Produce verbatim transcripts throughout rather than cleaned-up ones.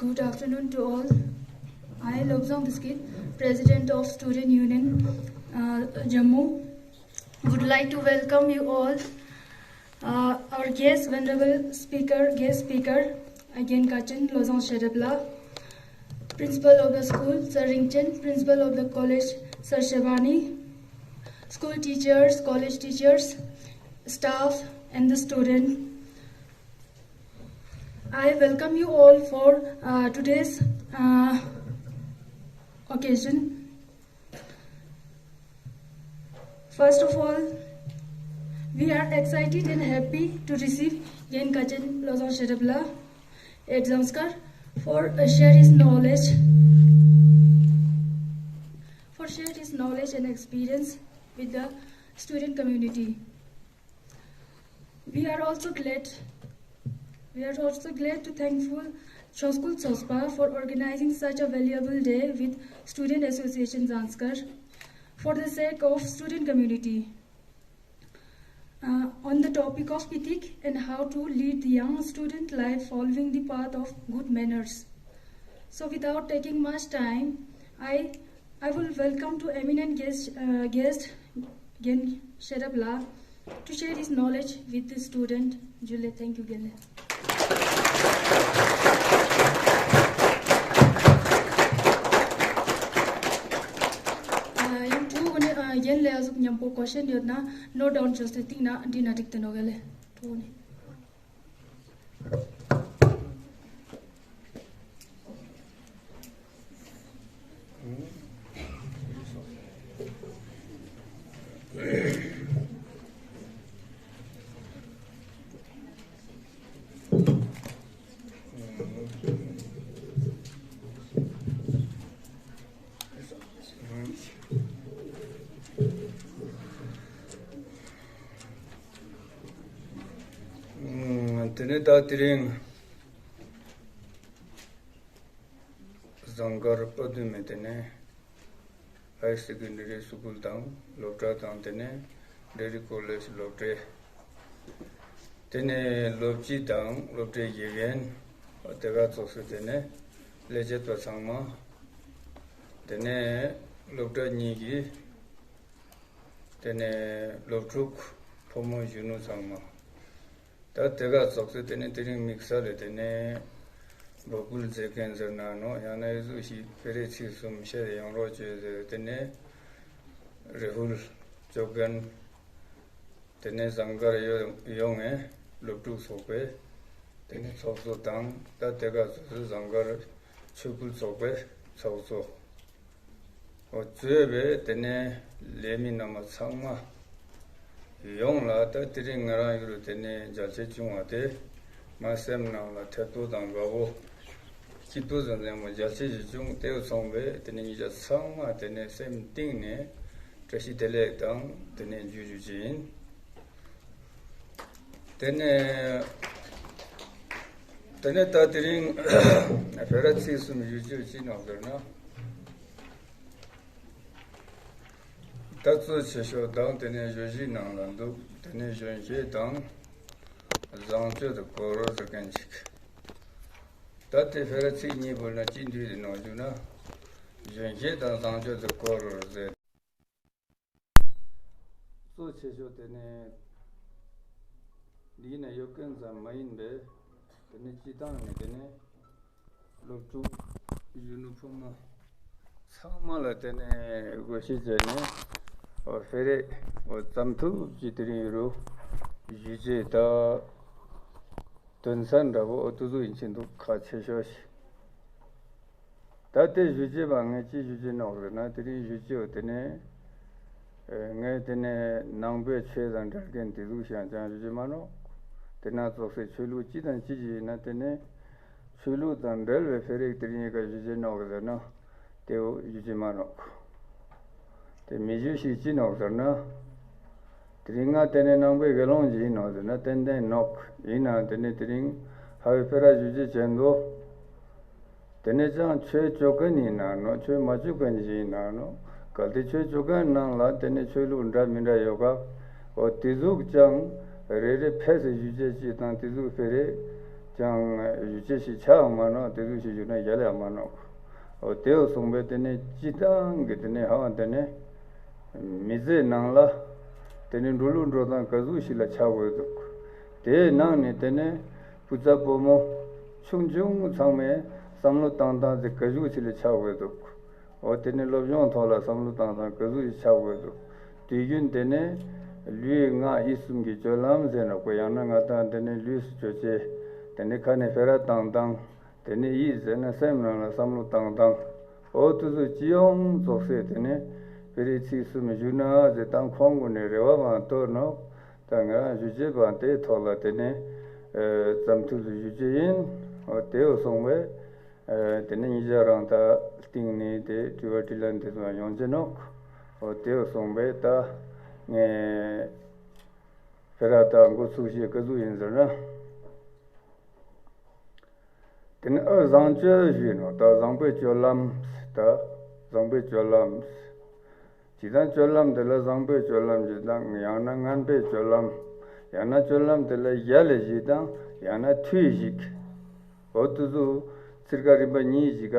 Good afternoon to all. I, Lobsang Biskit, President of Student Union, uh, Jammu, would like to welcome you all, uh, our guest, Venerable Speaker, guest speaker, Gyen Kachin Lobsang Sherabla, Principal of the school, Sir Ringchen, Principal of the college, Sir Shevani, school teachers, college teachers, staff, and the student. I welcome you all for, uh, today's, uh, occasion. First of all, we are excited and happy to receive Gyen Kachin Lobsang Sherabla at Zanskar for, uh, share his knowledge, for share his knowledge and experience with the student community. We are also glad, we are also glad to thankful Choskul Chospa for organizing such a valuable day with Student Association Zanskar for the sake of student community. Uh, on the topic of ethic and how to lead the young student life following the path of good manners. So without taking much time, I, I will welcome to eminent guest, uh, guest Gyen Sherabla to share his knowledge with the student. Jule, thank you, Gyen. ཡང་ཐུགས་ནས་ཡན་ལས་ཨ་ཟུག་མཉམ་པོ་ཀོ་ཤན་ཡོད་ན་ནོ་ཌའུན་བྱོས་ཏེ་སྟེང་ན་འདྲི་ན་འགྲིག་ཏེ་ནོ་ག་ལེ་ཐུགས་ནས། དེ་ནས་ད་དེ་རིང་ཟངས་དཀར་དཔའ་བདུན་མའི་དེ་ནས་ཧའི་སེ་ཀན་ཌ་རི་སི་ཀུལ་དང་སློབ་གྲྭ་དང་དེ་ནས་ཌི་གྲི་ཀོ་ལེཇ་སློབ་གྲྭའི་དེ་ནས་སློབ་སྤྱི་དང་སློབ་གྲྭའི་དགེ་རྒན་དེ་ག་ཚོགས་སུ་དེ་ནས་ལས་བྱེད་པ་ཚང་མ། དེ་ནས་སློབ་གྲྭ་གཉིས་ཀྱི་དེ་ནས་སློབ་ཕྲུག་ཕོ་མོ་གཞོན་ནུ་ཚང་མ། ད་དེ་ག་ཚོགས་སུ་དེ་ནས་དེ་རིང་དམིགས་བསལ་ལ་དེ་ནས་འབོད་སྐུལ་མཛད་མཁན་ཟེར་ན་ནོ་ཡང་ན་ཨེ་ཟུག་ཞིག་ཕེ་རེ་ཚིག་གསུམ་བཤད་ཡོང་རོགས་བྱོས་ཟེར། དེ་ནས་རེ་ཧུལ་ཅོ་གན། དེ་ནས་ཟངས་དཀར་ཡོ་ཡོང་ངས་སློབ་ཕྲུག་ཚོགས་པའི་དེ་ནས་ཚོགས་གཙོ་དང་ད་དེ་ག་ཚོགས་གཙོ་ཟངས་དཀར་ཆོས་སྐུལ་ཚོགས་པའི་ཚོགས་གཙོ། འོ་གཙོས་པའི་དེ་ནས་ལས་མི་རྣམ་པ་ཚང་མ་ཡོངས་ལ་ད་དེ་རིང་ང་རང་ཡུལ་དེ་ནས་མཇལ་ཆ་བྱུང་བ་དེ་མ་སེམས་ནང་ལ་ཐད་གཏོང་དང་དགའ་བོ་སྐྱིད་པོ་ཟང་ཟིང་མོ་མཇལ་ཆ་ཞིག་བྱུང་། དེ་ཚོང་པས་དེ་ནས་ཉིན་ཞག་ཚང་མ་དེ་ནས་སེམས་གཏིང་ནས་བཀྲ་ཤིས་བདེ་ལེགས་དང་དེ་ནས་འཇུ་ཞུ་ཅི་ཡིན། དེ་ནས་དེ་ནས་ད་དེ་རིང་བོད་ར་ཚིག་གསུམ་ཞུ་རྒྱུ་ཅི་ནོག་ཟེར་ན། ད་གཙོ་ཆེ་ཤོས་དང་དེ་ནས་བརྗོད་གཞིའི་ནང་ལ་འདུག་དེ་ནས་གཞོན་སྐྱེས་དང་བཟང་སྤྱོད་དུ་གོ་རོལ་ཟེར་མཁན་ཅིག་ད་དེ་བོད་ར་ཚིག་གཉིས་པོ་ན་ཅི་འདུས་དེ་ནོག་ཞུ་ན། གཞོན་སྐྱེས་དང་བཟང་སྤྱོད་དུ་གོ་རོལ་ཟེར། གཙོ་ཆེ་ཤོས་དེ་ནས་འདི་ན་ཡོད་མཁན་ཙམ་མ་ཡིན་པའི་དེ་ནས་སྤྱི་བཏང་ནས་དེ་ནས་སློབ་ཕྲུག་གཞོན་ནུ་ཕོ་མོ་ཚང་མ་ལ་དེ་ནས་དགོངས་བཞེས་བྱས་ནས་འོ་ཧྥེ་རེ་འོ་ཙམ་ཐུབ་ཀྱི་དེ་རིང་ཡོད་རུ་ཞུ་རྒྱུ་ད། དོན་ཚན་འདྲ་པོ་ཨོ་ཏུ་ཟུ་ཡིན་ཕྱིན་འདུག་ཁ་ཆེ་ཤོས་ཤིག་ད་ལྟའི་ཞུ་རྒྱུ་བ་ངས་ཅི་ཞུ་རྒྱུ་ནོག་ཟེར་ན་དེ་རིང་ཞུ་རྒྱུ་དེ་ནས་ངས་དེ་ནས་ནང་པའི་ཆོས་དང་འབྲེལ་མཁན་དེ་ཟུག་ཤང་ཅང་ཞུ་རྒྱུ་མ་ནོག་དེ་ན་ཙོགས་སེ་ཆོས་ལུགས་ཅི་དང་ཅི་ཞིག་ཡིན་ན་དེ་ནས་ཆོས་ལུགས་དང་འབྲེལ་བའི་ཕེ་རེག་དེ་རིང་ཡི་ག་ཞུ་རྒྱུ་ནོག་ཟེར་ན། དེའོ་ཞུ་ཅི་མ་ནོག་དེ་མི་ཞུ་ཞིག་ཅི་ནོག་ཟེར་ན། དེ་རིང་ང་དེ་ནས་ནང་པའི་དགེ་སློང་ཅིག་ཡིན་ནོག་ཟེར་ན་ཏན་ཏན་ནོག་ཡིན་ནའང་དེ་ནས་དེ་རིང་ཧ་བའི་ཕེ་ར་ཞུ་ཅི་བྱེད་འདུག་དེ་ནས་ཅང་ཆོས་ཅོ་མཁན་ཡིན་ན་ནོག་ཆོས་མ་ཅོ་མཁན་ཅིག་ཡིན་ན་ནོག་གལ་ཏེ་ཆོས་ཅོ་མཁན་ནང་ལ་དེ་ནས་ཆོས་ལུགས་འདྲ་མི་འདྲ་ཡོད་ག་འོ་དེ་ཟུག་ཅང་རེ་རེ་ཕེ་སེ་ཞུ་ཅི་ཅི་དང་དེ་ཟུག་ཕེ་རེ། ཀྱང་ཞུ་ཅེས་ཤིག་ཆགས་ཡོང་མ་ནོག། དེ་ཚོ་ཞིག་ཞུ་ན་ཡག་ལ་ཡང་མ་ནོག། འོ་དེ་འོ་སོང་པས་དེ་ནས་སྤྱི་བཏང་གི་དེ་ནས་ཧ་བ་དེ་ནས་མི་ཚེ་ནང་ལ་དེ་ནས་འགྲོ་ལུགས་འགྲོ་སྟངས་ག་ཟུག་ཞིག་ལ་ཆགས་དགོས་འདུག། དེའི་ནང་ནས་དེ་ནས་བུ་ཚ་བུ་མོ་ཆུང་ཆུང་ཚང་མས་བསམ་བློ་བཏང་སྟངས་དེ་ག་ཟུག་ཞིག་ལ་ཆགས་དགོས་འདུག། འོ་དེ་ནས་སློབ་སྦྱོང་ཐོག་ལ་བསམ་བློ་བཏང་སྟངས་ག་ཟུག་ཞིག་ཆགས་དགོས་འདུག། དུས་རྒྱུན་དེ་ནས་ལུས་ངག་ཡིད་གསུམ་གྱི་སྤྱོད་ལམ་ཟེར་ན་ཁོ། ཡང་ན་ང་དང་དེ་ནས་ལུས་སུ་སྤྱོད་ཅེས། དེ་ནས་ཁ་ནས་ཕེ་ར་བཏང་སྟངས། དེ་ནས་ཡིད་ཟེར་ན་སེམས་ནང་ལ་བསམ་བློ་བཏང་སྟངས། འོ་དེ་ཚོ་སྤྱི་ཡོངས་རྫོགས་སའི་དེ་ནས་བེ་རི་ཚིག་གསུམ་ཞུ་ན་ཟེར་དང་ཁོང་གུན་ནས་རེ་བ་བང་གཏོར་ནོག། ད་ང་རང་ཞུ་ཅེས་བང་དེའི་ཐོག་ལ་དེ་ནས་ཨ་ཙམ་ཐུགས་སུ་ཞུ་ཅེས་ཡིན། འོ་དེ་འོ་སོང་བས། ཨ་དེ་ནས་ཉིན་ཞག་རང་ད་སྟེང་ནས་དེ་དྲི་བ་དྲིས་ལན་དེ་ཚོ་ཡོང་ཅེས་ནོག། འོ་དེ་འོ་སོང་བས་ད་ངས་ཕེ་ར་ད་འགོ་ཚུགས་ཤེས་ག་ཟུག་ཡིན་ཟེར་ན། དེ་ནས་ཨ་བཟང་སྤྱོད་ཞུས་ནོག། ད་བཟང་པོའི་སྤྱོད་ལམ། ད་བཟང་པོའི་སྤྱོད་ལམ། ཇི་ལྟར་སྤྱོད་ལམ་དེ་ལ་བཟང་པོའི་སྤྱོད་ལམ་ཞུ་དང་། ཡང་ན་ངན་པའི་སྤྱོད་ལམ། ཡང་ན་སྤྱོད་ལམ་དེ་ལ་ཡ་ལས་ཞིག་དང་ཡང་ན་མཐུས་ཤིག། འོ་དེ་ཚོ་ཚིར་ཁ་རིམ་པ་གཉིས་ཤིག་ག་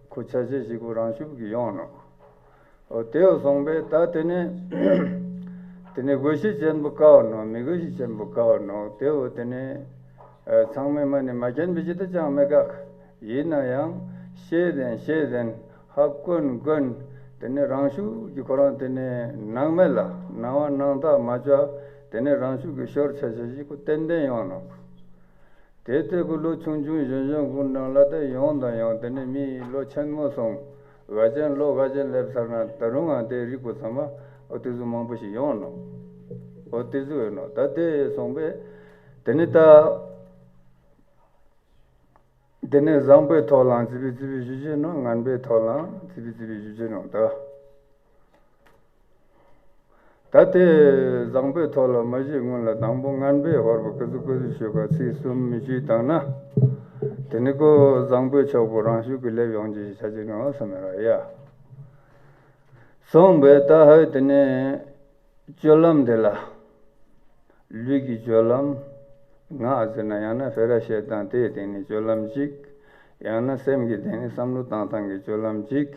ཁོ་ཆ་ཤས་ཤིག་ཁོ་རང་ཤུགས་ཀྱིས་ཡོང་ནོག། འོ་དེ་འོ་སོང་པས་ད་དེ་ནས་དེ་ནས་དགོས་གཞི་ཆེན་པོ་དཀའ་བ་ནོག། མི་དགོས་གཞི་ཆེན་པོ་དཀའ་བ་ནོག། དེ་འོ་དེ་ནས་ཨ་ཚང་མས་མ་ནི་མ་མཁྱེན་པའི་ཅི་ད་ཅང་མེད་ག། ཡིན་ན་ཡང་ཤེས་ལྡན་ཤེས་ལྡན་ཧ་གོ་གོ། དེ་ནས་རང་ཤུགས་ཀྱིས་ཁོ་རང་དེ་ནས་སྣང་མེད་ལ་སྣང་བ་སྣང་དག་མ་བྱ། དེ་ནས་རང་ཤུགས་ཀྱིས་ཤོར་ཆ་ཤས་ཤིག་ཁོ་ཏན་ཏན་ཡོང་ནོག། དེ་ལྟ་བུ་ལོ་ཆུང་ཆུང་གཞོན་གཞོན་ཀུན་ནང་ལ་ད་ཡོང་དང་ཡོང་། དེ་ནས་མི་ལོ་ཆེན་མོ་སོང་། འགའ་ཅན་ལོ་འགའ་ཅན་སླེབས་ཚར་ན་ད་རུང་ང་དེ་རིགས་པོ་ཚང་མ་འོ་དེ་ཚོ་མང་པོ་ཞིག་ཡོང་ནོག། འོ་དེ་ཚོ་ཡོད་ནོག། ད་དེ་སོང་པས་དེ་ནས་ད་དེ་ནས་བཟང་པོའི་ཐོག་ལའང་ཙི་པི་ཙི་པི་ཞུ་ཅེས་ནོག། ངན་པའི་ཐོག་ལའང་ཙི་པི་ཙི་པི་ཞུ་ཅེས་ནོག། ད། ད་ལྟའི་བཟང་པོའི་ཐོག་ལ་མ་ཞུས་སྔོན་ལ་དང་པོ་ངན་པའི་ཧོར་པོ་ཀི་ཚུ་ཀི་ཚུ་ཞུས་པ་ཚིག་གསུམ་མི་ཞུས་བཏང་ན། དེ་ནི་ཁོ་བཟང་པོའི་ཕྱོགས་པོ་རང་ཤུགས་ཀྱིས་སླེབས་ཡོང་རྒྱུ་ཞིག་ཆ་ཅིག་ནོག་བསམ་ཡོད་ར་ཡ། སོང་བས་ད་ཧའི་དེ་ནས་སྤྱོད་ལམ་དེ་ལ། ལུས་ཀྱི་སྤྱོད་ལམ། ངག་ཟེར་ན་ཡང་ན་ཕེ་ར་བཤད་སྟངས་དེའི་སྟེང་ནས་སྤྱོད་ལམ་གཅིག། ཡང་ན་སེམས་ཀྱི་སྟེང་ནས་བསམ་བློ་བཏང་སྟངས་ཀྱི་སྤྱོད་ལམ་གཅིག།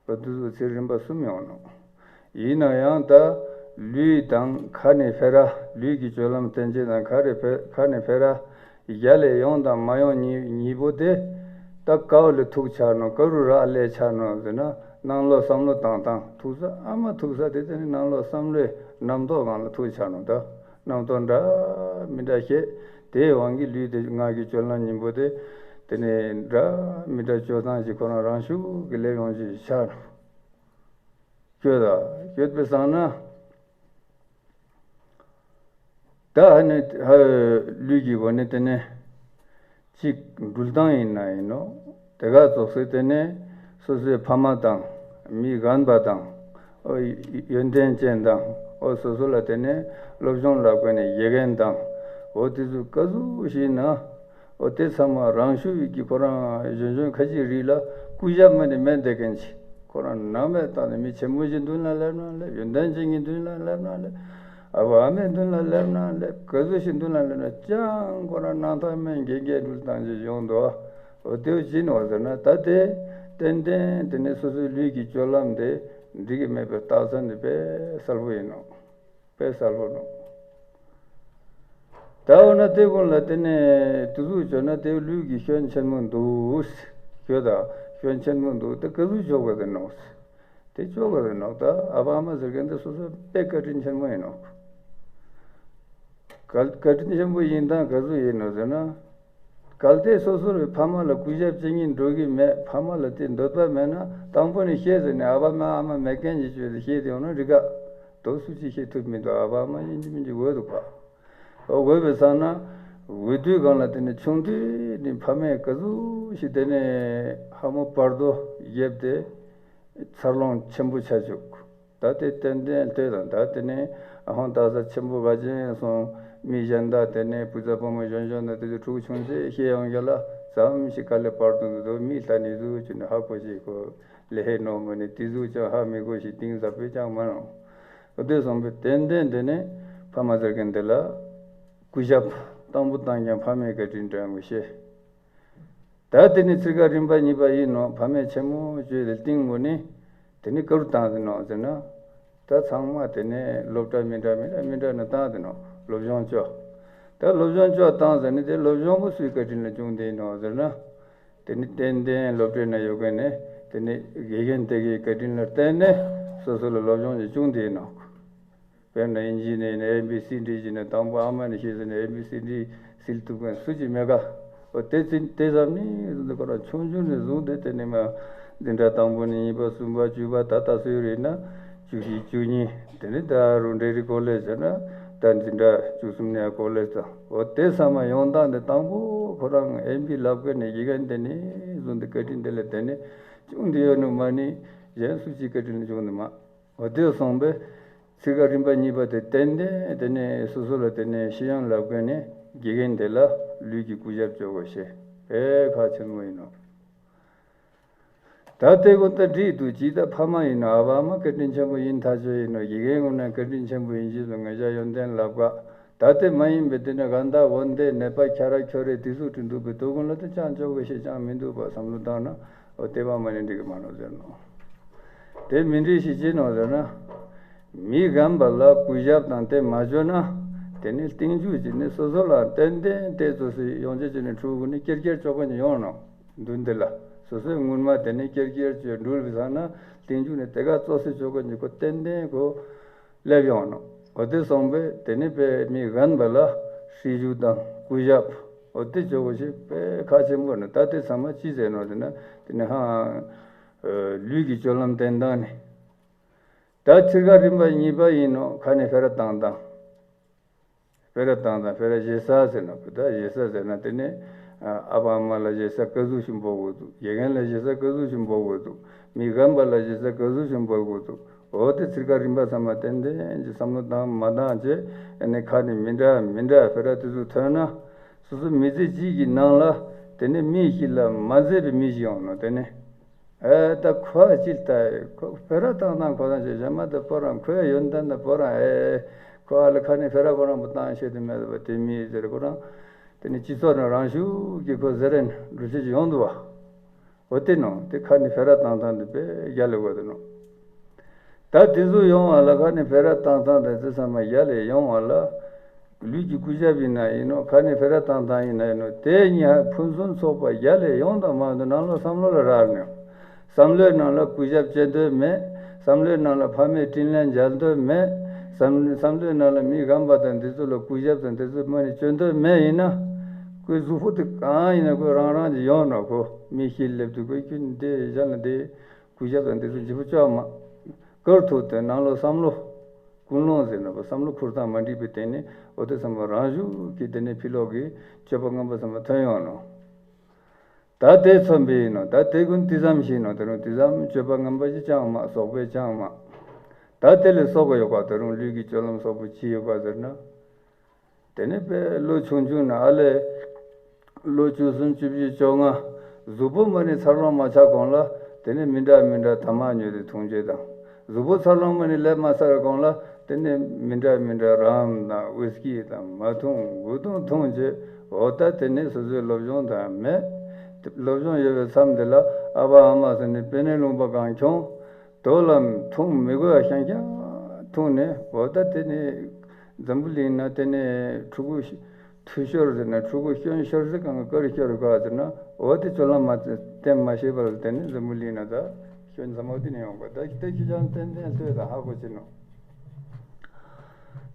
འོ་དེ་ཚོ་ཚིག་རིམ་པ་གསུམ་ཡོང་ནོག། ཡིན་ན་ཡང་ད་ལུས་དང་ཁ་ནས་ཕེ་ར། ལུས་ཀྱི་སྤྱོད་ལམ་བསྟན་བྱེད་དང་ཁ་རེ་ཕེ་ཁ་ནས་ཕེ་ར་ཡ་ལས་ཡོང་དང་མ་ཡོང་གཉིས་གཉིས་པོ་དེ་ད་ག་བ་ལ་ཐུག་ཆགས་ནོག། ག་རུ་རག་ལས་ཆགས་ནོག་ཟེར་ན། ནང་ལོགས་བསམ་བློ་བཏང་སྟངས་ཐུག་ས་ཨ་མ་ཐུག་ས་དེ་དེ་ནི་ནང་ལོགས་བསམ་བློའི་རྣམ་རྟོག་སྒང་ལ་ཐུག་ཆགས་ནོག། ད་རྣམ་རྟོག་འདྲ་མི་འདྲ་ཤེས་དེའི་དབང་གིས་ལུས་དེ་ངག་གི་སྤྱོད་ལམ་གཉིས་པོ་དེ་དེ་ནི་འདྲ་མི་འདྲ་སྤྱོད་སྟངས་ཤིག་ཁོ་རང་རང་ཤུགས་ཀྱིས་སླེབས་ཡོང་ཅིག་ཆགས་ནོག། སྐྱོ་ད་སྐྱོད་པའི་སང་ན། ད་ཧ་ནི་ཧ་ལུས་ཀྱི་སྒོ་ནས་དེ་ནས་གཅིག་འགྲུལ་སྟངས་ཡིན་ན་ཡིན་ནོག། དེ་ག་རྫོགས་སའི་དེ་ནས་སོ་སོའི་ཕ་མ་དང་། མི་རྒན་པ་དང་། ཨོ་ཡོན་ཏན་ཅན་དང་། ཨོ་སོ་སོ་ལ་དེ་ནས་སློབ་སྦྱོང་ལ་དགོས་ནས་དགེ་རྒན་དང་། ཨོ་དེ་ཚོ་ག་ཚོད་ཞིག་ན། ཨོ་དེ་ཚང་མ་རང་ཤུགས་ཀྱིས་ཁོ་རང་གཞོན་གཞོན་ཁ་ཅིག་རིགས་ལ་སྐུ་ཞབས་མ་ནི་མེད་བསྡད་མཁན་ཅིག། ཁོ་རང་ནང་མེད་བཏང་ནས་མི་ཆེན་མོ་ཞིག་མདུན་ལ་སླེབས་ན་སླེབས། ཡོན་ཏན་ཅན་གྱི་མདུན་ལ་སླེབས་ན་སླེབས། ཨ་བ་ཨ་མའི་མདུན་ལ་སླེབས་ན་སླེབས། ག་ཚོད་ཞིག་མདུན་ལ་སླེབས་ན་ཅང་ཁོ་རང་སྣང་ཐག་མེད་འགལ་འགལ་འགྲུལ་བཏང་ཅིག་ཡོང་འདུག། ཨོ་དེ་བ་ཅི་ནོག་ཟེར་ན་ད་དེ་ཏན་ཏན་དེ་ནས་སོ་སོའི་ལུས་ཀྱི་སྤྱོད་ལམ་དེ་འགྲིག་གི་མེད་པའི་རྟགས་མཚན་དེ་དཔེ་གསལ་པོ་ཡིན་ནོག། དཔེ་གསལ་པོ་ནོག། ད་འོ་ན་དེ་ཀུན་ལ་དེ་ནས་དུ་ཟུག་བྱོས་ན་དེ་ལུས་ཀྱི་སྐྱོན་ཆེན་མོ་འདུག། ཁྱོད་ད་སྐྱོན་ཆེན་མོ་འདུག། དེ་ག་ཟུག་བྱོས་དགོས་དེ་ནོག། དེ་བྱོས་དགོས་དེ་ནོག། ད་ཨ་ཕ་ཨ་མ་ཟེར་མཁན་དེ་སོ་སོ་དཔེ་བཀའ་དྲིན་ཆེན་མོ་ཡིན་ནོག། བཀའ་བཀའ་དྲིན་ཆེན་པོ་ཡིན་སྟངས་ག་ཟུག་ཡིན་ནོག་ཟེར་ན། གལ་ཏེ་སོ་སོར་ཕ་མ་ལ་སྐུ་ཞབས་བྱེད་སྙིང་འདོད་ཀྱི་མེད། ཕ་མ་ལ་དེ་འདོད་པ་མེད་ན་དང་པོ་ནས་ཤེས་ཟེར་ནས་ཨ་ཕ་མ་ཨ་མ་མེད་མཁན་གྱི་ཆོས་དེ་ཤེས་དེ་ཡོང་ན་འགྲིག་ག། དོ་སུ་གཅིག་ཤེས་ཐུབ་མི་འདུག། ཨ་ཕ་ཨ་མ་ཡིན་གཅིག་མིན་གཅིག་འོས་འདུག་ག། འོ་འོས་པའི་སང་ན་འོས་དུས་སྒང་ལ་དེ་ནས་ཆུང་དུས་ནས་ཕ་མས་ག་ཟུག་ཞིག་དེ་ནས་ཧ་མོ་བར་དོ་བརྒྱབ་སྟེ་འཚར་ལོངས་ཆེན་པོ་བྱ་བཅུག། ད་དེ་ཏན་ཏན་ལྟོས་དང་། ད་དེ་ནས་ཨ་ཧོང་ད་ས་ཆེན་པོ་ག་ཅན་སོང་། མི་གཞན་དག་དེ་ནས་བུ་ཚ་བུ་མོ་གཞོན་གཞོན་དང་དེ་ཚོ་ཕྲུ་གུ་ཆུང་ཚེ་ཤེས་ཡོང་རྒྱུ་ལ་ཙམ་ཞིག་དཀའ་ལས་པར་དུ་འདུག། མི་ལྷ་ནི་ཟུག་ཅུ་ནས་ཧ་གོ་ཞིག་གོ། ལེ་ཧེ་ནོ་མོ་ནི་དེ་ཟུག་ཅང་ཧ་མི་གོ་ཞིག་གཏིང་ཟབ་པོས་ཅང་མ་རུང་། འོ་དེ་སོང་པས་ཏན་ཏན་དེ་ནས་ཕ་མ་ཟེར་མཁན་དེ་ལ་སྐུ་ཞབས། དང་པོ་བཏང་ཀྱང་ཕ་མའི་བཀའ་དྲིན་དྲན་དགོས་ཤེས། ད་དེ་ནི་ཚིག་ཀ་རིམ་པ་གཉིས་པ་ཡིན་ནོ། ཕ་མས་ཆེན་མོ་བཅོས་ཏེ་བཏིང་བོ་ནི། དེ་ནི་ག་རུ་བཏང་ཟིན་ནོ་ཟེར་ན། ད་ཚང་མ་དེ་ནི་སློབ་གྲྭ་མི་འདྲ་མི་འདྲ་མི་འདྲ་ནས་བཏང་ཟིན་ནོ། སློབ་སྦྱོང་བཅོ། ད་སློབ་སྦྱོང་བཅོ་བཏང་ཟིན་ནི་དེ་སློབ་སྦྱོང་པོ་སུའི་བཀའ་དྲིན་ལ་བྱུང་དེ་ཡིན་ནོ་ཟེར་ན། དེ་ནི་ཏན་ཏན་སློབ་གྲྭའི་ནང་ཡོད་མཁན་ནི་དེ་ནི་དགེ་རྒན་དེ་གའི་བཀའ་དྲིན་ལ་བརྟེན་ནས་སོ་སོ་ལ་སློབ་སྦྱོང་ཞིག་བྱུང་དེ་ཡིན་ནོ། དཔེར་ན་ཨིན་ཇི་ནས་ནས་ཨེ་བི་སི་ཌི་ཞིག་ནས་དང་པོ་ཨ་མ་ནས་ཤེས་ཟིན་ནས་ཨེ་བི་སི་ཌི་སིལ་ཐུབ་མཁན་སུ་ཅིག་མེད་ཀ། འོ་དེ་ཚིག་དེ་ཙམ་ནི་ཁོ་རང་ཆུང་ཆུང་ནས་བཟུང་སྟེ་དེ་ནས་མ་འཛིན་གྲྭ་དང་པོ་ནས་གཉིས་པ་གསུམ་པ་བཅུ་པ་ད་ལྟ་སུའི་རེད་ན་བཅུ་བཞི་བཅུ་གཉིས་དེ་ནས་ད་རུ་འབྲས་རི་ཀོ་ལེ་ཇི་ཟེར་ན་ད་འཛིན་གྲྭ་བཅུ་གསུམ་ནས་ཀོ་ལེ་ཇི་དང་འོ་དེ་ཚང་མ་ཡོང་སྟངས་དེ་དང་པོ་ཁོ་རང་ཨེམ་བི་ལབ་མཁན་ནས་དགེ་རྒན་དེ་ནས་བཟུང་སྟེ་བཀའ་དྲིན་དེ་ལ་དེ་ནས་བྱུང་དེ་ཡོད་ནོ་མ་ནི་གཞན་སུ་ཅིག་བཀའ་དྲིན་ལ་བྱུང་ནི་མ། འོ་དེ་སོང་པས། ཚིག་ཀ་རིམ་པ་གཉིས་པ་དེ་ཏན་ཏན་དེ་ནས་སོ་སོ་ལ་དེ་ནས་ཤེས་ཡོན་ལབ་མཁན་ནི་དགེ་རྒན་དེ་ལ་ལུས་ཀྱི་སྐུ་ཞབས་བཅོ་དགོས་ཤེས་དཔེ་ཁག་ཆེན་མོ་ཡིན་ནོ། ད་ལྟའི་གོ་ད་འགྲིག་འདུག་ཇི་ལྟར་ཕ་མ་ཡིན་ནོ་ཨ་བ་ཨ་མ་བཀའ་དྲིན་ཆེན་པོ་ཡིན་ཐག་ཆོད་ཡིན་ནོ། དགེ་རྒན་ངོ་ནས་བཀའ་དྲིན་ཆེན་པོ་ཡིན་ཞེས་སུ་ངེད་ཅག་ཡོན་ཏན་ལབ་ག་ད་ལྟའི་མ་ཡིན་པའི་དེ་ནས་ག་ད་འོན་ཏེ་ནད་པ་ཁྱ་ར་ཁྱོ་རེ་དེ་ཚོ་དྲི་འདུག་པའི་དོ་དགོན་ལ་དེ་ཅང་བཅོ་དགོས་ཤེས་ཅང་མི་འདུག་པ་བསམ་བློ་བཏང་ན་འོ་དེ་བ་མ་ནི་འགྲིག་གི་མ་ནོ་ཟེར་ནོ། དེ་མི་འགྲིག་ཞིག་ཅི་ནོ་ཟེར་ན། མི་རྒན་པ་ལ་སྐུ་ཞབས་དང་དེ་མ་བཅོས་ན། དེ་ནི་རྟིང་རྒྱུག་ཅིག་ནི་སོ་སོ་ལ་ཏན་ཏན་དེ་ཚོ་སི་ཡོང་ཆེད་ཅིག་ནི་ཕྲུ་གུ་ནི་ཀེར་ཀེར་བཅོ་མཁན་ཅིག་ཡོང་ནོ། འདུག་འདི་ལ་སོ་སོའི་སྔོན་མ་དེ་ནི་ཀེར་ཀེར་བཅོས་འགྲུལ་བའི་ས་ན་རྟིང་རྒྱུག་ནི་དེ་ག་བཅོ་སི་བཅོ་མཁན་ཅིག་ཁོ་ཏན་ཏན་ཁོ་སླེབས་ཡོང་ནོ། འོ་དེ་སོང་པས་དེ་ནི་དཔེ་མི་རྒན་པ་ལ་སྲི་ཞུ་དང་སྐུ་ཞབས་འོ་དེ་བཅོ་དགོས་ཤེས་དཔེ་ཁག་ཆེན་པོ་ནི་ད་དེ་ཚང་མ་ཅི་ཟེར་ནོ་ཟེར་ན་དེ་ནི་ཧང་། ལུས་ཀྱི་སྤྱོད་ལམ་བསྟེན་སྟངས་ནི། ད་ཚིག་ཀ་རིམ་པ་གཉིས་པ་ཡིན་ནོ། ཁ་ནས་ཕེ་ར་བཏང་སྟངས། ཕེ་ར་བཏང་སྟངས་ཕེ་ར་བཞེས་ས་ཟེར་ནོ། ད་བཞེས་ས་ཟེར་ན་དེ་ནི་ཨ་ཕ་ཨ་མ་ལ་བཞེས་ས་ག་ཟུག་ཞིག་འབོག་དགོས་འདུག་དགེ་རྒན་ལ་བཞེས་ས་ག་ཟུག་ཞིག་འབོག་དགོས་འདུག་མི་རྒན་པ་ལ་བཞེས་ས་ག་ཟུག་ཞིག་འབོག་དགོས་འདུག་འོ་དེ་ཚིག་ཀ་རིམ་པ་ཚང་མ་ཏན་ཏན་གྱི་བསམ་བློ་བཏང་མ་བཏང་བྱས་ཨ་ནི་ཁ་ནས་མི་འདྲ་མི་འདྲ་ཕེ་ར་དེ་ཚོ་ཐོན་ན། སོ་སོ་མི་ཚེ་གཅིག་གི་ནང་ལ་དེ་ནས་མི་ཞིག་ལ་མ་མཛེས་པའི་མི་ཞིག་ཡོང་ནོ་དེ་ནས། ཨེ་ད་ཁོ་ཅི་ལྟ་ཁོ་ཕེ་ར་བཏང་སྟངས་ཁོ་རང་ཅི་གཞན་མ་ད་པོ་རང་ཁོའི་ཡོན་ཏན་ད་པོ་རང་ཨེ་ཁོ་ཨ་ལ་ཁ་ནས་ཕེ་ར་ཁོ་རང་པོ་བཏང་ཤེས་དུ་མེད་པ་དེ་མི་ཟེར་ཁོ་རང་དེ་ནས་སྤྱི་ཚོགས་ནང་རང་ཤུགས་ཀྱིས་ཁོ་ཟེར་རན་འགྲོ་ཤེས་ཅིག་ཡོང་འདུག་བ། འོ་དེ་ནོ་དེ་ཁ་ནས་ཕེ་ར་བཏང་སྟངས་དེ་དཔེ་རྒྱ་ལས་དགོས་དེ་ནོ། ད་དེ་ཚོ་ཡོང་བ་ལ་ཁ་ནས་ཕེ་ར་བཏང་སྟངས་དེ་ཚོ་ཚང་མ་རྒྱ་ལས་ཡོང་བ་ལ། ལུས་ཀྱི་སྐུ་ཞབས་ཡིན་ན་ཡིན་ནོ། ཁ་ནས་ཕེ་ར་བཏང་སྟངས་ཡིན་ན་ཡིན་ནོ། དེ་གཉིས་ཕུན་སུམ་ཚོགས་པ་རྒྱ་ལས་ཡོང་དང་མ་འདུག་ནང་ལོགས་བསམ་བློ་ལ་རག་ནས། བསམ་བློའི་ནང་ལ་སྐུ་ཞབས་བྱེད་འདོད་མེད། བསམ་བློའི་ནང་ལ་ཕ་མའི་དྲིན་ལན་འཇལ་འདོད་མེད། བསམ་བསམ་བློའི་ནང་ལ་མི་རྒན་པ་དང་འདི་ཚོ་ལ་སྐུ་ཞབས་དང་འདི་ཚོ་མ་ནི་བཅོས་འདོད་མེད་ཡིན་ན། ཁོའི་གཟུགས་པོ་དེ་གང་ཡིན་ན་ཁོས་རང་རང་གི་ཡོང་ནོ། ཁོ་མི་ཞིག་སླེབས་དུས་ཁོས་ཁྱོད་འདི་གཞན་ལ་འདི། སྐུ་ཞབས་དང་འདི་ཚོ་བརྗེ་པོ་བཅོ་མ། ཀར་ཐུག་དེ་ནང་ལོགས་བསམ་བློ། ཀུན་སློང་ཟེར་ན་བསམ་བློ་འཁོར་སྟངས་མ་འགྲིག་པའི་སྟེང་ནས་འོ་དེ་ཚང་མ་རང་ཤུགས་ཀྱིས་དེ་ནས་ཕྱི་ལོགས་ཀྱི་སྤྱོད་པ་ངན་པ་ཚང་མ་ཐོན་ཡོང་ནོ། ད་དེ་མཚོན་པའི་ཡིན་ནོ། ད་དེ་ཀུན་དེ་ཙམ་ཞིག་ནོ། དེ་རུང་དེ་ཙམ་སྤྱོད་པ་ངན་པ་ཞིག་ཅང་མ་ཟོག་པོའི་ཅང་མ། ད་དེ་ལས་སོག་གི་ཡོད་པ་དེ་རུང་ལུས་ཀྱི་སྤྱོད་ལམ་སོག་པོ་ཅི་ཡོད་པ་ཟེར་ན། དེ་ནས་དཔེ་ལོ་ཆུང་ཆུང་ནས་ཨ་ལས། ལོ་བཅུ་གསུམ་བཅུ་བཞི་བཅོ་ལྔ། གཟུགས་པོ་མ་ནི་འཚར་ལོངས་མ་ཆགས་གོང་ལ་དེ་ནས་མི་འདྲ་མི་འདྲ་ཐ་མག་ཉོས་ཏེ་འཐུང་བྱེད་དང་། གཟུགས་པོ་འཚར་ལོངས་མ་ནི་སླེབས་མ་ཚར་གོང་ལ་དེ་ནས་མི་འདྲ་མི་འདྲ་རམ་དང་ཝིས་ཀི་དང་མ་འཐུང་དགུ་འཐུང་འཐུང་བྱེད། འོ་ད་དེ་ནས་སོ་སོའི་སློབ་སྦྱོང་དང་མེད། སློབ་སྦྱོང་ཡོད་པའི་མཚམས་དེ་ལ་ཨ་ཕ་ཨ་མ་ཟེར་ནས་པེ་ནེ་ལུང་པ་གང་ཁྱོང་། དོ་ལ་འཐུང་མི་དགོས་ཤང་ཤང་འཐུང་ནས་འོ་ད་དེ་ནས་འཛམ་བུ་གླིང་ན་དེ་ནས་ཕྲུ་གུ་འཐུས་ཤོར་ཟེར་ན་ཕྲུ་གུ་སྐྱོན་ཤོར་ཟེར་གང་གི་དཀར་ཤོར་ག་ཟེར་ན་འོ་དེ་སྤྱོད་ལམ་མ་བསྟེན་མ་ཤེས་པར་དེ་ནས་འཛམ་བུ་གླིང་ན་ད་སྐྱོན་ཚང་མ་དེ་ནས་ཡོང་ག་ད་ཁྱི་ད་ཁྱི་ཅང་ཏན་ཏན་ལྟོས་དང་ཧ་གོ་ཆེ་ནོ།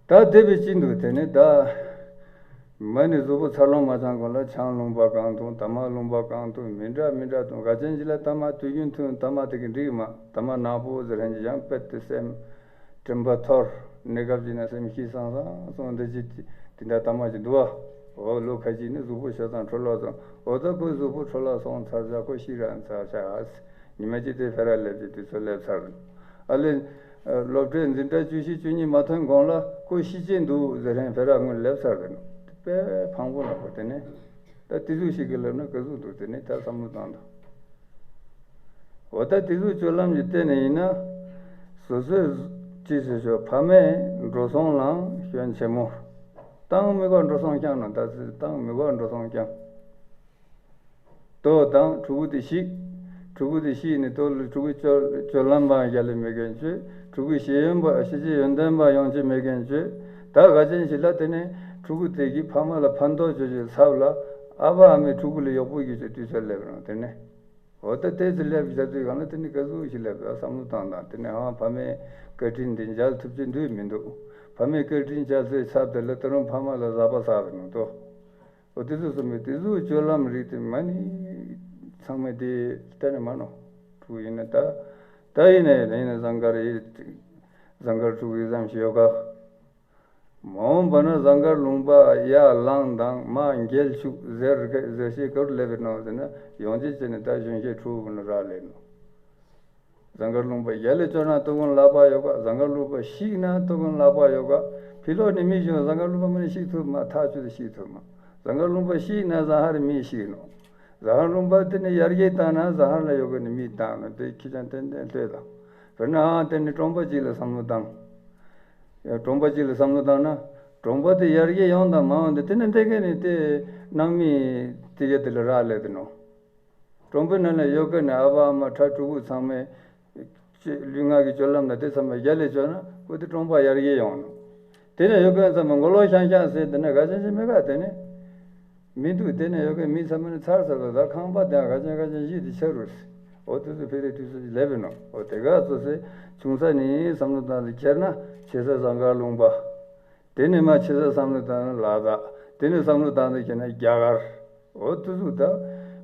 ད་དེ་བས་ཅི་འདུག་དེ་ནས་ད། མ་ནི་གཟུགས་པོ་འཚར་ལོངས་མ་བྱུང་གོང་ལ་ཆང་ལུང་པ་གང་འཐུང་། ཐ་མག་ལུང་པ་གང་འཐུང་། མི་འདྲ་མི་འདྲ་འཐུང་། ག་ཅན་ཅི་ལ་ཐ་མག་དུས་རྒྱུན་འཐུང་། ཐ་མག་དེ་གི་འགྲིག་མ། ཐ་མག་ནག་པོ་ཟེར་ཧན་གྱི་ཡང་དཔེ་དེ་སེམས་དྲན་པ་འཐོར། གནས་སྐབས་ཅིག་ན་སེམས་ཤི་སང་སང་སོང་འདི་ཅི་དེ་འདྲ་ཐ་མག་ཅིག་འདུག་བ། འོ་ལོ་ཁ་ཅིག་ནི་གཟུགས་པོ་ཤ་ཚང་འཕྲོ་བརླག་སོང་། འོ་ད་ཁོའི་གཟུགས་པོ་འཕྲོ་བརླག་སོང་ཚར་ཤག་ཁོ་ཤི་རན་ཚར་ཤག་ཉི་མ་གཅིག་དེ་ཕེ་ར་སླེབས་ཀྱི་དུས་ཚོད་སླེབས་ཚར། ཨ་ལེ། སློབ་གྲྭའི་འཛིན་གྲྭ་བཅུ་བཞི་བཅུ་གཉིས་མ་ཐོན་གོང་ལ་ཁོ་ཤི་ཅེས་འདུག་ཟེར་ཧན་ཕེ་ར་སྔོན་སླེབས་ཚར་གི་འདུག་དཔེ་ཕངས་པོ་ནག་པོ་དེ་ནས། ད་དེ་ཚོ་ཞིག་གི་ལབ་ན་ག་ཚོད་འདུག་དེ་ནས་ད་བསམ་བློ་བཏང་དང་། འོ་ད་དེ་ཚོ་སྤྱོད་ལམ་གྱི་སྟེང་ནས་ཡིན་ན། སོ་སོས་ཅི་ཟེར་ཞོག་ཕ་མས་འགྲོ་སོང་ལའང་སྐྱོན་ཆེན་མོ། བཏང་མི་དགོས་འགྲོ་སོང་རྐྱང་ནོ། ད་ཚོད་བཏང་མི་དགོས་འགྲོ་སོང་རྐྱང་། ལྟོ་དང་ཕྲུ་གུ་དེ་ཤི། ཕྲུ་གུ་དེ་ཤི་ནས་ལྟོ་ལ་ཕྲུ་གུ་སྤྱོད་སྤྱོད་ལམ་པའང་རྒྱལ་ལ་མེད་མཁན་བྱོས། ཕྲུ་གུ་ཤེས་ཡོན་པ་ཤེས་བྱའི་ཡོན་ཏན་པ་ཡོང་ཆེད་མེད་མཁན་བྱོས། ད་ག་ཅན་ཞིག་ལ་དེ་ནས་ཕྲུ་གུ་དེ་གི་ཕ་མ་ལ་ཕན་ཐོགས་བྱོས་བྱོས་ཚབ་ལ་ཨ་ཕ་ཨ་མའི་ཕྲུ་གུ་ལ་གཡོག་པོ་གྱི་བྱོས་དུས་ཚོད་སླེབས་རུང་དེ་ནས། འོ་ད་ལྟའི་ཚེ་སླེབས་ཀྱི་ཆ་དུས་གང་ལ་དེ་ནི་སྐད་ཟུག་ཞིག་སླེབས་པའི་བསམ་བློ་བཏང་དང་དེ་ནི་ཨང་ཕ་མའི་བཀའ་དྲིན་འདི་འཇལ་ཐུབ་ཀྱི་འདུག་མི་འདུག་ཕ་མའི་བཀའ་དྲིན་འཇལ་སའི་ཚབ་དེ་ལ་ད་རུང་ཕ་མ་ལ་ཟག་པ་ཟག་པའི་ནང་དུ། འོ་དེ་ཚོ་གསུམ་པའི་དེ་ཟུག་སྤྱོད་ལམ་རིགས་དེ་མ་ནི་ཚང་མས་དེ་གཏན་ནས་མ་ནོ། ཕྲུ་གུ་ཡིན་ན་ད་ད་ཡིན་ན་ཡིན་ན་ཡིན་ན་ཟངས་དཀར་ཡིན། ཟངས་དཀར་ཕྲུ་གུ་ཡིན་ཙམ་ཞིག་ཡོད་ག་མ་འོངས་པ་ན་ཟངས་དཀར་ལུང་པ་ཡར་ལངས་དང་མར་འགྱེལ་བཅུག་ཟེར་ཟེར་ཞིག་ག་རུ་སླེབས་པའི་ནང་ཟེར་ན་ཡོང་ཅི་བྱས་ནས་ད་གཞོན་སྐྱེས་ཕྲུ་གུ་ནི་རག་ལས་ནོ། ཟངས་དཀར་ལུང་པ་ཡར་ལ་བཅོས་ན་ལྟོ་གོན་ལག་པ་ཡོད་ག་ཟངས་དཀར་ལུང་པ་ཞིག་ན་ལྟོ་གོན་ལག་པ་ཡོད་ག་ཕི་ལོགས་ནས་མི་བྱུང་ཟངས་དཀར་ལུང་པ་མི་ནས་ཤི་ཐུབ་མ་ཐག་ཆོད་དུ་ཤི་ཐུབ་མ། ཟངས་དཀར་ལུང་པ་ཞིག་ན་ཟངས་ཧར་མི་ཤི་ནོ། ཟངས་ཧར་ལུང་པ་དེ་ནས་ཡར་རྒྱས་བཏང་ན་ཟངས་ཧར་ལ་ཡོད་ག་ནི་མི་བཏང་ནོ་དེ་ཁྱི་ཅང་ཏན་ཏན་ལྟོས་དང་། དཔེར་ན་ཨང་དེ་ནི་གྲོང་པ་གཅིག་ལ་བསམ་བློ་བཏང་། གྲོང་པ་གཅིག་ལ་བསམ་བློ་བཏང་ན། གྲོང་པ་དེ་ཡར་རྒྱས་ཡོང་དང་མ་ཡོང་དེ་དེ་ནི་འདི་ག་ནི་དེ་ནང་མི་དེ་ག་དེ་ལ་རག་ལས་དེ་ནོ། གྲོང་པའི་ནང་ལ་ཡོད་མཁན་ནི་ཨ་ཕ་ཨ་མ་ཕྲུ་གུ་ཚང་མས་ལུས་ངག་གི་སྤྱོད་ལམ་ལ་དེ་ཚང་མ་རྒྱ་ལས་བཅོས་ན་ཁོ་དེ་གྲོང་པ་ཡར་རྒྱས་ཡོང་ནོ། དེ་ནས་ཡོད་མཁན་ཚང་མ་མགོ་ལོག་ཤང་ཤང་ཟེར་དེ་ན་ག་ཅན་ཅི་མེད་ག་དེ་ནས། མི་འདུག་དེ་ནས་ཡོད་མཁན་མི་ཚང་མ་ནི་ཚར་ཚར་ལ་ད་ཁང་པ་དེ་ག་ཅན་ག་ཅན་གཞི་དེ་ཆགས་རུ། འོ་དེ་ཚོ་ཕེ་རེ་དུས་ཚོད་ལེབ་ཡིན་ནོ། འོ་དེ་ག་ཚོ་སེ་ཆུང་ས་ནས་བསམ་བློ་བཏང་སྟེ་ཁྱེར་ན་ཆེ་ས་ཟངས་དཀར་ལུང་པ། དེ་ནས་མ་ཆེ་ས་བསམ་བློ་བཏང་ན་ལ་དྭགས། དེ་ནས་བསམ་བློ་བཏང་སྟེ་ཁྱེར་ན་རྒྱ་གར། འོ་དེ་ཚོ་ད་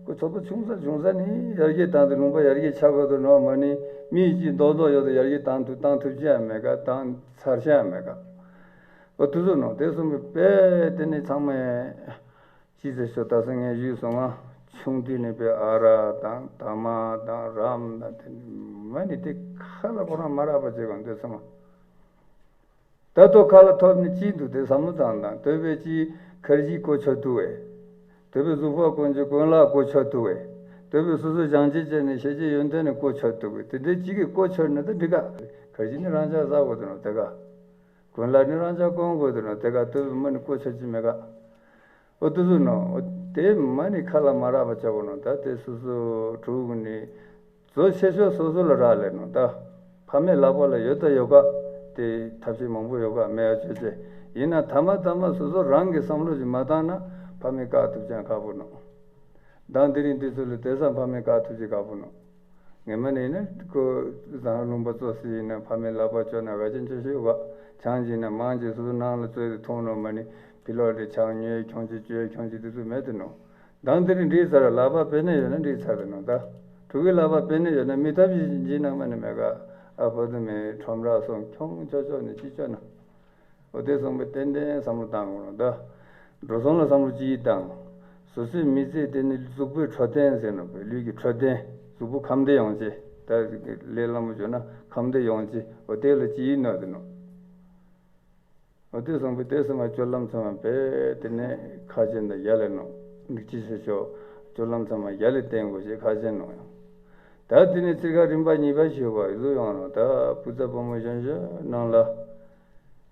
ཁོ་ཚོ་པོ་ཆུང་ས་ཆུང་ས་ནས་ཡར་རྒྱས་བཏང་སྟེ་ལུང་པ་ཡར་རྒྱས་ཆགས་དགོས་དོ་ནོ་མ་ནི་མི་གཅིག་རྡོག་རྡོག་ཡོད་དོ་ཡར་རྒྱས་བཏང་ཐུབ་བཏང་ཐུབ་ཀྱི་ཡང་མེད་ག་བཏང་ཚར་ཀྱི་ཡང་མེད་ག་འོ་དེ་ཚོ་ནོ་དེ་གསུམ་པའི་དཔེ་དེ་ནི་ཚང་མས་ཅི་ཟེར་ཤོག་ད་སང་ངས་ཞུས་སོང་ང་། ཆུང་དུས་ནས་པའི་ཨ་ར་དང་ད་མ་དང་རམ་དང་དེ་མ་ནི་དེ་ཁ་ལ་ཁོ་རང་མ་རག་པ་བྱེད་གང་དེ་ཚང་མ། ད་ལྟོ་ཁ་ལ་ཐོབ་ནི་ཅི་འདུག་དེ་བསམ་བློ་བཏང་དང་དོད་པའི་ཅི་ཁར་ཇི་གོ་ཆོད་དུ་བས། དོད་པའི་གཟུགས་པོ་གོན་གྱི་གོན་ལག་གོ་ཆོད་དུ་བས། དོད་པའི་སོ་སོ་སྦྱང་བྱེད་བྱས་ནས་ཤེས་བྱའི་ཡོན་ཏན་ནི་གོ་ཆོད་དུ་བས་དེ་འདྲའི་ཅི་གི་གོ་ཆོད་ན་ད་འགྲིག་ག་ཁར་ཇི་ནི་རང་ཅག་ཟ་དགོས་དུ་ནོ་དེ་ག་གོན་ལག་ནི་རང་ཅག་གོན་དགོས་དུ་ནོ་དེ་ག་དོད་པའི་མ་ནི་གོ་ཆོད་ཀྱི་མེད་ག་འོ་དེ་ཚོ་ནོ། དེ་མ་ནི་ཁ་ལ་མ་རག་པ་ཆགས་པ་ནོ། ད་དེ་སོ་སོ་ཕྲུ་གུ་ནི་བཟོ་ཆེ་ཤོས་སོ་སོ་ལ་རག་ལས་ནོ། ད་ཕ་མའི་ལག་པ་ལ་ཡོད་ད་ཡོད་ག་དེ་ཐབས་ཤེས་མང་པོ་ཡོད་ག་མེད་ཡ་ཆོས་ཅེ། ཡིན་ན་ཐ་མ་ཐ་མ་སོ་སོ་རང་གི་བསམ་བློ་ཞིག་མ་བཏང་ན་ཕ་མའི་བཀག་ཐུབ་ཅང་ཁག་པོ་ནོ། མདང་དེ་རིང་དུས་ཚོད་ལ་དེ་ཙམ་ཕ་མའི་བཀག་ཐུབ་ཅིག་ཁག་པོ་ནོ། ངས་མ་ནི་ཡིན་ན་ཁོ་ཟངས་ལུང་པ་བཙོ་སྲིད་ཡིན་ན་ཕ་མའི་ལག་པ་བཅོས་ན་ག་ཅན་བཅོས་ཤིག་བ། ཆང་ཅིག་ན་མང་ཅིག་སོ་སོ་ནང་ལ་བཙོས་ཏེ་འཐུང་ནོ་མ་ནི་ཕི་ལོག་དེ་ཆང་ཉོས་ཁྱོང་ཅིག་བཅོས་ཁྱོང་ཅིག་དེ་ཚོ་མེད་དེ་ནོ། མདང་དེ་རིང་འགྲིག་ཚར་ལག་པ་པེ་ནེ་ཡོད་ན་འགྲིག་ཚར་དེ་ནོ་ད། ཕྲུ་གུའི་ལག་པ་པེ་ནེ་ཡོད་ན་མི་ཐབས་ཤིག་འཇིག་ན་མ་ནི་མེད་ག་ཨ་ཕོ་དུ་མེ་ཁྲོམ་ར་སོང་ཁྱོང་ཆོག་ཆོག་ནི་ཅི་ཆོག་ན། འོ་དེ་སོང་པའི་ཏན་ཏན་བསམ་བློ་བཏང་དགོས་ལ་ད། འགྲོ་སོང་ལ་བསམ་བློ་ཅི་ཡིས་བཏང་། སོ་སོའི་མི་ཚེ་དེ་ནི་གཟུགས་པོའི་འཕྲོད་བསྟེན་ཟེར་ནོ་པའི་ལུས་ཀྱི་འཕྲོད་བསྟེན། གཟུགས་པོ་ཁམས་བདེ་ཡོང་ཆེད་ད་ལས་སླ་མོ་བརྗོད་ན་ཁམས་བདེ་ཡོང་ཆེད་འོ་དེ་ལ་ཅི་ཡིས་གནོད་དེ་ནོ། འོ་དེ་སོང་པའི་དེ་སོང་བ་སྤྱོད་ལམ་ཚང་མ་པས་དེ་ནས་ཁ་ཆེན་དང་ཡ་ལས་ནོ། འདུག་ཅི་ཞེས་ཤོག་སྤྱོད་ལམ་ཚང་མ་ཡ་ལས་བསྟེན་དགོས་ཞེས་ཁ་ཆེན་ནོ་ཡང་། ད་དེ་ནས་ཚིག་ཁ་རིམ་པ་གཉིས་པ་ཞིག་བ་བཟོ་ཡོང་ནོ་ད་བུ་ཚ་བུ་མོ་གཞོན་གཞོན་ནང་ལ།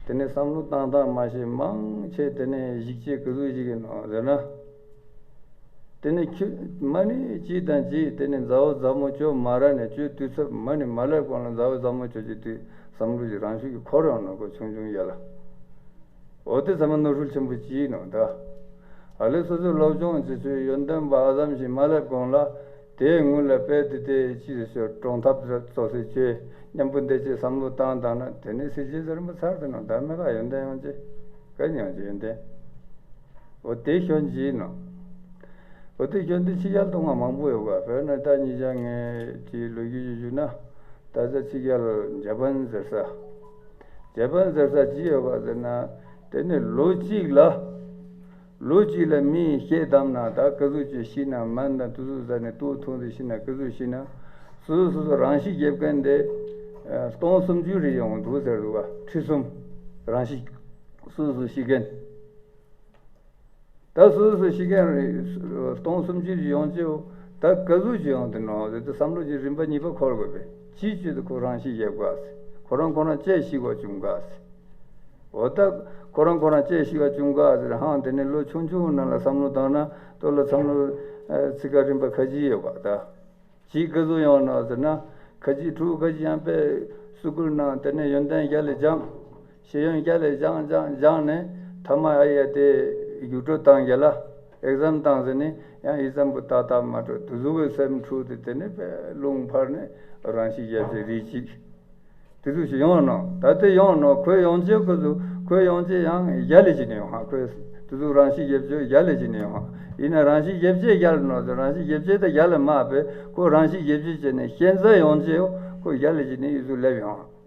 དེ་ནས་བསམ་བློ་བཏང་སྟངས་མ་ཤེས་མང་ཆེ་དེ་ནས་གཞིགས་བྱེད་གི་ཟུག་ཞིག་གི་ནང་ཟེར་ན། དེ་ནས་ཁྱོད་མ་ནི་ཅི་དང་ཅི་དེ་ནས་མཛའ་བོ་མཛའ་མོ་ཅོ་མ་ར་ནས་ཅོ་དུས་ཚོད་མ་ནི་མ་ལེབ་གོང་ལ་མཛའ་བོ་མཛའ་མོ་ཅོ་ཅི་དུས་བསམ་བློ་ཞིག་རང་ཤུགས་ཀྱིས་འཁོར་ཡོང་ནོ་གོ་ཆུང་ཆུང་ཡ་ལ། འོ་དེ་ཚང་མ་ནོར་འཁྲུལ་ཆེན་པོ་ཅིག་ནོ་ད། ཨ་ལེ་སོ་སོའི་སློབ་སྦྱོང་བྱེད་ཚུལ་ཡོན་ཏན་པ་ཨ་ཙམ་ཞིག་མ་སླེབས་གོང་ལ། དེའི་སྔོན་ལ་དཔེ་དེ་དེ་ཅི་ཟེར་ཞོར་གྲོང་ཐབས་ར་བཙོ་སའི་ཆོས་མཉམ་པོ་འདི་ཅི་བསམ་བློ་བཏང་བཏང་ན་དེ་ནི་སྲིད་ཇི་ཟེར་མ་ཚར་དུ་ནོ་ད་མེ་ཁ་ཡོན་ཏན་ཡོང་ཅི། ག་ནི་ཡོང་ཅི་ཡོན་ཏན། འོ་དེ་ཤོན་ཅི་ནོ། འོ་དེ་ཤོན་དེ་ཕྱི་རྒྱལ་གཏོང་བ་མང་པོ་ཡོད་ག་དཔེར་ན་ད་ཉིད་ཅག་ངས་ཅི་ལོ་རྒྱུས་ཅི་ཞུ་ན། ད་ཆ་ཕྱི་རྒྱལ་ཇ་པན་ཟེར་ས། ཇ་པན་ཟེར་ས་ཅི་ཡོད་ག་ཟེར་ན། དེ་ནི་ལོ་གཅིག་ལ། ལོ་གཅིག་ལ་མིའི་ཤེད་བསྡམས་ན་ད་ཀ་ཟུག་ཅིག་ཤི་ན་སྨན་དང་དུ་ཟུག་ཟ་ནས་ལྟོ་འཐུང་དུ་ཤི་ན་ཀ་ཟུག་ཤི་ན། སོ་སོ་སོ་སོ་རང་ཤི་རྒྱབ་མཁན་དེ། སྟོང་སུམ་ཅུ་རེ་ཡོང་འདུག་ཟེར་འདུག་བ་ཁྲི་གསུམ། རང་ཤི། སོ་སོ་སོ་ཤི་མཁན། ད་སོ་སོ་སོ་ཤི་མཁན་རེ་སྟོང་སུམ་ཅུ་ཅིག་ཡོང་ཅིའོ། ད་ཀ་ཟུག་ཅིག་ཡོང་དུ་ནོ་ཟེར་དུ་བསམ་བློ་ཅིག་རིམ་པ་གཉིས་པ་འཁོར་དགོས་པས་ཅིའི་ཆེད་དུ་ཁོ་རང་ཤི་རྒྱབ་ག་ཟེར། ཁོ་རང་ཁོ་རང་ཅེས་ཤི་དགོས་བྱུང་ག་ཟེར། འོ་ད་ཁོ་རང་ཁོ་རང་དཔྱད་ཞིབ་པ་བྱུང་ག་ཟེར། ཧང་དེ་ནས་ལོ་ཆུང་ཆུང་ནང་ལ་བསམ་བློ་བཏང་ན་ལྟོ་ལ་བསམ་བློ་ཚིག་ཀ་རིམ་པ་ཁ་ཅིག་ཡོད་པ་ད། གཅིག་ག་ཚོད་ཡོང་ནོ་ཟེར་ན། ཁ་ཅིག་ཕྲུ་གུ་ཁ་ཅིག་ཡང་དཔེ་སུ་ཀུལ་ནང་དེ་ནས་ཡོན་ཏན་རྒྱ་ལས་སྦྱངས། ཤེས་ཡོན་རྒྱ་ལས་སྦྱངས་སྦྱངས་སྦྱངས་ནས་ཐ་མ་ཨ་ཡ་དེ་རྒྱུགས་སྤྲོད་བཏང་རྒྱ་ལ་ཨེག་ཛམ་བཏང་ཟེར་ནས་ཡང་ཨེག་ཛམ་པོ་ཏག་ཏག་མ་འགྲོ་དུ་ཟུག་གི་སེམས་འཁྲུག་དེ་དེ་ནས་དཔེ་རླུང་འཕར་ནས་རང་ཤི་རྒྱབ་ཅེས་རིགས་གཅིག་དེ་ཚོ་ཞིག་ཡོང་ནོ། ད་དེ་ཡོང་ནོ་ཁོས་ཡོང་ཅེས་ཁོ་ཚོ་ཁོས་ཡོང་ཅེས་ཡང་རྒྱ་ལས་ཅི་ནས་ཡོང་ཧ། ཁོས་དེ་ཚོ་རང་ཤི་རྒྱབ་ཅེས་རྒྱ་ལས་ཅི་ནས་ཡོང་ཧ། ཡིན་ན་རང་ཤི་རྒྱབ་ཅེས་རྒྱ་ལ་ནོ་ཟེར། རང་ཤི་རྒྱབ་ཅེས་ད་རྒྱ་ལ་མ་བས་ཁོ་རང་ཤི་རྒྱབ་ཅེས་བྱས་ནས་ཤན་རྩ་ཡོང་ཅེས་ཁོ་རྒྱ་ལས་ཅི་ནས་ཡུལ་ཚོ་སླེབས་ཡོང་ཧ།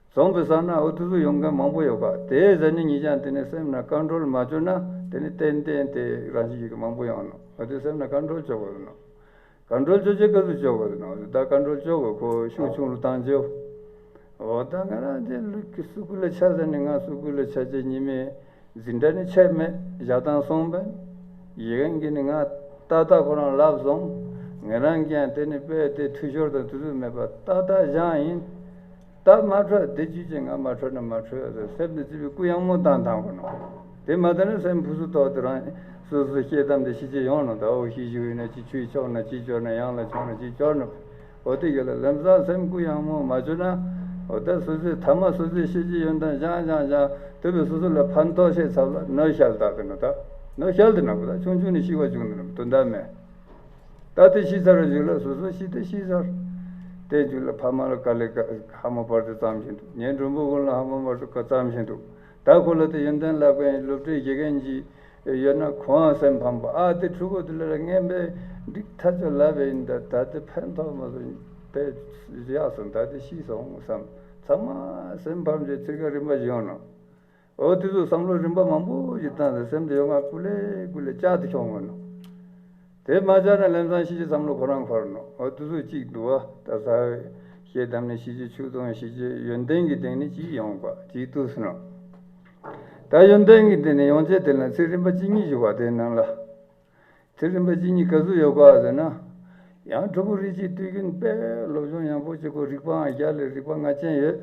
བཟང་པོའི་ས་ན་འོ་དེ་ཚོ་ཡོང་མཁན་མང་པོ་ཡོད་པ་དེ་ཟེར་ནས་ཉིད་ཀྱང་དེ་ནས་སེམས་ན་ཀོན་ཊོལ་མ་བྱུང་ན་དེ་ནས་ཏན་ཏན་དེ་རང་ཤི་ཡོད་མཁན་མང་པོ་ཡོང་ནོ། འོ་དེ་སེམས་ན་ཀོན་ཊོལ་བྱེད་དགོས་ནོ། ཀོན་ཊོལ་བྱེད་ཅེས་ག་ཚོད་བྱེད་དགོས་ནོ། ད་ཀོན་ཊོལ་བྱེད་དགོས་ཁོ་ཤུགས་ཆུང་རུ་བཏང་བྱེད། འོ་ད་ང་རང་དེ་ལུས་ཀྱི་སུ་ཀུ་ལ་ཆ་ཟེར་ནས་ང་སུ་ཀུ་ལ་ཆ་ཅེས་ཉི་མའི་འཛིན་གྲྭ་ནས་ཆད་མེད་བཞག་སྟངས་སོང་པས། ཡི་གེ་གི་ནི་ང་ཏག་ཏག་ཁོ་རང་ལབ་སོང་། ང་རང་གིས་ཡང་དེ་ནི་དཔེ་དེ་འཐུས་ཤོར་དང་དུས་ཚོད་མེད་པ་ཏག་ཏག་བཞག་ཡིན། ད་མ་འཕྲོད་དེ་བཅུད་ཅན་ང་མ་འཕྲོད་ན་མ་འཕྲོད་ཟེར་སེམས་དེ་ཅི་བའི་སྐུ་ཡང་མོ་བཏང་བཏང་དགོས་ནོ། དེ་མ་བཏང་ན་སེམས་ཕུ་སུ་ཐོག་དེ་རང་སོ་སོ་ཤེས་དམ་དེ་ཤེས་ཀྱི་ཡོང་ནོ། ད་འོ་ཤེས་ཞུ་ཡིན་ན་ཅི་ཆུའི་ཕྱོགས་ན་ཅི་སྐྱོར་ན་ཡང་ལ་ཕྱོགས་ན་ཅི་སྐྱོར་ནོ། འོ་དེ་ག་ལ་ལམ་སང་སེམས་སྐུ་ཡང་མོ་མ་བཅོས་ན། འོ་ད་སོ་སོའི་ཐ་མ་སོ་སོའི་ཤེས་ཀྱི་ཡོན་ཏན་སྦྱང་སྦྱང་སྦྱང་དེ་བས་སོ་སོ་ལ་ཕན་ཐོགས་ཤེས་ཚབ་ལ་ནོ་ཤལ་དག་གི་ནོ། ད་ནོ་ཤལ་དེ་ན་གོ་ད་ཆུང་ཆུང་ནས་ཤི་བ་བྱུང་ནི་ནོ་དོན་དག་མེད། ད་དེ་ཤི་ཚར་རྗེས་ལ་སོ་སོ་ཤི་དེ་ཤི་ཚར། དེ་རྗེས་ལ་ཕ་མ་ལ་དཀའ་ལས་ཀ་ཧ་མ་བར་དུ་བརྩམས་བཞིན་འདུག་ངའི་མགྲོན་པོ་ཀུན་ལ་ཧ་མ་བར་དུ་བཀའ་བརྩམས་བཞིན་འདུག་ད་ཁོ་ལ་དེ་ཡོན་ཏན་བསླབ་མཁན་སློབ་གྲྭའི་དགེ་རྒན་གྱི་ཡོད་ན་ཁོའང་སེམས་ཕམ་པ། ཨ་དེ་ཕྲུ་གུ་དེ་ལ་ངན་པའི་འགྲིག་ཐག་ཆོད་ལབ་པ་ཡིན། ད་ད་དེ་ཕན་ཐོགས་མ་སོང་པས་བཞག་སོང་། ད་དེ་ཤི་སོང་བསམ་ཚང་མ་སེམས་ཕམ་རྗེས་ཚིག་ཀ་རིམ་པ་བཞིན་ཡོང་ནོ། འོ་དེ་ཚོ་བསམ་བློ་རིམ་པ་མང་པོ་ཞིག་བཏང་སྟེ་སེམས་དེ་ཡོང་ང་ཀུ་ལེ་ཀུ་ལེ་བཅག་ཏུ་ཤོང་ངོ་ནོ། དེ་མ་བཅག་ན་ལམ་སང་ཤི་ཅེས་བསམ་བློ་ཁོ་རང་འཁོར་ནོ། འོ་དེ་ཚོ་གཅིག་འདུག་བ། ད་ས་ཤེས་དམ་ནས་ཤི་ཅེས་ཆུ་དོང་ཤི་ཅེས་ཡོན་ཏན་གྱི་སྟེང་ནས་གཅིག་ཡོང་བ་གཅིག་ཏུ་སོང་ནོ། ད་ཡོན་ཏན་གྱི་སྟེང་ནས་ཡོང་ཅེས་དེ་ལ་ཚིག་རིམ་པ་གཅིག་གཉིས་ཞུ་བ་དེ་ནང་ལ། དེ་རིམ་པ་གཅིག་གཉིས་ག་ཚོད་ཡོད་ག་ཟེར་ན། ཡང་ཕྲུ་གུ་རིགས་གཅིག་དུས་རྒྱུན་དཔེ་སློབ་སྦྱོང་ཡག་པོ་བྱེད་དགོས། རིག་པའང་རྒྱ་ལས་རིག་པ་ངར་ཅན་ཡོད།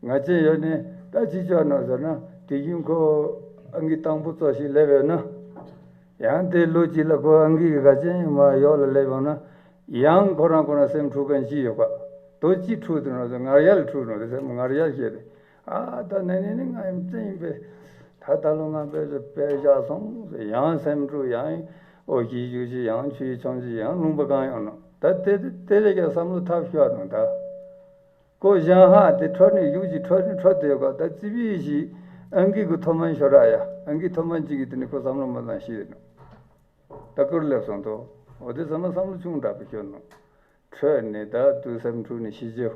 ངར་ཅན་ཡོད་ནས་ད་ཅི་ཆོག་ནོ་ཟེར་ན། དུས་རྒྱུན་ཁོ་ཨང་ཀི་དང་པོ་ཙམ་ཞིག་སླེབས་ཡོད་ན། ཡང་དེ་ལོ་གཅིག་ལ་ཁོ་ཨང་ཀི་གི་ག་ཅན་མ་ཡོག་ལ་སླེབས་ཡོང་ན། ཡང་ཁོ་རང་ཁོ་རང་སེམས་འཁྲུག་མཁན་ཅི་ཡོད་ག་དོ་ཅི་འཁྲུག་དེ་ནོ་ཟེར། ངར་ཡལ་འཁྲུག་ནོ་ཟེར། སེམས་ངར་ཡལ་བཤད་དེ། ཨ་ད་ནས་ནས་ནི་ང་ཡིན་བཙན་ཡིན་པས། ད་ད་ལོ་ང་དཔེ་ཚོ་དཔེ་བཞག་སོང་ཟེར། ཡང་སེམས་འཁྲུག་ཡང་ཨོ་ཞིག་བཞུགས་ཤིག་ཡང་ཆུའི་ཆང་ཞིག་ཡང་ལུང་པ་གང་ཡོང་ནོ། ད་དེ་དེ་ལས་ཀྱང་བསམ་བློ་ཐབས་ཤོར་ནོ་ད། ཀོ་ཞང་ཧ་དེ་འཕྲོ་ནས་ཡུག་ཅིག་འཕྲོ་ནས་འཕྲོ་དེ་ཡོད་ག་ད་ཙི་པི་ཞིག་ཨང་ཀི་གི་མཐོ་དམན་ཤོར་ར་ཡ། ཨང་ཀི་མཐོ་དམན་ཅིག་གི་དེ་ནས་ཁོ་བསམ་བློ་མ་བཏང་ཤི་ནོ། ད་ཀུར་སླེབས་སོང་དོ། འོ་དེ་ཚང་མ་བསམ་བློ་ཆུང་དྲགས་པའི་ཁྱོད་ནོ། འཕྲོས་ནས་ད་དུ་སེམས་འཁྲུག་ནས་ཤི་རྒྱུ།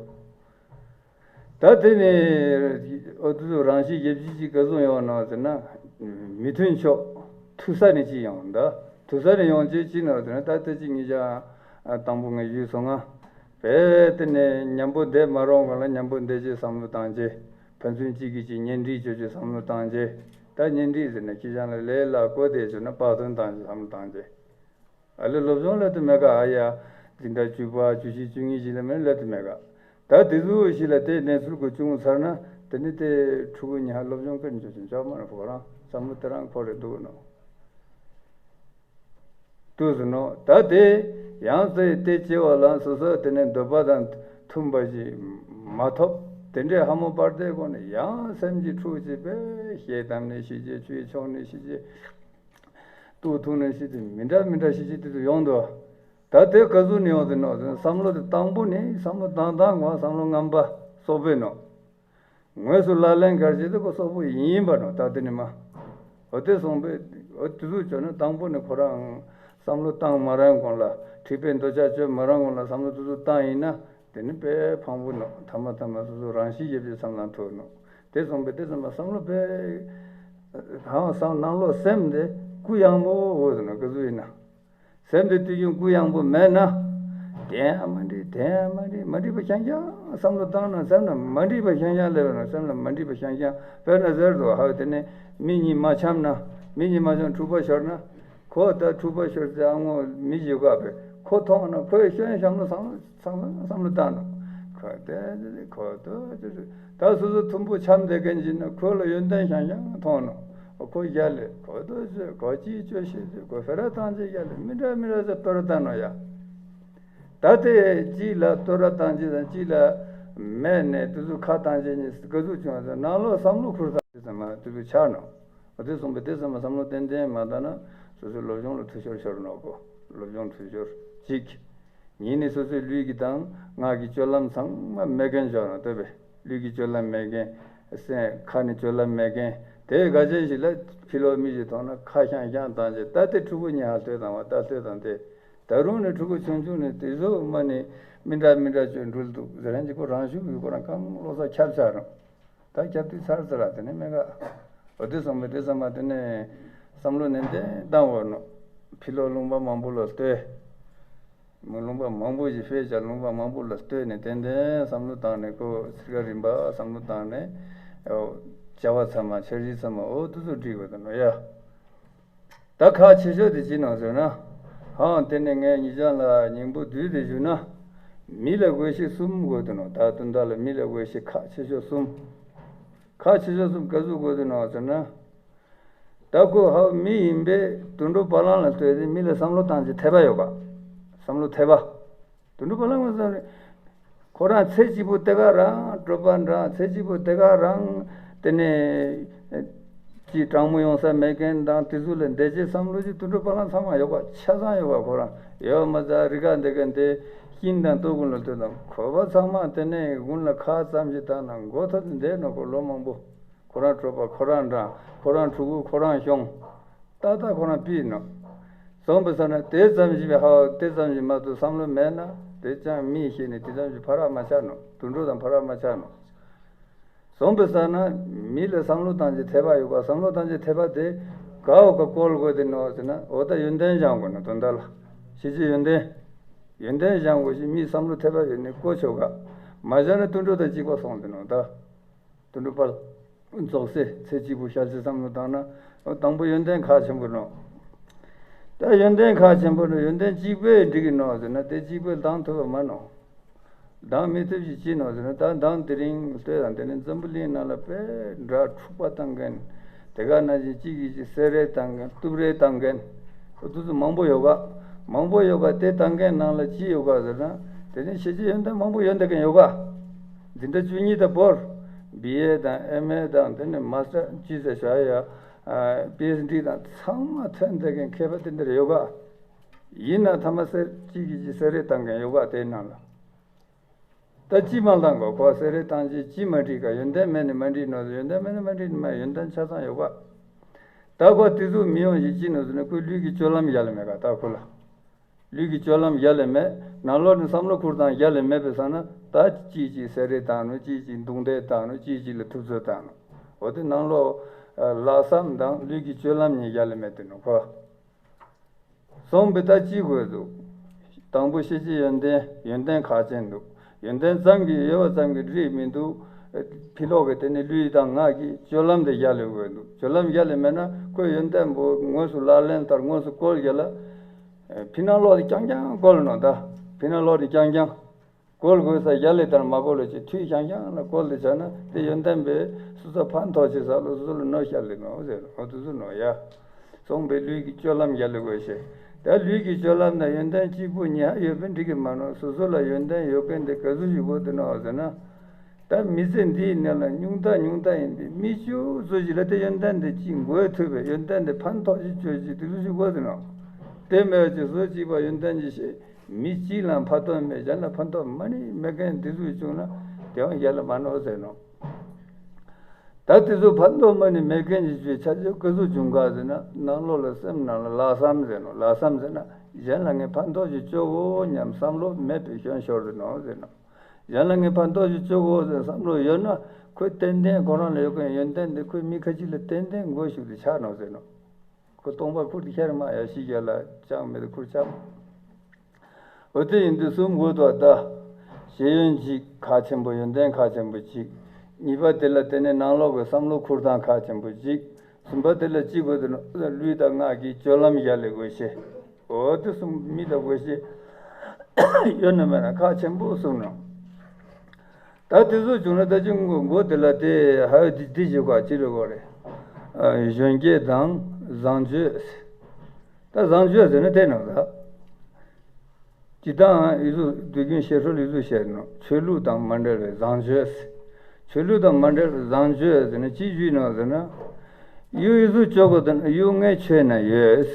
ད་དེ་ནས་འོ་དུ་རང་ཤི་རྒྱབ་ཅི་ཅི་ག་ཚོད་ཡོང་ནོ་ཟེར་ན། མི་མཐུན་ཕྱོགས་ཐུག་ས་ནས་ཅི་ཡོང་ད། ཐུག་ས་ནས་ཡོང་ཅེས་ཅི་ནོ་ཟེར་ན། ད་དེ་ཅི་ངེད་ཅག་དང་པོ་ངས་ཞུས་སོང་ང་། བས་དེ་ནས་མཉམ་པོ་བསྡད་མ་རུང་གོང་ལ་མཉམ་པོ་བསྡད་ཅེས་བསམ་བློ་བཏང་ཅེས། ཕན་ཚུན་གཅིག་གིས་གཅིག་གཉེན་སྒྲིག་བྱོས་ཅེས་བསམ་བློ་བཏང་ཅེས། ད་གཉེན་སྒྲིག་ཟེར་ན་ཁྱི་ཅང་ལ་ལས་སླ་བཀོད་དེ་བྱོས་ན་བག་སྟོན་བཏང་ཅེས་བསམ་བློ་བཏང་ཅེས། ཨ་ལེ་སློབ་སྦྱོང་སླེབས་དུ་མེད་ག་ཨ་ཡ། འཛིན་གྲྭ་བཅུ་པ་བཅུ་བཞི་བཅུ་གཉིས་ཞིག་ལ་མེད་སླེབས་དུ་མེད་ག་ད་དེ་ཚོ་ཞིག་ལ་དེ་གནས་ཚུལ་གོ་བྱུང་ཚར་ན་དེ་ནི་དེ་ཕྲུ་གུ་ཉག་སློབ་སྦྱོང་ཀུན་འཇོག་ཅིང་འཇོག་མ་རུང་ཁོ་རང་བསམ་བློ་དེ་རང་འཁོར་རེ་འདུག་ནོ། འདུག་ཟེར་ནོ། ད་དེ་ཡང་ཚེ་དེ་སྐྱེ་བ་ལ་སོ་སོ་དེ་ནི་འདོད་པ་དང་མཐུན་པ་ཞིག་མ་ཐོབ། དེ་འདྲའི་ཧ་མོ་པར་དེ་གོ་ནས་ཡང་སེམས་ཀྱི་འཁྲུག་ཅིག་པས་ཤེས་དམ་ནས་ཤེས་ཀྱི་ཆུའི་ཕྱོགས་ནས་ཤེས་ཀྱི། ཏུ་ཐུང་ནས་ཤི་དེ་མི་འདྲ་མི་འདྲ་ཤི་ཤི་དེ་ཚོ་ཡོང་འདུག་ད་དེ་ག་ཟུག་ནས་ཡོང་དུ་ནོ་ཟེར་ན་བསམ་བློ་དེ་དང་པོ་ནས་བསམ་བློ་བཏང་བཏང་གོང་བསམ་བློ་ངན་པ་སོག་པོའི་ནོ། ངོས་སུ་ལག་ལེན་གར་བྱེད་དེ་ཁོ་སོག་པོ་ཡིན་པ་ནོ། ད་དེ་ནི་མ། འོ་དེ་སོང་པས་འོ་དེ་ཚོ་བྱོས་ན་དང་པོ་ནས་ཁོ་རང་བསམ་བློ་བཏང་མ་རན་གོང་ལ་འཁྲིག་པའི་འདོད་ཆགས་བཅོས་མ་རན་གོང་ལ་བསམ་བློ་དེ་ཚོ་བཏང་ཡིན་ན། དེ་ནི་དཔེ་ཕངས་པོ་ནོ། ཐ་མ་ཐ་མ་སོ་སོ་རང་ཤི་ཡེ་བྱེད་བསམ་ལང་ཐུག་ནོ། དེ་སོང་པས་དེ་ཙམ་པ་བསམ་བློ་དཔེ། གང་བསམ་ནང་ལོགས་སེམས་དེ་ཀུ་ཡངས་པོ་འོ་ཟེར་ན་ག་ཚོད་ཡིན་ན། སེམས་དེ་དུས་རྒྱུན་ཀུ་ཡངས་པོ་མེད་ན། དེ་ཡང་མ་འགྲིག་དེ་ཡང་མ་འགྲིག་མ་འགྲིག་པ་ཤང་ཤང་བསམ་བློ་བཏང་ན་སེམས་ལ་མ་འགྲིག་པ་ཤང་ཤང་སླེབས་ན་སེམས་ལ་མ་འགྲིག་པ་ཤང་ཤང་དཔེར་ན་ཟེར་དུ་ཧ་དེ་ནས་མི་གཉིས་མ་འཆམ་ན་མི་གཉིས་མ་འཆམ་འཁྲུག་པ་ཤོར་ན། ཁོ་ད་འཁྲུག་པ་ཤོར་ཚེ་ཨ་ངོ་མི་ཞིག་ག་བས་ཁོ་མཐོང་ན་ཁོའི་སྐྱོན་བཤམ་ལ་བསམ་བསམ་བསམ་བློ་བཏང་ནོ། ཁོ་དེ་ཁོ་དོ་ཅི་ད་སོ་སོ་མཐུན་པོ་འཆམ་བསྡད་མཁན་ཅིག་ན་ཁོ་ལ་ཡོན་ཏན་ཤང་ཤང་མཐོང་ནོ། ཁོ་རྒྱལ་ལེ་ཁོ་དོ་ཅི་ཁོ་ཅིའི་སྤྱོད་ཤེས་ཅི་ཁོ་ཕེ་ར་བཏང་ཅི་རྒྱལ་ལེ་མི་འདྲ་མི་འདྲ་ཅི་བསྟོད་ར་བཏང་ནོ་ཡ། ད་དེ་གཅིག་ལ་བསྟོད་ར་བཏང་ཅི་དང་གཅིག་ལ་མེད་ནས་དུ་ཚོ་ཁ་བཏང་ཅི་གཉིས་ག་ཚོད་བྱུང་ཟེར་ནང་ལོགས་བསམ་བློ་ཁུར་བཏང་ཅི་ཙམ་མ་དུ་ཚོ་ཆགས་ནོ། འོ་དེ་སོང་པས་དེ་ཙམ་མ་བསམ་བློ་ཏན་ཏན་མ་བཏང་ན་སོ་སོའི་སློབ་སྦྱོང་ལ་འཐུས་ཤོར་ཤོར་ནོ་གོ། སློབ་སྦྱོང་འཐུས་ཤོར་གཅིག་ཉིད་ནི་སོ་སོའི་ལུས་ཀྱི་དང་ངག་གི་སྤྱོད་ལམ་ཚང་མ་མེད་མཁན་བྱུང་ནོ་ལྟོས་པས། ལུས་ཀྱི་སྤྱོད་ལམ་མེད་མཁན། སེམས་ཁ་ནས་སྤྱོད་ལམ་མེད་མཁན། དེ་ག་ཅན་ཞིག་ལ་ཕྱི་ལོགས་མི་ཞིག་མཐོང་ན་ཁ་ཤང་ཤང་བཏང་བྱས་ད་དེ་ཕྲུ་གུ་ཉག་ལྟོས་དང་བ་ད་ལྟོས་དང་དེ། ད་རུང་ནི་ཕྲུ་གུ་ཆུང་ཆུང་ནས་དེ་ཚོ་མ་ནི་མི་འདྲ་མི་འདྲ་བཅོས་འགྲུལ་འདུག་ཟེར་མཁན་གྱི་ཁོ་རང་ཤུགས་ཀྱིས་ཁོ་རང་གང་བློ་ས་ཁྱབ་ཚར་རུང་། ད་ཁྱབ་དུས་ཚར་ཚར་ར་དེ་ནས་མེད་ག་འོ་དེ་སོང་པས་དེ་ཚང་མ་དེ་ནས་བསམ་བློ་ནན་ཏན་བཏང་བ་ནོ། ཕྱི་ལོགས་ལུང་པ་མང་པོ་ལ་ལྟོས། མི་ལུང་པ་མང་པོ་ཞིག་ཕེབས་ཀྱང་ལུང་པ་མང་པོ་ལ་ལྟོས་ནས་ཏན་ཏན་བསམ་བློ་བཏང་ནས་ཁོ་ཚིག་རིམ་པ་བསམ་བློ་བཏང་ནས་བྱ་བ་ཚང་མ་འཆར་གཞི་ཚང་མ་འོ་དེ་ཚོ་སྒྲིག་དགོས་དང་ནོ་ཡ། ད་ཁག་ཆེ་ཤོས་དེ་ཅི་ནོ་ཟེར་ན། ཧང་དེ་ནས་ངས་ཉེ་ཆར་ལ་སྙིང་པོ་བསྡུས་ཏེ་ཞུས་ན། མི་ལ་དགོས་ཤེས་གསུམ་དགོས་དེ་ནོ། ད་དོན་དག་ལ་མི་ལ་དགོས་ཤེས་ཁག་ཆེ་ཤོས་གསུམ། ཁག་ཆེ་ཤོས་གསུམ་ག་ཚོད་དགོས་དེ་ནོ་ཟེར་ན། ད་ཁོ་ཧ་མི་ཡིན་པས་དུད་འགྲོ་བ་ལང་ལ་ལྟོས་ཏེ་མི་ལ་བསམ་བློ་བཏང་ཅི་འཐད་པ་ཡོད་པ། བསམ་བློ་འཐད་པ། དུད་འགྲོ་བ་ལང་བསམ་རེད། ཁོ་རང་ཚེ་གཅིག་པུ་དེ་ག་རང་གྲོད་པ་འགྲངས་ཚེ་གཅིག་པུ་དེ་ག་རང་དེ་ནས་ཅི་གྲང་མོ་ཡོང་ས་མེད་མཁན་དང་དེ་ཚོ་ལ་འདས་རྗེས་བསམ་བློ་ཅི་དུད་འགྲོ་བ་ལང་ཚང་མ་ཡོད་པ་ཆ་ཚང་ཡོད་པ་ཁོ་རང་ཡོད་མ་ཚད་རི་ཁ་འདི་ག་འདི་ཤིང་དང་སྟོད་ཀུན་ལ་ལྟོས་དང་ཁོ་པ་ཚང་མ་དེ་ནས་དགུན་ལ་ཁ་ཙམ་ཞིག་བཏང་ན་མགོ་ཐོག་ཏུ་འདས་ནོ་ཁོ་ལོ་མང་པོ། ཁོ་རང་གྲོད་པ་ཁོ་རང་འགྲངས། ཁོ་རང་ཕྲུ་གུ་ཁོ་རང་ཤོང་། ཏག་ཏག་ཁོ་རང་ཕིག་ནོ། སོང་པའི་ས་ན་དེ་ཙམ་ཞིག་པའི་ཧ་བ་དེ་ཙམ་ཞིག་མ་གཏོགས་བསམ་བློ་མེད་ན་དེ་ཅང་མི་ཤེས་ནས་དེ་ཙམ་ཞིག་ཕ་རག་མ་ཆགས་ནོ། དུད་འགྲོ་དང་ཕ་རག་མ་ཆགས་ནོ། སོང་པའི་ས་ན་མི་ལ་བསམ་བློ་བཏང་ཅི་འཐད་པ་ཡོད་པ་བསམ་བློ་བཏང་ཅི་འཐད་པ་དེ་ག་འོ་ག་བཀོལ་དགོས་དེ་ནོ་ཟེར་ན་འོ་ད་ཡོན་ཏན་སྦྱང་དགོས་ནོ་དོན་དག་ལ། ཤེས་བྱའི་ཡོན་ཏན། ཡོན་ཏན་སྦྱང་དགོས་ཤིང་མིའི་བསམ་བློ་འཐད་པ་ཡོད་ནས་བཀོལ་ཆོག་ག་མ་སྦྱང་ན་དུད་འགྲོ་དང་གཅིག་པ་སོང་དེ་ནོ་ད། དུད་འགྲོ་པ་རྫོགས་སེ་ཚེ་གཅིག་པུ་ཤར་ཕྱིར་བསམ་བློ་བཏང་ན་དང་པོ་ཡོན་ཏན་ཁག་ཆེན་པོ་ནོ། ད་ཡོན་ཏན་ཁག་ཆེན་པོ་ནོ་ཡོན་ཏན་གཅིག་པོས་འགྲིག་གི་ནོ་ཟེར་ན་དེ་གཅིག་པོས་ལྡང་ཐུབ་པ་མ་ནོ། ལྡང་མི་ཐུབ་ཞིག་ཅི་ནོ་ཟེར་ན་ད་མདང་དེ་རིང་ལྟོས་དང་དེ་ནི་འཛམ་བུ་གླིང་ནང་ལ་དཔེ་འདྲ་འཁྲུག་པ་བཏང་མཁན། དེ་ག་ནང་བཞིན་གཅིག་གིས་གཅིག་བསད་རེས་བཏང་མཁན་གཏུབ་རེས་བཏང་མཁན། འོ་དེ་ཚོ་མང་པོ་ཡོད་ག་མང་པོ་ཡོད་ག་དེ་བཏང་མཁན་ནང་ལ་ཅི་ཡོད་ག་ཟེར་ན། དེ་ནི་ཤེས་བྱའི་ཡོན་ཏན་མང་པོ་ཡོད་བསྡད་མཁན་ཡོད་ག་འཛིན་གྲྭ་བཅུ་གཉིས་དང་བོར། བི་ཨེ་དང་ཨེམ་ཨེ་དང་དེ་ནི་མ་སི་ཊར་ཅི་ཟེར་བྱ་ཡ། པི་ཨེཆ་ཌི་དང་ཚང་མ་ཐོན་བསྡད་མཁན་མཁས་པ་དེ་འདིར་ཡོད་ག་ཡིན་ན་ཐ་མ་སེ་གཅིག་གིས་གཅིག་བསད་རེས་བཏང་མཁན་ཡོད་ག་དེའི་ནང་ལ། ད་ཅི་མ་ལྡང་གོ་ཁོ་བསད་རེས་བཏང་ཅི་ཅི་མ་འགྲིག་ག་ཡོན་ཏན་མེད་ནི་མ་འགྲིག་ནོ་ཡོན་ཏན་མེད་ནི་མ་འགྲིག་ནི་མ་ཡོན་ཏན་ཆ་ཚང་ཡོད་ག་ད་ཁོ་དེ་ཚོ་མི་ཡོང་ཞིག་ཅི་ནོ་ཟེར་ན་ཁོའི་ལུས་ཀྱི་སྤྱོད་ལམ་ཡ་ལ་མེད་ག་ད་ཁོ་ལ། ལུས་ཀྱི་སྤྱོད་ལམ་ཡ་ལ་མེད་ནང་ལོགས་ནས་བསམ་བློ་ཁུར་སྟངས་ཡ་ལ་མེད་པའི་ས་ན་ད་ཅིག་ཅིག་བསད་རེས་བཏང་ནོ་ཅིག་ཅིག་རྡུང་རྡེག་བཏང་ནོ་ཅིག་ཅིག་ལ་ཐུབ་ཚོད་བཏང་ནོ། འོ་དེ་ནང་ལོགས་ལྷག་བསམ་དང་ལུས་ཀྱི་སྤྱོད་ལམ་གཉིས་ཡ་ལ་མེད་དེ་ནོ་ཁོ། སོང་པའི་ད་ཅི་དགོས་འདུག་དང་པོ་ཤེས་བྱའི་ཡོན་ཏན་ཡོན་ཏན་ཁག་ཆེན་འདུག་ཡོན་ཏན་ཙམ་གྱིས་ཡོད་པ་ཙམ་གྱིས་འགྲིག་མི་འདུག་ཕི་ལོག་གི་དེ་ནི་ལུས་དང་ངག་གི་སྤྱོད་ལམ་དེ་ཡར་ལས་དགོས་འདུག་སྤྱོད་ལམ་ཡར་ལས་མེད་ན་ཁོས་ཡོན་ཏན་པོ་དངོས་སུ་ལག་ལེན་བསྟར་དངོས་སུ་བཀོལ་རྒྱུ་ལ། ཕི་ནང་ལོག་དེ་རྐྱང་རྐྱང་བཀོལ་ནོ་ད། ཕི་ནང་ལོག་དེ་རྐྱང་རྐྱང་། བཀོལ་དགོས་ས་ཡར་ལས་ལྟར་མ་བཀོལ་ལ་ཅིག་འཐུས་ཤང་ཤང་ལ་བཀོལ་ཏེ་བྱས་ན་དེ་ཡོན་ཏན་པས་སོ་སོ་ཕན་ཐོགས་ཆེ་ས་ལ་སོ་སོ་ལ་གནོད་ཤར་ལེ་ནོ་ཟེར་ཨོ་དུ་སུ་ནོ་ཡ། སོང་པའི་ལུས་ཀྱི་སྤྱོད་ལམ་ཡར་ལས་དགོས་ཤེ། ད་ལུས་ཀྱི་སྤྱོད་ལམ་ན་ཡོན་ཏན་གཅིག་པུ་ཉིད་ཧ་ཡོད་པའི་འགྲིག་གི་མ་ནོ་སོ་སོ་ལ་ཡོན་ཏན་ཡོད་མཁན་དེ་ག་ཚོད་ཞིག་དགོས་དེ་ནོ་ཟེར་ན། ད་མི་ཚེ་འདིའི་ནང་ལ་ཉུང་མཐའ་ཉུང་མཐའ་ཡིན་པའི་མི་བཅུ་ཙམ་ཞིག་ལ་དེ་ཡོན་ཏན་དེ་གཅིག་འགོས་ཐུབ་པའི་ཡོན་ཏན་དེ་ཕན་ཐོགས་ཤིག་སྤྱོད་ཅིག་དེ་ཚོ་ཞིག་དགོས་དེ་ནོ། དེ་མེད་ཅིག་བཟོ་གཅིག་པ་ཡོན་ཏན་གྱི་ཤེས། མི་གཅིག་ལའང་ཕན་ཐོགས་མེད་གཞན་ལ་ཕན་ཐོགས་མ་ནི་མེད་མཁན་དེ་ཚོ་བྱུང་ན་དེའང་ཡར་ལ་མ་ནོར་ཟེར་ནོ། ད་དེ་ཚོ་ཕན་ཐོགས་མ་ནི་མེད་མཁན་གྱི་ཆོས་ཆ་ཆོས་ག་ཚོད་བྱུང་ག་ཟེར་ན་ནང་ལོགས་ལ་སེམས་ནང་ལ་ལྷག་བསམ་ཟེར་ནོ། ལྷག་བསམ་ཟེར་ན་གཞན་ལ་ངས་ཕན་ཐོགས་ཤིག་བཅོ་དགོས་སྙམ་བསམ་བློ་མེད་པའི་སྐྱོན་ཤོར་ཟེར་ནོ་ཟེར་ནོ། གཞན་ལ་ངས་ཕན་ཐོགས་ཤིག་བཅོ་དགོས་ཟེར་བསམ་བློ་ཡོད་ན་ཁོས་ཏན་ཏན་ཁོ་རང་ལ་ཡོད་མཁན་ཡོན་ཏན་དེ་ཁོས་མི་ཁ་ཅིག་ལ་ཏན་ཏན་དགོས་ཤིག་དེ་ཆགས་ནོ་ཟེར་ནོ། ཁོ་སྟོང་པ་ཁུར་དེ་ཁྱེར་མ་ཡ་ཤི་རྒྱ་ལ་ཅང་མེད་དེ་ཁུར་ཆགས། འོ་དེ་ཡིན་དུས་གསུམ་དགོས་དོ་ད། ཤེས་ཡོན་གཅིག་ཁག་ཆེན་པོ་ཡོན་ཏན་ཁག་ཆེན་པོ་གཅིག་གཉིས་པ་དེ་ལ་དེ་ནས་ནང་ལོགས་ཀྱི་བསམ་བློ་ཁུར་སྟངས་ཁག་ཆེན་པོ་གཅིག་གསུམ་པ་དེ་ལ་གཅིག་དགོས་དོ་ལུས་དང་ངག་གི་སྤྱོད་ལམ་ཡར་ལས་དགོས་ཤེ། འོ་དེ་གསུམ་མི་ལ་དགོས་ཤེ། ཡོད་ན་མེད་ན་ཁག་ཆེན་པོ་གསུམ་ནོ། ད་དེ་ཚོ་བྱུང་ན་ད་ཅི་མགོ་མགོ་དེ་ལ་དེ་ཧ་ཡོད་དེ་དེ་བྱེད་དགོས་ཅི་རེད་གོ་རེད། ཨ། གཞོན་སྐྱེས་དང་བཟང་སྤྱོད། ད་བཟང་སྤྱོད་ཟེར་ན་དེ་ནང་ད། ཇི་ལྟར་ཡུལ་གཟུགས་དུས་རྒྱུན་བཤད་སྲོལ་ཡུལ་གཟུགས་བཤད་ནོ། ཆོས་ལུགས་དང་མ་འབྲེལ་བའི་བཟང་སྤྱོད། ཆོས་ལུགས་དང་མ་འབྲེལ་བའི་བཟང་སྤྱོད་ཟེར་ན་ཅི་ཞུས་ནོ་ཟེར་ན། ཡུལ་ཡུལ་གཟུགས་སྤྱོད་དགོས་དང་ཡུལ་ངའི་ཆོས་ན་ཡོད།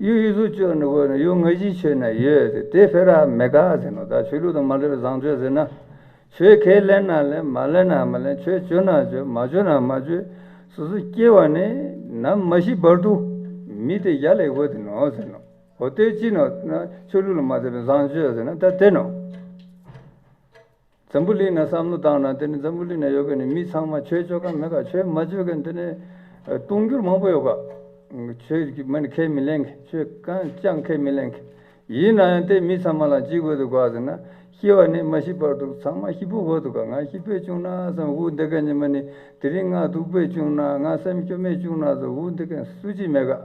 ཡུལ་ཡུལ་གཟུགས་སྤྱོད་ནི་དགོས་ན་ཡུལ་ང་གཞིའི་ཆོས་ན་ཡོད། དེ་ཕེ་ར་མེ་ཀ་ཟེར་ནོ། ད་ཆོས་ལུགས་དང་མ་འབྲེལ་བའི་བཟང་སྤྱོད་ཟེར་ན། ཆོས་ཁས་ལེན་ན་ལེན་མ་ལེན་ན་མ་ལེན། ཆོས་བཅོས་ན་བཅོས་མ་བཅོས་ན་མ་བཅོས། སོ་སོ་སྐྱེ་བ་ནས་ནམ་མ་ཤི་བར་དུ་མི་དེ་ཡ་ལས་དགོས་དེ་ནོ་ཟེར་ནོ། འོ་དེ་ཅི་ནོ་ན་ཆོས་ལུགས་ལ་མ་བརྟེན་པའི་བཟང་སྤྱོད་ཟེར་ན་ད་དེ་ནོ། འཛམ་བུ་གླིང་ན་བསམ་བློ་བཏང་ན་དེ་ནི་འཛམ་བུ་གླིང་ན་ཡོད་མཁན་ནི་མི་ཚང་མ་ཆོས་བཅོ་མཁན་མེད་ཀ། ཆོས་མ་བཅོ་མཁན་དེ་ནི་ཨ་སྟོང་འགྱུར་མང་པོ་ཡོད་ཀ། ཆོས་ཀྱི་མ་ནི་ཁས་མི་ལེན་མཁན། ཆོས་གང་ཅང་ཁས་མི་ལེན་མཁན། ཡིན་ན་ཡང་དེ་མི་ཚང་མ་ལ་ཅི་དགོས་འདུག་ག་ཟེར་ན། སྐྱེ་བ་ནས་མ་ཤི་བར་དུ་ཚང་མ་སྐྱིད་པོ་དགོས་འདུག་ག། ང་སྐྱིད་པོ་བྱུང་ན་བསམ་འུ་འདི་ག་ཉི་མ་ནི་དེ་རིང་ང་སྡུག་པོ་བྱུང་ན། ང་སེམས་སྐྱོ་མེད་བྱུང་ན་ཟེར་འུ་འདི་ག་སུ་ཅི་མེད་ག།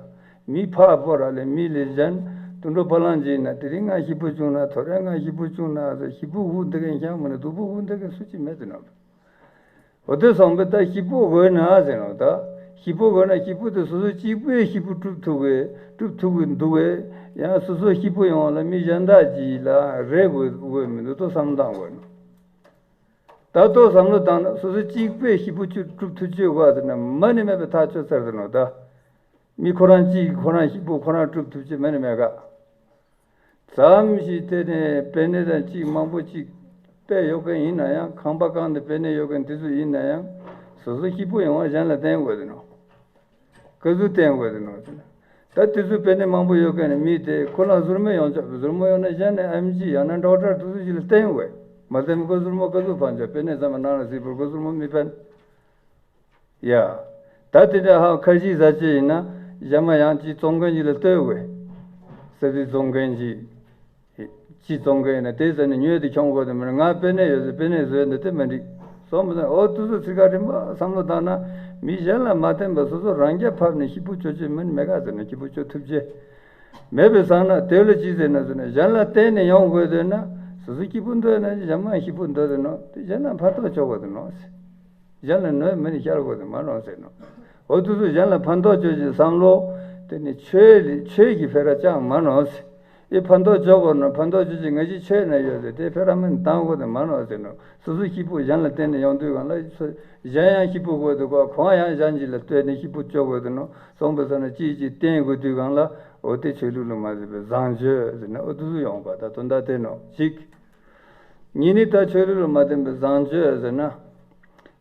མི་ཕ་བོ་ར་ལས་མི་ལས་གཞན་དུད་འགྲོ་བ་ལང་ཅིག་ན་དེ་རིང་ང་སྐྱིད་པོ་བྱུང་ན། ཐོ་རེ་ང་སྐྱིད་པོ་བྱུང་ན་ཟེར། སྐྱིད་པོ་འུ་འདི་ག་ཤང་མ་ནི་སྡུག་པོ་འུ་འདི་ག་སུ་ཅི་མེད་དེ་ནོ། འོ་དེ་སོང་པས་ད་སྐྱིད་པོ་དགོས་ན་ཟེར་ནོ། ད་སྐྱིད་པོ་དགོས་ན་སྐྱིད་པོ་དེ་སོ་སོ་གཅིག་པོས་སྐྱིད་པོ་སྒྲུབ་ཐུབ་གི་སྒྲུབ་ཐུབ་གི་འདུག་གས། ཡང་སོ་སོ་སྐྱིད་པོ་ཡོང་བ་ལ་མི་གཞན་དག་ཅིག་ལ་རེ་དགོས་དགོས་མི་འདུག་ཏོ་བསམ་བློ་བཏང་དགོས་ནོ། ད་ཏོ་བསམ་བློ་བཏང་ན་སོ་སོ་གཅིག་པོས་སྐྱིད་པོ་སྒྲུབ་ཐུབ་ཆོག་ག་ཟེར་ན་མ་ནི་མེད་པའི་ཐག་ཆོད་ཚར་ཟེར་ནོ་ད། མི་ཁོ་རང་གཅིག་ཁོ་རང་སྐྱིད་པོ་ཁོ་རང་སྒྲུབ་ཐུབ་ཆོག་མ་ནི་མེད་ག། ཙམ་ཞིག་དེ་ནས་པེ་ནེ་དང་གཅིག་མང་པོ་གཅིག་དཔེ་ཡོད་མཁན་ཡིན་ན་ཡང་། ཁང་པ་གང་དུ་པེ་ནེ་ཡོད་མཁན་དེ་ཚོ་ཡིན་ན་ཡང་། སོ་སོ་སྐྱིད་པོ་ཡོང་བ་གཞན་ལ་བརྟེན་དགོས་དེ་ནོ། ག་ཚོད་བརྟེན་དགོས་དེ་ནོ་ཟེར་ན། ད་དེ་ཚོ་པེ་ནེ་མང་པོ་ཡོད་མཁན་ནི་མི་དེ་ཁོ་ལ་ཟུར་མོ་ཡོང་ཆོག་ཟུར་མོ་ཡོང་ན་གཞན་ནས་ཨེམ་ཆི་ཡང་ན་ཌོག་ཊར་དེ་ཚོ་ཞིག་ལ་བརྟེན་དགོས། མ་བརྟེན་ཁོ་ཟུར་མོ་ག་ཚོད་ཕན་ཆོག། པེ་ནེ་ཚང་མ་ནང་ལ་གཟིགས་པར་ཁོ་ཟུར་མོ་མི་ཕན། ཡ། ད་དེ་འདྲ་ཧ་ཁར་ཞིག་ཟ་ཅེ་ཡིན་ན་གཞན་མ་ཡང་ཅིག་བཙོང་མཁན་ཅིག་ལ་ལྟོས་དགོས། ས་དེ་བཙོང་མཁན་ཅིག་ཅིག་བཙོང་མཁན་ཡིན་ན་དེ་ཟ་ནས་ཉོས་དེ་འཁྱོངས་དགོས་དེ་མིན་ན། ང་པེ་ནེ་ཡོད་ཟེར་པེ་ནེ་བཟོས་འདི་དེ་མ་འགྲིག། སོང་མི་སོང་། འོ་དུས་ཚོད་ཚིག་ཁ་རིམ་པ་བསམ་བློ་བཏང་ན་མི་གཞན་ལ་མ་བརྟེན་པར་སོ་སོ་རང་རྐྱ་ཕབ་ནས་སྐྱིད་པོ་བཅོ་ཅེ་མིན་མེད་ག་ཟེར་ན་སྐྱིད་པོ་བཅོ་ཐུབ་ཅེ། མེད་པའི་སང་ན་དེ་ལ་ཅི་ཟེར་ན་ཟེར་ན་གཞན་ལ་བརྟེན་ནས་ཡོང་དགོས་འདོད་ན་སོ་སོ་སྐྱིད་པོ་འདོད་ན་གཞན་མ་སྐྱིད་པོ་འདོད་དེ་ནོ། དེ་གཞན་ལ་ཕན་ཐོགས་བཅོ་དགོས་དེ་ནོ། གཞན་ལ་གནོད་མི་ནི་བཤད་དགོས་དེ་མ་ནོ་ཟེར་ནོ། འོ་དུས་ཚོད་གཞན་ལ་ཕན་ཐོགས་བཅོ་ཅེས་བསམ་བློ་དེ་ནི་ཆོས་ལས་ཆོས་ཀྱི་ཕེ་ར་ཅང་མ་ནོ་ཟེར། ཨེ་ཕན་ཐོགས་བཅོ་དགོས་ནོ། ཕན་ཐོགས་བཅོ་ཅེས་ང་ཅི་ཆོས་ན་ཡོད་ཟེར། དེ་ཕེ་ར་མིན་བཏང་དགོས་དེ་མ་ནོ་ཟེར་ནོ། སོ་སོ་སྐྱིད་པོ་གཞན་ལ་བརྟེན་ནས་ཡོང་དུས་གང་ལ་སོ་གཞན་ཡང་སྐྱིད་པོ་དགོས་དེ་གོ། ཁོང་ཡང་གཞན་གྱི་ལ་ལྟོས་ནས་སྐྱིད་པོ་བཅོ་དགོས་དེ་ནོ། སོང་པའི་ས་ན་ཅིའི་ཅིའི་བརྟེན་དགོས་དུས་གང་ལ་འོ་དེ་ཆོས་ལུགས་ལ་མ་བརྟེན་པའི་བཟང་སྤྱོད་ཟེར་ན་འོ་དུ་སུ་ཡོང་པ་ད་དོན་དག་དེ་ནོ་གཅིག། གཉིས་ནི་ད་ཆོས་ལུགས་ལ་མ་བརྟེན་པའི་བཟང་སྤྱོད་ཟེར་ན།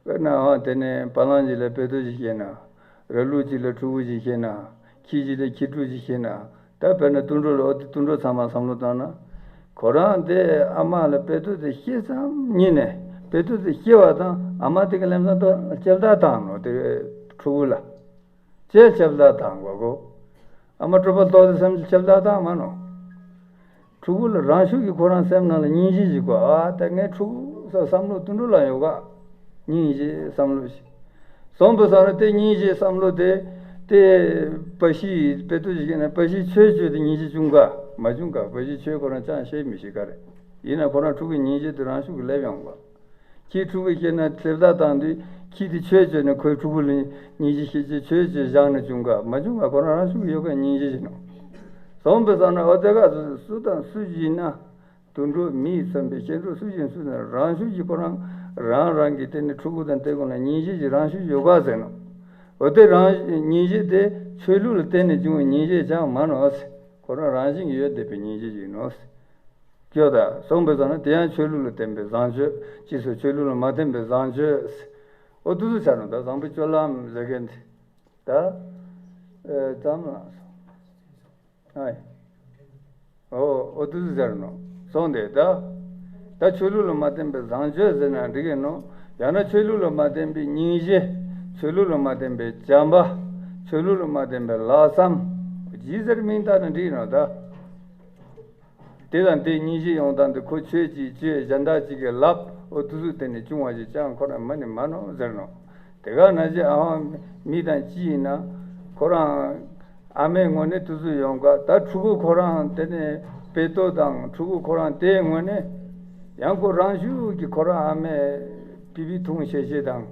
དཔེར་ན་ཨ་དེ་ནས་བ་ལང་ཅིག་ལ་དཔེ་ཏོ་ཅིག་བཤད་ན། ར་ལུག་ཅིག་ལ་ཕྲུ་གུ་ཅིག་བཤད་ན། ཁྱི་ཅིག་ལ་ཁྱི་ཕྲུག་ཅིག་བཤད་ན། ད་དཔེར་ན་དུད་འགྲོ་ལ་འོ་དེ་དུད་འགྲོ་ཚང་མ་བསམ་བློ་བཏང་ན། ཁོ་རང་དེ་ཨ་མ་ལ་དཔེ་ཏོ་དེ་བཤད་ཙམ་ཉིད་ནས་དཔེ་ཏོ་དེ་བཤད་པ་དང་ཨ་མ་དེ་གི་ལམ་སང་ཏོ་ལྕེབ་ལྟ་བཏང་ནོ་དེ་ཕྲུ་གུ་ལ། ཅེས་ལྕེབ་ལྟ་བཏང་གོ་གོ། ཨ་མ་སྤྲོ་པོ་ལྟོགས་ཏེ་སེམས་ལྕེབ་ལྟ་བཏང་མ་ནོ། ཕྲུ་གུ་ལ་རང་ཤུགས་ཀྱིས་ཁོ་རང་སེམས་ནང་ལ་སྙིང་རྗེ་ཞིག་གོ། ཨ་ད་ངའི་ཕྲུ་གུ་ས་བསམ་བློ་དུད་འགྲོ་ལ་ཡོད་ག། སྙིང་རྗེ་བསམ་བློ་ཞིག། སོང་པའི་སང་ན་དེ་སྙིང་རྗེ་བསམ་བློ་དེ་དེ་པ་ཤི་དཔེ་ཏོ་ཞིག་ཡིན་ན་པ་ཤི་ཆོས་བཅོས་ཏེ་སྙིང་རྗེ་བྱུང་ག་མ་བྱུང་ག། པ་ཤི་ཆོས་ཁོ་རང་ཅང་ཤེས་མི་ཤེས་ག་རེ། ཡིན་ན་ཁོ་རང་ཕྲུ་གུའི་སྙིང་རྗེ་དེ་རང་ཤུགས་ཀྱིས་སླེབས་ཡོང་ག། ཁྱི་ཕྲུ་གུ་ཤེས་ན་ལྕེབ་ལྟ་བཏང་དུས་ཁྱི་དེ་ཆོས་བཅོས་ནས་ཁོའི་ཕྲུ་གུ་ལ་སྙིང་རྗེ་ཤེས་ཀྱི་ཆོས་བཅོས་བཞག་ན་བྱུང་ག་མ་བྱུང་ག་ཁོ་རང་རང་ཤུགས་ཡོད་ག་སྙིང་རྗེ་ཞིག་ནོ། སོང་པའི་སང་ན་འོ་དེ་ག་སུ་དང་སུ་ཞིག་ན་དུད་འགྲོ་མི་ཡིས་བསམ་པའི་ཤེས་འགྲོ་སུ་ཞིག་སུ་དང་རང་ཤུགས་ཀྱིས་ཁོ་རང་རང་རང་གི་དེ་ནི་ཕྲུ་གུ་དང་དེ་ཀུན་ལ་སྙིང་རྗེ་ཞིག་རང་ཤུགས་ཡོད་ག་ཟེར་ནོ། འོ་དེ་རང་སྙིང་རྗེ་དེ་ཆོས་ལུགས་ལ་བརྟེན་ནས་བྱུང་བའི་སྙིང་རྗེ་ཅང་མ་ནོ་ཟེར། ཁོ་རང་རང་བཞིན་གྱིས་ཡོད་བསྡད་པའི་སྙིང་རྗེ་ཞིག་ནོ་ཟེར། སྐྱོ་ད་སོང་པའི་སང་ན་དེ་ཡང་ཆོས་ལུགས་ལ་བརྟེན་པའི་བཟང་སྤྱོད་ཅེས་སོགས་ཆོས་ལུགས་ལ་མ་བརྟེན་པའི་བཟང་སྤྱོད། འོ་དུ་སུ་ཆ་ནོ་ད་བཟང་པོའི་སྤྱོད་ལམ་ཟེར་མཁན་དེ་ད་ཨེ་ཙམ་ལ་སོང་ཨ་ཡེ་འོ་འོ་དུ་སུ་ཆ་ནོ་སོང་དེ་ད་ད་ཆོས་ལུགས་ལ་མ་བརྟེན་པའི་བཟང་སྤྱོད་ཟེར་ན་འགྲིག་གི་ནོ། ཡང་ན་ཆོས་ལུགས་ལ་མ་བརྟེན་པའི་སྙིང་རྗེ། ཆོས་ལུགས་ལ་མ་བརྟེན་པའི་བྱམས་པ། ཆོས་ལུགས་ལ་མ་བརྟེན་པའི་ལྷག་བསམ། ཇི་ཟེར་མིང་བཏགས་ན་འགྲིག་གི་ནོ་ད། དེ་དང་དེའི་སྙིང་རྗེ་ཡོང་སྟངས་དེ་ཁོ་ཆོས་ཅིག་བཅོས་གཞན་དག་ཅིག་གིས་ལབ་འོ་དུ་སུ་དེ་ནས་བྱུང་བ་ཞིག་ཅང་ཁོ་རང་མ་ནི་མ་ནོ་ཟེར་ནོ། དེ་ག་ན་ཅི་ཨ་ཧོ་མི་དང་ཅི་ཡིན་ན་ཁོ་རང་ཨ་མའི་ངོས་ནས་དུ་སུ་ཡོང་ག་ད་ཕྲུ་གུ་ཁོ་རང་དེ་ནས་དཔེ་ཏོ་དང་ཕྲུ་གུ་ཁོ་རང་དེའི་ངོས་ནས་ཡང་ཁོ་རང་ཤུགས་ཀྱིས་ཁོ་རང་ཨ་མའི་ པི་པི་འཐུང་ཤེས་ཤེས་དང་།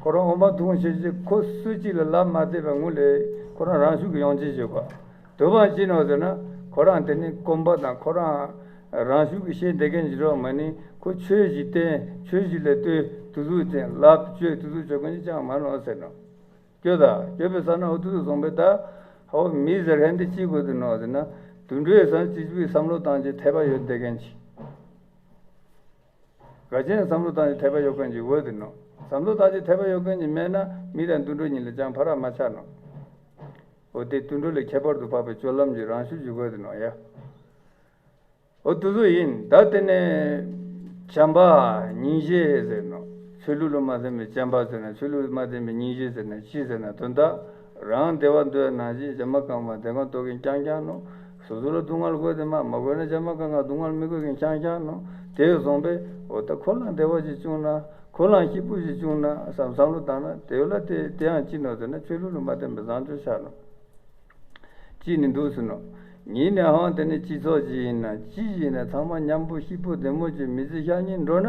ཁོ་རང་འོ་མ་འཐུང་ཤེས་ཤེས། ཁོ་སུ་གཅིག་ལ་ལབ་མ་བསྡད་པའི་ངོས་ལ་ཁོ་རང་རང་ཤུགས་ཀྱིས་ཡོང་ཅེས་བྱེད་དགོས། དུ་བ་ཅི་ནོ་ཟེར་ན། ཁོ་རང་དེ་ནི་གོམ་པ་དང་ཁོ་རང་རང་ཤུགས་ཀྱིས་ཤེས་བསྡད་མཁན་ཞིག་རོགས་མ་ནི། ཁོ་ཆོས་ཤིག་བསྟན། ཆོས་ཤིག་ལ་ལྟོས། དུ་ཟུག་ཅན་ལབ་བཅོས་དུ་ཟུག་བྱེད་མཁན་ཞིག་ཅང་མ་ནོ་ཟེར་ནོ། སྐྱོ་ད་སྐྱོ་པའི་ས་ན་འོ་དུ་ཟུག་སོང་པས་ད། ཧའོ་མི་ཟེར་མཁན་དེ་ཅི་དགོས་དུ་ནོ་ཟེར་ན། དུད་འགྲོའི་ས་ཅི་ཅི་བསམ་བློ་བཏང་ཅིག་འཐད་པ་ཡོད་བསྡད་མཁན་ཅིག་ག་ཅན་བསམ་བློ་བཏང་ནས་འཐད་པ་ཡོད་མཁན་ཅིག་དགོས་དེ་ནོ། བསམ་བློ་བཏང་ཅིག་འཐད་པ་ཡོད་མཁན་ཅིག་མེད་ན་མི་དང་དུད་འགྲོ་གཉིས་ལ་ཅང་ཕ་རག་མ་ཆགས་ནོ། འོ་དེ་དུད་འགྲོ་ལས་ཁྱད་པར་དུ་འཕགས་པའི་སྤྱོད་ལམ་གྱི་རང་ཤུགས་ཅིག་དགོས་དེ་ནོ་ཡ། འོ་དུ་ཟོ་ཡིན་ད་དེ་ནས་བྱམས་པ་སྙིང་རྗེ་ཟེར་ནོ། ཆོས་ལུགས་ལ་མ་བརྟེན་པའི་བྱམས་པ་ཟེར་ན། ཆོས་ལུགས་ལ་མ་བརྟེན་པའི་སྙིང་རྗེ་ཟེར་ན་ཅི་ཟེར་ན་དོན་དག་རང་བདེ་བ་འདོད་ནང་བཞིན་བྱ་མ་རྐང་མ་བདེ་གང་རྟོགས་མཁན་རྐྱང་རྐྱང་ནོ། སོ་སོ་ལ་སྡུག་བསྔལ་དགོས་དེ་མ་མ་དགོས་ན་བྱ་མ་རྐང་མ་སྡུག་བསྔལ་མི་དགོས་མཁན་རྐྱང་རྐྱང་ནོ། དེ་བཟུང་པས་འོ་ད་ཁོ་རང་བདེ་བ་ཞིག་བྱུང་ན་ཁོ་རང་སྐྱིད་པོ་ཞིག་བྱུང་ན་བསམ་བསམ་བློ་བཏང་ན་དེ་ལ་དེ་དེ་ཡང་ཅི་ནོ་ཟེར་ན་ཆོས་ལུགས་ལ་མ་བརྟེན་པའི་བཟང་སྤྱོད་ཆགས་ནོ། ཅི་ནི་འདུག་ཟེར་ནོ། ཉིན་ནས་ཧང་དེ་ནི་སྤྱི་ཚོགས་ཅིག་ཡིན་ན་ཅི་ཞིག་ཡིན་ན་ཚང་མ་མཉམ་པོ་སྐྱིད་པོ་བདེ་མོ་ཅིག་མི་ཚེ་ཤར་ཉིན་འགྲོ་ན།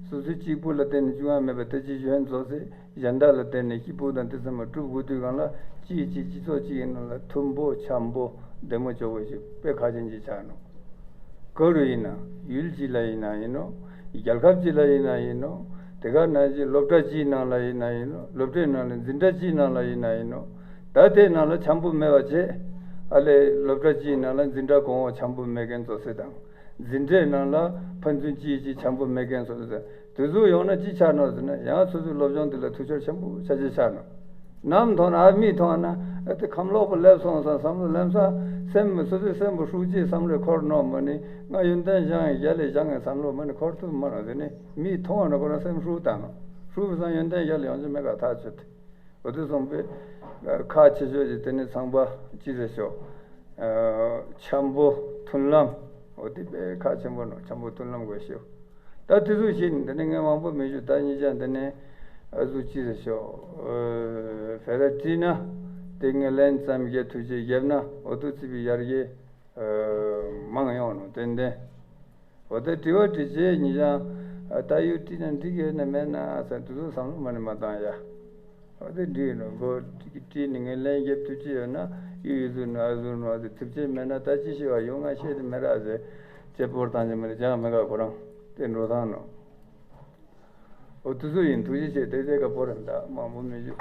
སོ་སོའི་གཅིག་པུ་ལ་བརྟེན་ནས་བྱུང་ཡ་མེད་པའི་ད་ཅི་གཞོན་བཟོ་སྲིད། གཞན་དག་ལ་བརྟེན་ནས་སྐྱིད་པོ་དང་དེ་ཚང་མ་སྒྲུབ་དགོས་དུས་གང་ལ་ཅིའི་ཕྱིར་སྤྱི་ཚོགས་གཅིག་གི་ནང་ལ་མཐུན་པོ་འཆམ་པོ་བདེ་མོ་ཅོག་པོ་ཞིག་དཔེ་ཁག་ཅན་ཅིག་ཆགས་ནོ། ག་རུ་ཡིན་ན་ཡུལ་གཅིག་ལ་ཡིན་ན་ཡིན་ནོ། རྒྱལ་ཁབ་གཅིག་ལ་ཡིན་ན་ཡིན་ནོ། དེ་ག་ནང་བཞིན་སློབ་གྲྭ་གཅིག་ནང་ལ་ཡིན་ན་ཡིན་ནོ། སློབ་གྲྭའི་ནང་ལ་འཛིན་གྲྭ་གཅིག་ནང་ལ་ཡིན་ན་ཡིན་ནོ། ད་དེའི་ནང་ལ་འཆམ་པོ་མེད་པ་བྱས། ཨ་ལས་སློབ་གྲྭ་གཅིག་ནང་ལ་འཛིན་གྲྭ་གོང་འོག་འཆམ་པོ་མེད་མཁན་བཟོ་སྲིད་དང་། འཛིན་གྲྭའི་ནང་ལ་ཕན་ཚུན་གཅིག་གིས་གཅིག་འཆམ་པོ་མེད་མཁན་བཟོ་སྲིད་དང་། དེ་ཚོ་ཡོང་ན་ཅི་ཆགས་ནོ་ཟེར་ན་ཡང་སོ་སོའི་སློབ་སྦྱོང་དེ་ལ་ཐུགས་ཕྱོགས་ཆེན་པོ་ཆགས་ཆགས་ཆགས་ནོ། ནམ་མཐོང་ན་ཨ་མིག་མཐོང་ན་ཨ་དེ་ཁམས་ལོག་པོ་སླེབས་སོང་ས་བསམ་བློ་སླེབས་ས། སེམས་སོ་སོའི་སེམས་པོ་ཧྲུག་ཅེས་བསམ་བློ་འཁོར་ནོ་མ་ནི་ང་ཡོན་ཏན་སྦྱང་ཡང་རྒྱ་ལས་སྦྱང་ངས་བསམ་བློ་མ་ནི་འཁོར་ཐུབ་མ་ནོ་ཟེར་ནི་མིག་མཐོང་བ་ན་ཁོ་རང་སེམས་ཧྲུག་བཏང་ནོ། ཧྲུག་བས་སང་ཡོན་ཏན་རྒྱ་ལས་ཡོང་རྒྱུ་མེད་ག་ཐག་ཆོད་དེ། འོ་དེ་སོང་པས་ཁག་ཆེ་ཤོས་ཀྱི་དེ་ནི་ཚང་པ་ཅི་ཟེར་ཤོག་འཆམ་པོ་མཐུན་ལམ། འོ་དེ་དཔེ་ཁག་ཆེན་པོ་ནོ། འཆམ་པོ་མཐུན་ལམ་དགོས་ཤོག་ད་དེ་ཚོ་བཤད་ནི་འདི་ནི་ངས་མང་པོ་མི་ཞུ། ད་ཉིད་ཀྱང་འདི་ནི་ཨ་ཟུག་ཅི་ཟེར་ཤོག་བེ་ར་བྲིས་ན་དེ་ངས་ལན་ཙམ་བརྒྱད་ཐུགས་རྗེ་བརྒྱབ་ན་འོ་དུ་ཙི་པི་ཡར་རྒྱས་མང་ཡོང་ནོ་ཏན་ཏན། འོ་ད་དྲི་བ་དྲི་བྱེད་ཉིད་ཀྱང་ད་ཡུ་བྲིས་ན་འགྲིག་ཡོད་ན་མེད་ན་ཟེར་དུ་ཚོ་བསམ་བློ་མ་ནི་མ་བཏང་ཡ། འོ་དེ་འགྲིག་ནོ། མགོ་བྲིས་ནི་ངས་ལན་རྒྱབ་ཐུབ་ཀྱི་ཡོད་ན་ཡུ་ཡུ་ཟུར་ནོ་ཨ་ཟུར་ནོ་ཨ་ཟེར་ཐུབ་ཀྱི་མེད་ན་ད་ཅི་ཤེས་བ་ཡོང་ང་ཤེས་དེ་མེད་ར་ཟེར་ཅེ་པོར་བཏང་ཀྱི་མེད་ར་ཅང་མེད་ག་ཁོ་རང་དེ་འགྲོ་ཐང་ནོ། འོ་དུ་ཚོ་ཡིན་ཐུགས་རྗེ་ཆེ། དེ་ཚེ་ག་པོ་རེད་འདའ་མང་པོ་མི་བཞུགས།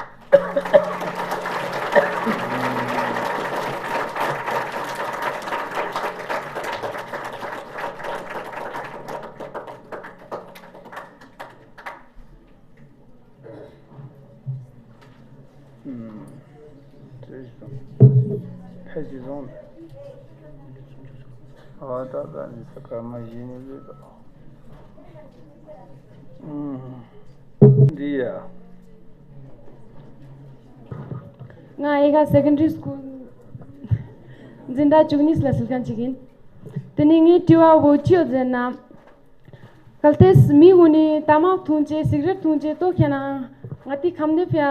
ཕལ་ཆེར་སོང་། ཨ་ད་ད་ནི་ས་ཀར་མ་བཞི་ནི་ལས་དོ། འདི་ཡ། ང་ཨེ་ཤ་སེ་ཀན་ཌ་རི་སྐུལ་འཛིན་གྲྭ་བཅུ་གཉིས་ལ་སླེབས་མཁན་ཅིག་ཡིན། དེ་ནས་ངའི་དྲི་བ་བོ་ཅི་ཡོད་ཟེར་ན། གལ་ཏེ་མི་གུན་ནི་ཏ་མག་འཐུང་ཅེས་སིག་རེཊ་འཐུང་ཅེས་ལྟོ་ཁྱེར་ན་ང་ཏི་ཁམས་དེ་ཕིའ་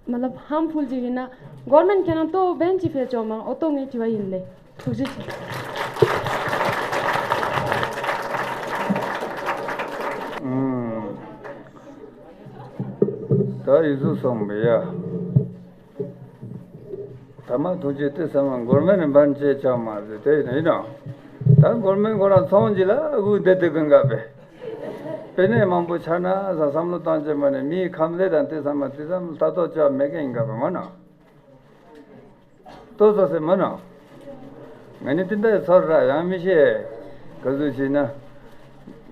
མ་ལབ་ཧམ་ཕུལ་ཅིག་ཡིན་ན་གོར་མེན་ཁྱེད་རང་ལྟོ་བན་ཅི་ཕིའ་ཅོག་མ་འོ་ལྟོ་ངའི་དྲི་བ་ཡིན་ལེ། ཐུགས་རྗེ་ཆེ། ད་ཡིག་གཟུགས་སོང་བས་ཡ། ད་མ་ཐུགས་རྗེ་དེ་ཚང་མ་གོར་མེན་ནས་འབར་ཆེ་ཆགས་མ་རེད་དེ་ཡིན་ཡིན་ནོ། ད་གོར་མེན་ཁོ་རང་ཚོང་གི་ལ་དབུགས་བདེ་དེ་ཀུན་དགའ་བས། པེ་ནེ་མང་པོ་ཆགས་ན་ཟ་བསམ་བློ་བཏང་ཆེ་མ་ནས་མིའི་ཁམས་ལས་དང་དེ་ཚང་མ་དེ་ཚང་མ་ལྟ་རྟོག་བྱ་མེད་མཁན་ཡིན་དགའ་བས་མ་ནོ། ལྟོ་ཚོ་ཟེར་མ་ནོ། ང་ནི་དེ་འདྲའི་ཚོར་ར་ཡང་མི་ཤེས། ག་ཚོད་བྱས་ན།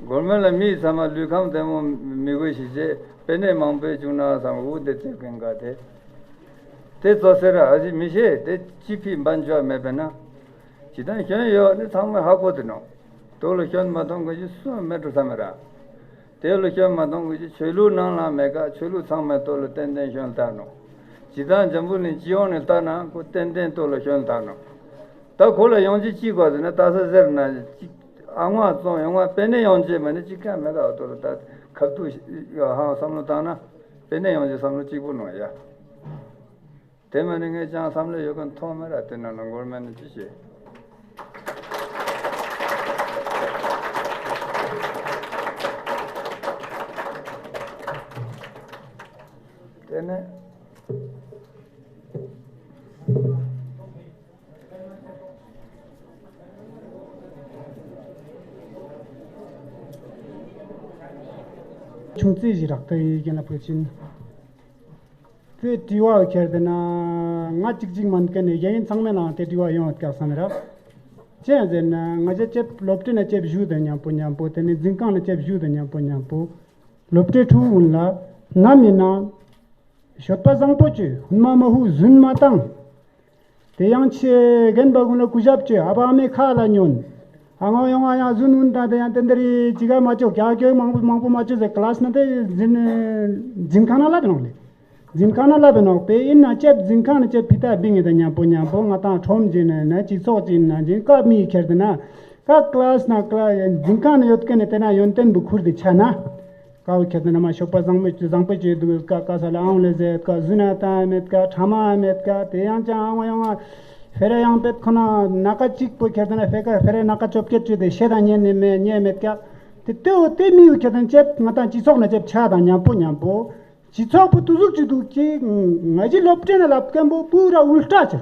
གོར་མེན་ལ་མིའི་ཚང་མ་ལུས་ཁམས་བདེ་མོ་མི་དགོས་ཤིག་ཅེས་པེ་ནེ་མང་པོའི་བྱུང་ན་བསམ་དབུགས་བདེ་ཆེ་ཀུན་དགའ་དེ། དེ་ཚོ་ཟེར་ར་ཨ་ཅེ་མི་ཤེས་དེ་ཅི་ཕིའ་འབའ་འཇོག་མེད་པས་ན། ཇི་ལྟར་སྐྱོན་ཡོད་ནི་ཚང་མས་ཧ་གོ་དེ་ནོ། དུག་ལ་སྐྱོན་མ་གཏོང་དགོས་ཀྱི་སུ་མེད་འགྲོ་ས་མེད་ར། དེ་ལ་སྐྱོན་མ་གཏོང་དགོས་ཀྱི་ཆོས་ལུགས་ནང་ལ་མེད་ཀ་ཆོས་ལུགས་ཚང་མའི་དུག་ལ་ཏན་ཏན་སྐྱོན་བཏགས་ནོ། ཇི་ལྟར་འཛམ་བུ་གླིང་སྤྱི་ཡོངས་ནས་ལྟ་ན་ཁོ་ཏན་ཏན་དུག་ལ་སྐྱོན་བཏགས་ནོ། ད་ཁོ་ལ་ཡོང་ཅི་ཅི་དགོས་ཟེར་ན་ལྟ་ས་ཟེར་ན་ཅི་ཨ་ངོ་ཙོང་ཡོང་བ་པེ་ནེ་ཡོང་ཅེས་མ་ནི་ཅི་ཀ་མེད་ཀ་དུག་ལ་ད་ཁབ་ཏུ་ཧང་བསམ་བློ་བཏང་ན་པེ་ནེ་ཡོང་ཅེས་བསམ་བློ་གཅིག་པུ་ནོ་ཡ། དེ་མ་ནི་ངས་ཅང་བསམ་བློ་ཡོད་མཁན་མཐོང་མེད་ར། དེ་ནང་ལ་མགོར་མ་ནི་ཅི་བྱེད། ཆུང་ཙེ་ཞིག་རག་ཏུ་ཡིན་ལ་ཕུལ་ཕྱིན། དེ་དྲི་བ་ཁྱེར་དེ་ན་ང་གཅིག་གཅིག་མན་ཀ་ནས་གཞན་ཚང་མའི་ནང་དེ་དྲི་བ་ཡོང་བ་དཀའ་བསམ་ར། ཅི་ཡང་ཟེར་ན་ང་ཅག་ཅེབ་སློབ་གྲྭའི་ནང་ཅེབ་བཞུགས་དང་མཉམ་པོ་མཉམ་པོ་དེ་ནས་འཛིན་ཁང་ནང་ཅེབ་བཞུགས་དང་མཉམ་པོ་མཉམ་པོ། སློབ་གྲྭའི་ཕྲུ་གུ་ཀུན་ལ་ནམ་ཡིན་ན། སྤྱོད་པ་བཟང་པོ་བྱོས། ཧུན་མ་མ་ཧུ་རྫུན་མ་བཏང་། དེ་ཡང་ཆེ་རྒན་པ་ཀུན་ལ་གུས་ཞབས་བྱོས། ཨ་ཕ་ཨ་མའི་ཁ་ལ་ཉོན། ཨ་ང་ཡོང་ང་ཡང་རྫུན་ཧུན་བཏང་དེ་ཡང་དེ་འདྲ་རེད་ཅི་ག་མ་བྱོས། རྒྱག་རྒྱུ་མང་པོ་མང་པོ་མ་བྱོས་ཟེར་ཀླ་སི་ན་དེ་འཛིན་འཛིན་ཁང་ན་ལབ་ནོག་ལེ། འཛིན་ཁང་ན་ལབ་ནོག་པས་ཡིན་ན་ཅེབ་འཛིན་ཁང་ན་ཅེབ་ཕི་ཏ་བིང་ངེ་དང་མཉམ་པོ་མཉམ་པོ་ང་དང་ཁྲོམ་གྱི་ན་ན་སྤྱི་ཚོགས་ཀྱི་ན་འཛིན་སྐབས་མི་ཁྱེར་དེ་ན་ཀ་ཀླ་སི་ན་ཀླ་འཛིན་ཁང་ན་ཡོད་མཁན་ནི་དེ་ན་ཡོན་ཏན་བུ་ཁུར་དེ་ཆ་ན། ཀའོ་ཁྱེད་དེ་ན་མ་ཤོག་པ་བཟང་པོ་བཟང་པོ་བྱས་འདུག་ཀ་ཀ་ས་ལ་ཨང་ལེ་ཟེར་ཀ་རྫུན་ན་ཏང་མེད་ཀ་ཕྲ་མ་མེད་ཀ་དེ་ཡང་ཅང་ཨང་ཡང་ཨ་ཧྥེ་ར་ཡང་པེད་ཁོ་ན་ན་ཀ་གཅིག་པོ་ཁྱེད་དེ་ན་ཧྥེ་ཀ་ཧྥེ་ར་ན་ཀ་བཅོ་བརྒྱད་བཅོས་དེ་ཤེད་དང་ཉན་ནས་མེད་ཉན་མེད་ཀ་དེ་ལྟོས་དེ་མི་ཡུ་ཁྱེད་དེ་ན་ཅེབ་ང་དང་སྤྱི་ཚོགས་ན་ཅེབ་ཆ་དང་མཉམ་པོ་མཉམ་པོ་སྤྱི་ཚོགས་པོ་ཏུ་ཟུག་ཅིག་འདུག་ཅིག་ང་ཅི་སློབ་གྲྭ་ན་ལབ་མཁན་པོ་པུ་ར་ཨུལ་ཏྲ་ཆེ།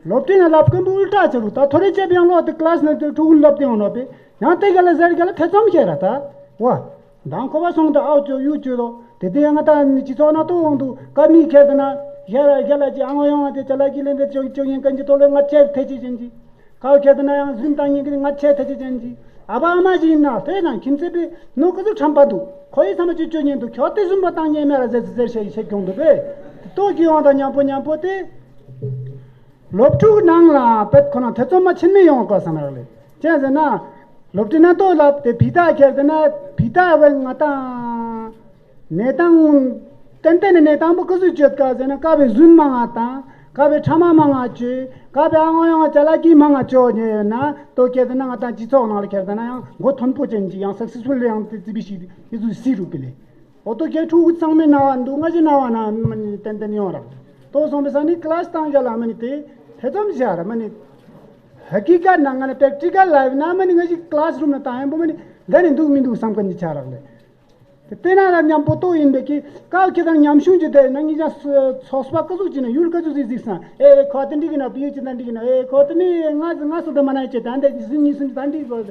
སློབ་གྲྭའི་ནང་ལབ་མཁན་པོ་ཨུལ་ཏྲ་ཆེ་རུ་ད་ཐོ་རེ་ཅེབ་ཡང་ལོག་དེ་ཀླ་སི་ནང་དེ་ཕྲུ་གུ་སློབ་དེ་ཡོང་ནོ་པས་ཡང་དེ་ག་ལ་ཟེར་ག་ལ་ཐེ་ཚོམ་བྱས་ར་ད་ཝ། མདང་ཁོ་པ་སོང་དུ་ཨའོ་ཅོ་ཡུ་ཅོ་དོ་དེ་དེ་ཡང་ང་ད་སྤྱི་ཚོགས་ནང་དུ་འོང་དུ་ཀ་མི་ཁྱེར་དུ་ན་ཞལ་ལ་ཞལ་ལ་ཅི་ཨང་ཡོང་བ་དེ་ཅ་ལ་ཀི་ལེན་དེ་ཅོ་ཅོ་ཡིན་ཀན་ཅི་ཏོ་ལེ་ང་ཆེ་ཐེ་ཅི་ཅན་ཅི། ཀའོ་ཁྱེད་དེ་ན་ཡང་རྫུན་བཏང་ཉན་གི་ང་ཆེ་ཐེ་ཅི་ཅན་ཅི། ཨ་ཕ་ཨ་མ་ཅི་ཡིན་ན་དེ་ན་ཁྱིམ་མཚེས་པའི་ནོ་ཀི་ཚུ་ཁྲམ་པ་འདུག་ཁོ་ཡི་ཚང་མ་ཅི་ཅོ་ཉན་འདུག་ཁྱོད་དེ་རྫུན་པ་བཏང་ཉན་མེད་ར་ཟེར་ཟེར་བཤད་བཤད་ཀྱོང་འདུག་པས། དེ་ཏོ་གི་ཡོང་དང་མཉམ་པོ་མཉམ་པོ་དེ། སློབ་ཕྲུག་ནང་ལ་དཔེ་ཁོ་ན་ཐེ་ཚོམ་མ་ཆེན་མི་ཡོང་དགོས་བསམ་རག་ལས། ཅི་ཟེར་ན། སློབ་གྲྭའི་ནང་ལྟོ་ལབ་དེ་བི་ཏ་ཁྱེར་དེ་ན་བི་ཏ་བས་ང་དང་། གནས་སྟངས། ཏན་ཏན་ནི་གནས་སྟངས་པོ་ཀི་ཟུག་བཅོས་དཀའ་ཟེར་ན་ཀ་བའི་རྫུན་མང་ང་དང་ཀ་བའི་ཕྲ་མ་མང་ང་བཅོས་ཀ་བའི་ཨ་ངོ་ཡང་ང་ཅ་ལག་གི་མང་ང་བཅོས་ཉེ་ཡོད་ན་ལྟོ་ཁྱེར་དེ་ན་ང་དང་སྤྱི་ཚོགས་ནང་ལ་ཁྱེར་དེ་ན་ཡང་མགོ་མཐོན་པོ་ཅན་གྱི་ཡང་སག་སི་སི་ཕུལ་ཡང་དེ་ཙི་པི་ཞིག་ཡི་ཟུག་སི་རུ་པི་ལེ། འོ་ཏོ་ཁྱེད་ཕྲུ་གུ་ཚང་མའི་ན་བ་འདུག་ང་ཅི་ན་བ་ན་མི་ནི་ཏན་ཏན་ཡོང་ར། ཏོ་སོང་པའི་ས་ནི་ཀི་ལ་སི་བཏང་རྒྱ་ལ་མི་ནི་དེ་ཐེ་ཚོམ་བྱ་ར་མི་ནི། ཧ་གི་ཀ་ན་ང་ནི་པེག་ཏི་ཀལ་ལ་ཡོད་ན་མི་ནི་ང་ཅི་ཀི་ལ་སི་རུམ་ན་བཏང་ཡང་པོ་མི་ནི་འགའ་ནི་འདུག་མི་འདུག་བསམ་ཀ་ནི་ཆ་རག་ལེ། དེ་ལྟས་ན་ར་མཉམ་པོ་ཏོ་ཡིན་པའི་ཀི་ཀའོ་ཁྱེད་དང་མཉམ་ཞུང་ཅི་དེ་ན་ངི་ཅང་ཚོགས་པ་ཀ་ཟུག་ཅི་ན་ཡུལ་ཀ་ཟུག་ཟིག་ཟིག་སང་ཨེ་ཁོ་དེ་འགྲིག་གི་ན་པི་ཡུ་ཅི་ད་འགྲིག་གི་ན་ཨེ་ཁོ་དེ་ནི་ང་ང་སུ་དེ་མ་ན་ཅི་ད་འདི་ཟིག་ཉི་སུམ་ཅི་ད་འགྲིག་གོ།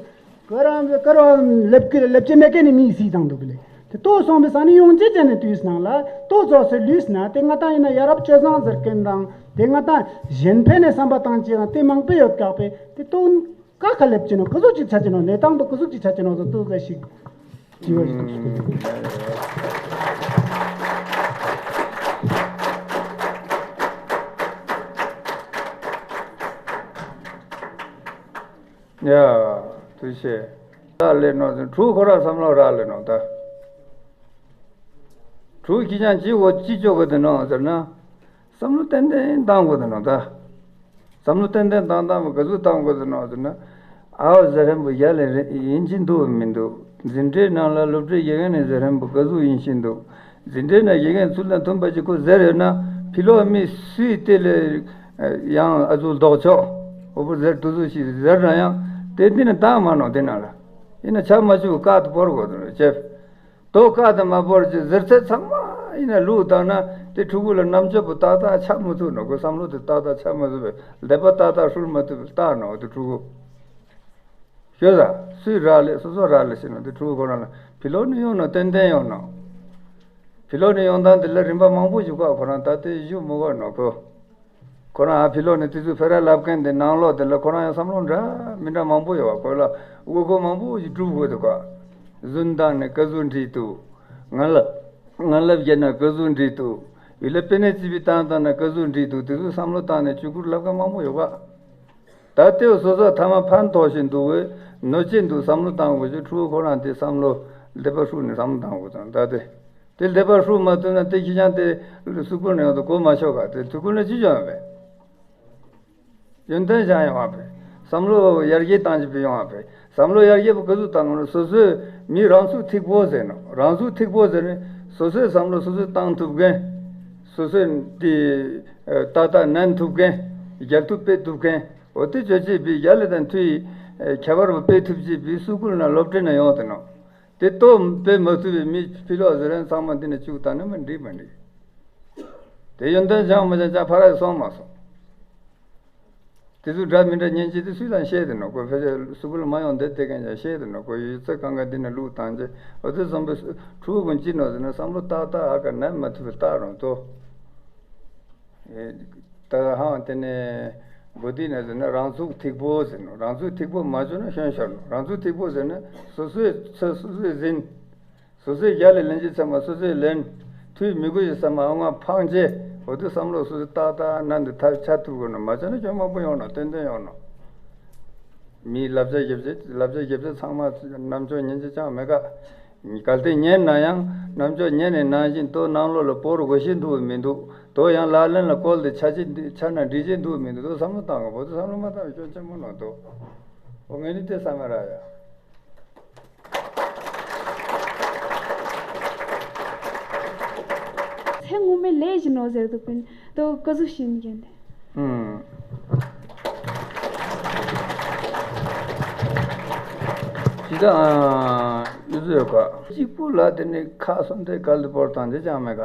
ཀ་རང་ཀ་རང་ལེབ་ཀི་ལེབ་ཅེ་མེ་ཀེ་ནི་མི་སི་དང་འདུག་ལེ། དེ་ཏོ་སོང་པའི་ས་ནི་ཡོང་ཅེ་ཅེ་ནི་དུས་ནང་ལ་ཏོ་ཙོ་སེ་ལུས་ན་དེ་ང་ཏང་ཡིན་ན་ཡ་རབས་སྤྱོད་བཟང་ཟེར་མཁན་དང་དེ་ང་ཏང་གཞན་ཕན་ནི་བསམ་པ་བཏང་ཅེ་ན་དེ་མང་པོ་ཡོད་ཀྱག་པས་དེ་ཏོ་ཀ་ཁ་ལེབ་ཅེ་ནོ་ཀ་ཟུག་ཅིག་ཆ་ཅེ་ནོ་གནས་སྟངས་པོ་ཀ་ཟུག་ཅིག་ཆ་ཅེ་ནོ་ཟེར་ཏོ་ཟེར་ཞིག་དྲི་བ་ཞིག་འདུག་ཞུ་གི་འདུག་ཡ། ཐུགས་རྗེ་ཆེ། རག་ལས་ནོ་ཟེར་ཕྲུ་གུ་ཁོ་ར་བསམ་བློ་རག་ལས་ནོ་ད། ཕྲུ་གུ་ཁྱི་སྤྱང་ཅི་འོ་ཅི་ཅོ་གི་འདུག་ནོ་ཟེར་ན། བསམ་བློ་ཏན་ཏན་བཏང་དགོས་འདུག་ནོ་ད། བསམ་བློ་ཏན་ཏན་བཏང་བཏང་བ་ག་ཚོད་བཏང་དགོས་འདུག་ནོ་ཟེར་ན། ཨའོ་ཟེར་མཁན་པོ་ཡ་ལས་ཡིན་གྱི་འདུག་མི་འདུག་འཛིན་གྲྭའི་ནང་ལ་སློབ་གྲྭའི་དགེ་རྒན་ནས་ཟེར་མཁན་པོ་ག་ཚོད་ཡིན་གྱི་འདུག་འཛིན་གྲྭའི་ནང་དགེ་རྒན་ཚུལ་དང་མཐུན་པ་ཅིག་ཁོ་ཟེར་ཡོད་ན་ཕི་ལོགས་མི་སུས་དེ་ལས་ཡང་ཨ་ཚོ་ལྡོག་ཕྱོགས་འོ་པོ་ཟེར་དུ་ཚོད་ཞིག་ཟེར་ན་ཡང་དེ་འདི་ནི་བཏང་མ་ནོ་དེ་ནང་ལ་ཡིན་ན་ཆ་མ་བཅུག་བཀག་ཏུ་བོར་དགོས་དོ་ཅེ། དོ་བཀག་ཏུ་མ་བོར་ཅེ་ཟེར་ཚད་ཚང་མ་ཡིན་ན་ལུགས་བཏང་ན་དེ་ཕྲུ་གུ་ལ་རྣམ་དཔྱོད་པོ་ཏག་ཏག་ཆགས་མི་ཐུབ་ནོ་ཁོ་བསམ་བློ་དེ་ཏག་ཏག་ཆགས་མི་ཐུབ་པས་ལས་པ་ཏག་ཏག་སྲོལ་མ་ཐུབ་པས་ལྟ་ནོ་དེ་ཕྲུ་གུ། ཤོད་ད། སུས་རག་ལས་སོ་སོ་རག་ལས་ཟེར་ནོ་དེ་ཕྲུ་གུ་ཁོ་རང་ལ་ཕི་ལོགས་ནས་ཡོང་ནོ་ཏན་ཏན་ཡོང་ནོ། ཕི་ལོགས་ནས་ཡོང་སྟངས་དེ་ལ་རིམ་པ་མང་པོ་ཞིག་བཀག་ཁོ་རང་ད་ལྟའི་བཞུགས་མི་དགོས་ནོ་ཁོ། ཁོ་རང་ཨ་ཕི་ལོགས་ནས་དེ་ཚོ་ཕེ་ར་ལབ་མཁན་དེ་ནང་ལོགས་དེ་ལ་ཁོ་རང་ཡང་བསམ་བློ་འདྲ་མི་འདྲ་མང་པོ་ཡོད་བ་ཁོ་ལ་དབུ་སྐོར་མང་པོ་ཞིག་སྒྲུབ་དགོས་འདུག་ག་རྫུན་བཏང་ནས་ཀ་ཟུག་འགྲིག་འདུག་ངན་ལབ་ངན་ལབ་བརྒྱབ་ན་ཀ་ཟུག་འགྲིག་འདུག་ཡུལ་ལ་དཔེ་ནས་རྩིས་པའི་བཏང་བཏང་ན་ཀ་ཟུག་འགྲིག་འདུག་དེ་ཚོ་བསམ་བློ་བཏང་ནས་བཅུ་དགུར་ལབ་མཁན་མང་པོ་ཡོད་ག་ད་ལྟའི་སོ་སོ་ཐ་མ་ཕན་ཐོགས་བཞིན་འདུག་བས་ནོར་ཅི་འདུག་བསམ་བློ་བཏང་དགོས་ཀྱི་ཕྲུ་གུ་ཁོ་རང་དེ་བསམ་བློ་ལེགས་པར་ཧྲུག་ནས་བསམ་བློ་བཏང་དགོས་དང་ད་དེ་དེ་ལེགས་པར་ཧྲུག་མ་ཐུབ་ན་དེ་ཁྱི་སྤྱང་དེ་སུ་ཀུན་ནས་ཡོང་དུ་གོ་མ་ཆོག་ག་དེ་དུས་ཀུན་ལ་ཅི་བྱུང་བས་ཡོན་ཏན་སྦྱང་ཡོང་བ་བས་བསམ་བློ་ཡར་རྒྱས་བཏང་ཅི་བས་ཡོང་བ་བས་བསམ་བློ་ཡར་རྒྱས་པོ་ག་ཚོད་བཏང་ན་སོ་སོའི་མི་རང་ཚུགས་ཐིག་པོ་ཟེར་ནོ་རང་ཚུགས་ཐིག་པོ་ཟེར་ནས་སོ་སོའི་བསམ་བློ་སོ་སོས་བཏང་ཐུབ་མཁན་སོ་སོའི་དེ་ཏག་ཏག་ནན་ཐུབ་མཁན་རྒྱལ་ཐུབ་སྤེལ་ཐུབ་མཁན། འོ་དེ་ཆོས་ཅེས་པའི་རྒྱ་ལ་དང་མཐུ་ཡི་ཁྱད་པར་བ་དཔེ་ཐུབ་ཅེས་པའི་སུ་ཀུན་ན་སློབ་གྲྭ་ན་ཡོང་དེ་ནོ། དེ་ལྟོ་དཔེ་མ་ཐུབ་པའི་མི་ཕྱི་ལོགས་ཟེར་མཁན་ཚང་མ་འདི་ནས་བཅུག་བཏང་ན་མི་འགྲིག་མ་འགྲིག་དེ་ཡོན་ཏན་སྦྱང་མ་སྦྱང་ཅང་ཕ་ར་སོང་མ་སོང་། དེ་ཚོ་འདྲ་མི་འདྲ་ཉན་ཅི་དེ་སུས་དང་བཤད་དེ་ནོ་ཁོ་ཕལ་ཆེར་སུ་བུལ་མ་ཡོང་དེ་དེ་གན་ཅང་བཤད་དེ་ནོ་ཁོ་ཡོད་ཚད་གང་ག་འདི་ནས་བླུག་བཏང་ཅི་འོ་དེ་བཟང་པོའི་ཕྲུ་གུ་ཀུན་ཅི་ནོ་ཟེར་ན་བསམ་བློ་ཏག་ཏག་ཨ་ཀ་ནན་མ་ཐུབ་པའི་རྟགས་རང་ཏོ། ད་ཧང་དེ་ནས་གོ་དེ་ནས་ཟེར་ན་རང་ཚུགས་ཐིག་པོ་ཟེར་ནོ། རང་ཚུགས་ཐིག་པོ་མ་བྱུང་ན་ཤོན་ཤོར་ནོ། རང་ཚུགས་ཐིག་པོ་ཟེར་ན་སོ་སོའི་ཚེ་སོ་སོས་ཟིན། སོ་སོའི་རྒྱ་ལས་ལེན་གྱི་ཚེ་མ་སོ་སོས་ལེན། མཐུ་མི་དགོས་ཀྱི་ཚེ་མ་ཨ་ང་འཕང་བྱེད། འོ་དེ་བསམ་བློ་སོ་སོས་ཏག་ཏག་ནན་དུ་ཐབས་ཆ་ཐུབ་དགོས་ནོ། མ་བྱས་ན་སྐྱོན་མང་པོ་ཡོང་ནོ། ཏན་ཏན་ཡོང་ནོ། མིའི་བསླབ་བྱ་བརྒྱབ་བྱས་བསླབ་བྱ་བརྒྱབ་བྱས་ཚང་མ་རྣམ་ཅོག་ཉན་གྱི་ཅང་མེད་ཀ་གལ་ཏེ་ཉན་ན་ཡང་རྣམ་ཅོག་ཉན་ནས་ནང་བཞིན་དོ་ནང་ལོགས་ལ་སྤོར་དགོས་ཤེས་འདུག་མི་འདུག་དོ་ཡང་ལག་ལེན་ལ་བཀོལ་ཏེ་ཆ་ཅི་ཆ་ན་འགྲིག་ཅི་འདུག་མི་འདུག་དོ་བསམ་བློ་བཏང་དགོས། བོད་དུ་བསམ་བློ་མ་བཏང་བའི་སྐྱོན་ཆེན་པོ་ནོ་འདུག་འོ་ངས་ནི་དེ་བསམ་མེད་ར་ཡ། ཚེ་སྔོན་མའི་ལས་ཀྱི་ནོར་ཟེར་འདུག་པིན་དོ་ཀ་ཟུག་ཤེས་མཁན་དེ། ཨུམ། ཅི་ད་ཨ་ཡོད་ཟེར་ཡོད་ཀ་གཅིག་པུ་ལ་དེ་ནི་ཁ་གསུམ་དེ་ག་ལ་བོར་དང་དེ་ཅང་མེད་ཀ་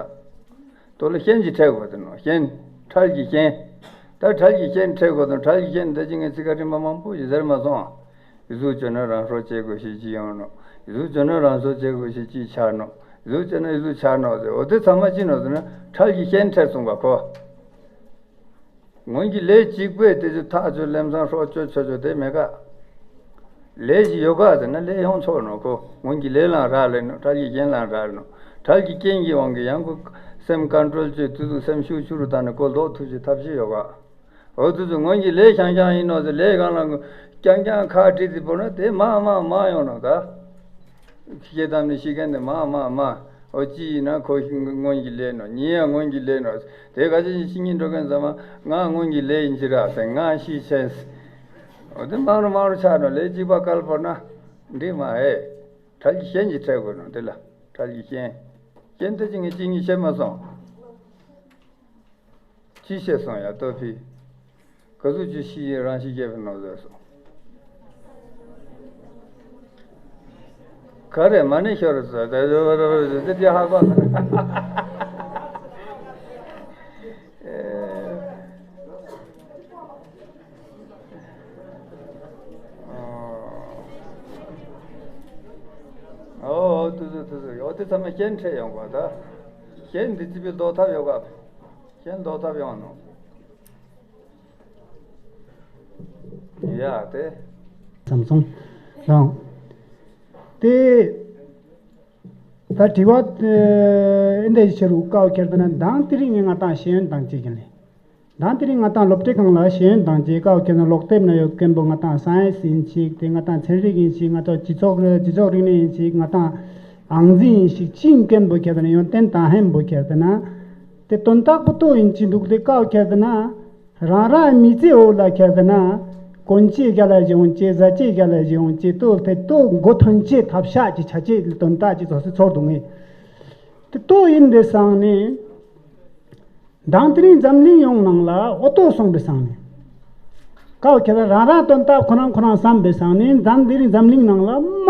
དོ་ལ་ཤན་གྱི་ཕྲད་དགོས་དེ་ནོ། ཤན། ཁྲལ་གྱི་ཤན། ད་ཁྲལ་གྱི་ཤན་ཕྲད་དགོས་དང་ཁྲལ་གྱི་ཤན་འདི་ཅི་ངས་ཚིག་ཁ་རིམ་པ་མང་པོ་ཞིག་ཟེར་མ་སོང་། ཡི་གཟུགས་བཅོས་ན་རང་སྲོག་བཅད་དགོས་ཤེས་ཅི་ཡོང་ནོ། ཡི་གཟུགས་བཅོས་ན་རང་སྲོག་བཅད་དགོས་ཤེས་ཅི་ཆགས་ནོ། ཡི་གཟུགས་བཅོས་ན་ཡི་གཟུགས་ཆགས་ནོ་ཟེར། འོ་དེ་ཚང་མ་ཅི་ནོ་ཟེར་ན་ཁྲལ་གྱི་ཤན་ཕྲད་སོང་བ་ཁོ། སྔོན་གྱི་ལས་གཅིག་པས་དེ་ཚོ་ཐག་ཆོད་ལམ་སང་སྲོག་གཅོད་ཆོག་ཆོག་དེ་མེད་ཀ་ལས་ཀྱི་ཡོ་ག་ཟེར་ན་ལས་ཡོང་ཆོག་ནོ་ཁོ། སྔོན་གྱི་ལས་ལའང་རག་ལས་ནོ། ཁྲལ་གྱི་རྐྱེན་ལའང་རག་ལས་ནོ། ཁྲལ་གྱི་རྐྱེན་གྱི་དབང་གིས་ཡང་ཁོ་སེམས་ཀོན་ཊོལ་བྱེད་དུས་སུ་སེམས་ཤུགས་ཆུ་རུ་བཏང་ནས་ཁོ་ལྡོག་ཐུབ་ཀྱི་ཐབས་ཤེས་ཡོ་ག་འོ་དུས་སུ་སྔོན་གྱི་ལས་རྐྱང་རྐྱང་ཡིན་ནོ་ཟེར་ལས་སྒང་ལ་རྐྱང་རྐྱང་ཁ་བྲིས་ཏེ་བོར་ན་དེ་མ་མ་མ་ཡོང་ནོ་ད། ཤེས་དམ་ནི་ཤེས་མཁན་དེ་མ་མ་མ། འོ་གཅིག་ཡིན་ན་ཁོ་སྔོན་གྱི་ལས་ནོ། གཉིས་ཡང་སྔོན་གྱི་ལས་ནོ། དེ་ག་ཅི་ཤི་ཉིན་འགྲོ་མཁན་ཚང་མ་ང་སྔོན་གྱི་ལས་ཡིན་གྱི་ར་ཟེར་ང་ཤི་ཆེན། འོ་དེ་མང་རུ་མང་རུ་ཆགས་ནོ། ལས་གཅིག་པ་སྐལ་བོར་ན་འགྲིག་མ་ཨེ། ཁྲལ་གྱི་ཤན་གྱི་ཕྲད་དགོས་ནོ་དེ་ལ། ཁྲལ་གྱི་ཤན། ཤན་དེ་ཅི་ངས་གཅིག་གཉིས་བཤད་མ་སོང་། ཅི་བཤད་སོང་ཡ་ལྟོ་ཕི། ག་ཟུག་ཅི་ཤི་ཡི་རང་ཤི་རྒྱབ་ནོ་ཟེར་སོང་། ག་རེ་མ་ཎི་ཤོར་ཟེར་ད་ཟེར་བ་ར་བ་ར་ཟེར་དེ་ཧ་གོ་མ་ནི། ཨོ་དུ་དུ་དུ་དུ་ཡོ་དེ་ཚང་མ་རྐྱེན་ཕྲད་ཡོང་གོ་ད། རྐྱེན་འདི་ཅི་པའི་ལྡོག་ཐབས་ཡོད་ག་རྐྱེན་ལྡོག་ཐབས་ཡོང་ནོ། ཡ་དེ། ཙམ་སོང་། རང་། དེ། ད་དྲི་བ་དེ་འདི་ཕྱི་རུ་ཀའོ་ཁྱེར་ཏེ་ན་མདང་དེ་རིང་ངས་ང་དང་ཤེས་ཡོན་དང་བཅས་ཀྱི་ལས། མདང་དེ་རིང་ང་དང་སློབ་གྲྭའི་སྒང་ལ་ཤེས་ཡོན་དང་བཅས་ཀའོ་ཁྱེར་ན་ལོག་དེབ་ན་ཡོད་མཁན་པོ་ང་དང་སའེན་སི་ཡིན་ཞིག་དེ་ང་དང་ཚན་རིག་ཡིན་ཞིག་ང་དང་སྤྱི་ཚོགས་རེད་སྤྱི་ཚོགས་རིག་གནས་ཡིན་ཞིག་ང་དང་ཨང་རྩིས་ཡིན་ཞིག་ཅི་ཡིན་མཁན་པོ་ཁྱེར་ཏེ་ན་ཡོན་ཏན་དང་ལྡན་པོ་ཁྱེར་ཏེ་ན། དེ་དོན་དག་པོ་ཏོ་ཡིན་གྱི་འདུག་དེ་ཀའོ་ཁྱེར་ཏེ་ན། རང་རང་མི་ཚེ་འོག་ལ་ཁྱེར་ཏེ་ན། གོན་ཆས་རྒྱ་ལ་བཞེས་འོང་ཆས་བཟའ་ཆས་རྒྱ་ལ་བཞེས་འོང་ཆས་ལྟོ་དེ་ལྟོ་མགོ་ཐོན་ཆས་ཐབས་ཤག་གི་ཆ་ཆས་དོན་དག་ཅིག་ཚོ་སི་ཚོར་འདུག་ངས། དེ་ལྟོ་ཡིན་དེ་སང་ནས། མདང་དེ་རིང་འཛམ་གླིང་ཡོངས་ནང་ལ་ཨོ་ཏོ་སོང་དེ་སང་ནས། ཀའོ་ཁྱེར་ཏེ་རང་རང་དོན་དག་ཁོ་རང་ཁོ་རང་བསམ་དེ་སང་ནས་མདང་དེ་རིང་འཛམ་གླིང་ནང་ལ་མ་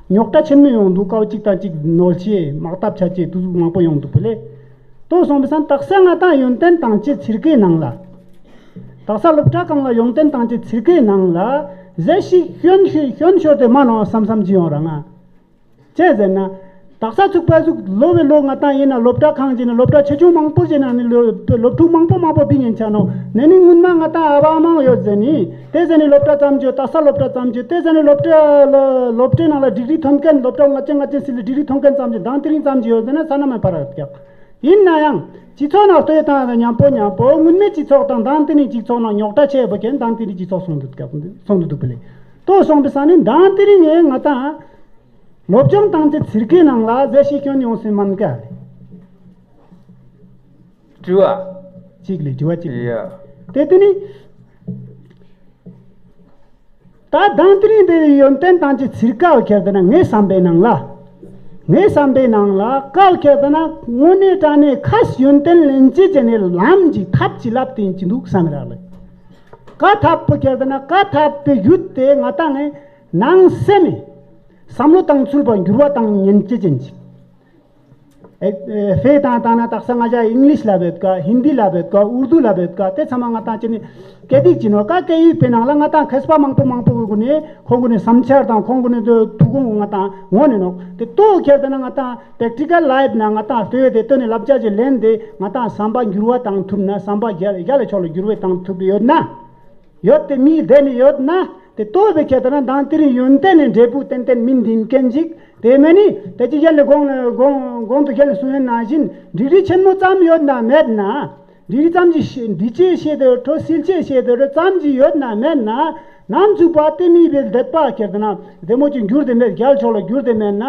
རྙོག་དྲ་ཆེན་མོ་ཡོང་འདུག་ཀའོ་གཅིག་དང་གཅིག་ནོར་ཆས་དམག་འཐབ་ཆ་ཆས་དུ་ཟུག་མང་པོ་ཡོང་འདུག་པ་ལས། ལྟོས་སོང་བས་སང་དག་ས་ང་དང་ཡོན་ཏན་དང་བཅས་ཚིར་ཀའི་ནང་ལ། དག་ས་སློབ་གྲྭ་གང་ལ་ཡོན་ཏན་དང་བཅས་ཚིར་ཀའི་ནང་ལ་ཟས་ཤིག་ཤོན་ཤོད་ཤོན་ཤོད་དེ་མ་ནོ་བསམ་བསམ་ཅི་ཡོང་ར་ང་། ཅི་ཟེར་ན། དག་ས་ཚུགས་པ་ཚུགས་ལོ་བའི་ལོ་ང་དང་ཡིན་ན་སློབ་གྲྭ་གང་ཅི་ན་སློབ་གྲྭ་ཆེ་ཆུང་མང་པོ་ཅི་ན་ནི་ལོ་སློབ་ཕྲུག་མང་པོ་མང་པོ་བིང་ཡིན་ཆ་ནོ་ནས་ནི་སྔོན་མ་ང་དང་ཨ་བ་མང་ཡོད་ཟེར་ནི་དེ་ཟེར་ནི་སློབ་གྲྭ་ཙམ་ཅི་ཡོད་དག་ས་སློབ་གྲྭ་ཙམ་ཅི་ཡོད་དེ་ཟེར་ནི་སློབ་གྲྭ་སློབ་གྲྭའི་ནང་ལ་ཌིག་རི་ཐོན་མཁན་སློབ་གྲྭ་ལྔ་བཅུ་ང་བཅུ་སི་ལི་ཌིག་རི་ཐོན་མཁན་ཙམ་ཅི་དང་དེ་རིང་ཙམ་ཅི་ཡོད་ཟེར་ན་ས་ན་མེད་པར་ཡོད་ཀྱག་ཡིན་ན་ཡང་། སྤྱི་ཚོགས་ནང་ལྟོས་དང་མཉམ་པོ་མཉམ་པོ་སྔོན་མའི་སྤྱི་ཚོགས་དང་མདང་དེ་རིང་སྤྱི་ཚོགས་ནང་རྙོག་དྲ་ཆེ་བོ་ཁྱེད་མདང་དེ་རིང་སྤྱི་ཚོགས་སོང་འདུག་སྐབས་སོང་འདུག་འདུག་པ་ལས། ལྟོས་སོང་པའི་ས་ནི་མདང་དེ་རིང་ངས་ང་དང་། སློབ་སྦྱོང་བཏང་ཚེ་ཚིར་ཀའི་ནང་ལ་ཟས་ཤིག་སྐྱོན་ཡོང་སྲིད་མིན་ཀ། དྲི་བ། གཅིག་ལས་དྲི་བ་གཅིག་ལས། ཡ། དེ་དེ་ནི། ད་མདང་དེ་རིང་འདིར་ཡོན་ཏན་དང་བཅས་ཚིར་ཀའོ་ཁྱེར་ཏེ་ན་ངའི་བསམ་པའི་ནང་ལ། ངའི་བསམ་པའི་ནང་ལ་ཀའོ་ཁྱེར་ཏེ་ན་དངོས་གནས་དྲང་གནས་ཁ་ཡོན་ཏན་ལེན་བྱེད་ཀྱི་ནས་ལམ་གྱི་ཐབས་ཀྱི་ལབ་དེ་ཡིན་གྱི་འདུག་བསམ་རག་ལ། ཀ་ཐབས་པོ་ཁྱེར་ཏེ་ན་ཀ་ཐབས་པའི་ཡུལ་དེ་ང་ཏང་ངའི་ནང་སེམས། བསམ་བློ་བཏང་ཚུལ་པ་འགྱུར་བ་བཏང་ཉན་ཅེས་ཅན་ཅིག་ཨེ་ཨེ་ཧྥེ་དང་དང་ན་དག་ས་ང་ཅག་ཨིང་ལིཤ་ལབ་ཡོད་ཀ་ཧིན་དི་ལབ་ཡོད་ཀ་ཨུར་དུ་ལབ་ཡོད་ཀ་དེ་ཚང་མ་ང་ཏང་ཅི་ནི་སྐད་ཡིག་ཅི་ནོ་ཀ་སྐད་ཡིག་པའི་ནང་ལ་ང་ཏང་མཁས་པ་མང་པོ་མང་པོ་གི་སྒོ་ནས་ཁོང་གི་ནི་བསམ་འཆར་དང་ཁོང་གི་ནི་ཐུགས་དགོངས་ང་ཏང་ངོ་ནས་ནོ་དེ་ལྟོ་ཁྱེར་ཏེ་ན་ང་ཏང་པེག་ཊི་ཀལ་ལའིབ་ན་ང་ཏང་ལྟོས་དེ་ལྟོས་ནས་བསླབ་བྱ་ཅིག་ལེན་ཏེ་ང་ཏང་བསམ་པ་འགྱུར་བ་བཏང་ཐུབ་ན་བསམ་པ་རྒྱ་རྒྱ་ལ་ཕྱོགས་ལ་འགྱུར་བ་བཏང་ཐུབ་ཡོད་ན། ཡོད་དེ་མིའི་སྡེ་ནས་ཡོད་ན་དེ་ལྟོས་པའི་ཁྱེད་ལྟར་ན་མདང་དེ་རིང་ཡོན་ཏན་ནི་འབྲས་བུ་ཏན་ཏན་མིན་འདིན་མཁན་ཅིག་དེ་མིན་ནི་དེ་ཅི་གཞན་ལས་གོང་ལས་གོང་གོང་དུ་གཞན་ལས་གསུང་ཡོད་ནང་བཞིན་འགྲིག་འགྲིག་ཆེན་མོ་ཙམ་ཡོད་ན་མེད་ན། འགྲིག་འགྲིག་ཙམ་གྱི་ཤེས་འདི་ཅི་ཤེས་དོ་ཁྲོ་སིལ་ཅི་ཤེས་དོ་ཁྲོ་ཙམ་གྱི་ཡོད་ན་མེད་ན། ནམ་ཚུགས་པ་དེ་མིའི་བའི་འདོད་པ་ཁྱེད་ལྟར་ན་བདེ་མོ་ཅིག་འགྱུར་དེ་མེད་རྒྱལ་ཕྱོགས་ལ་འགྱུར་དེ་མེད་ན།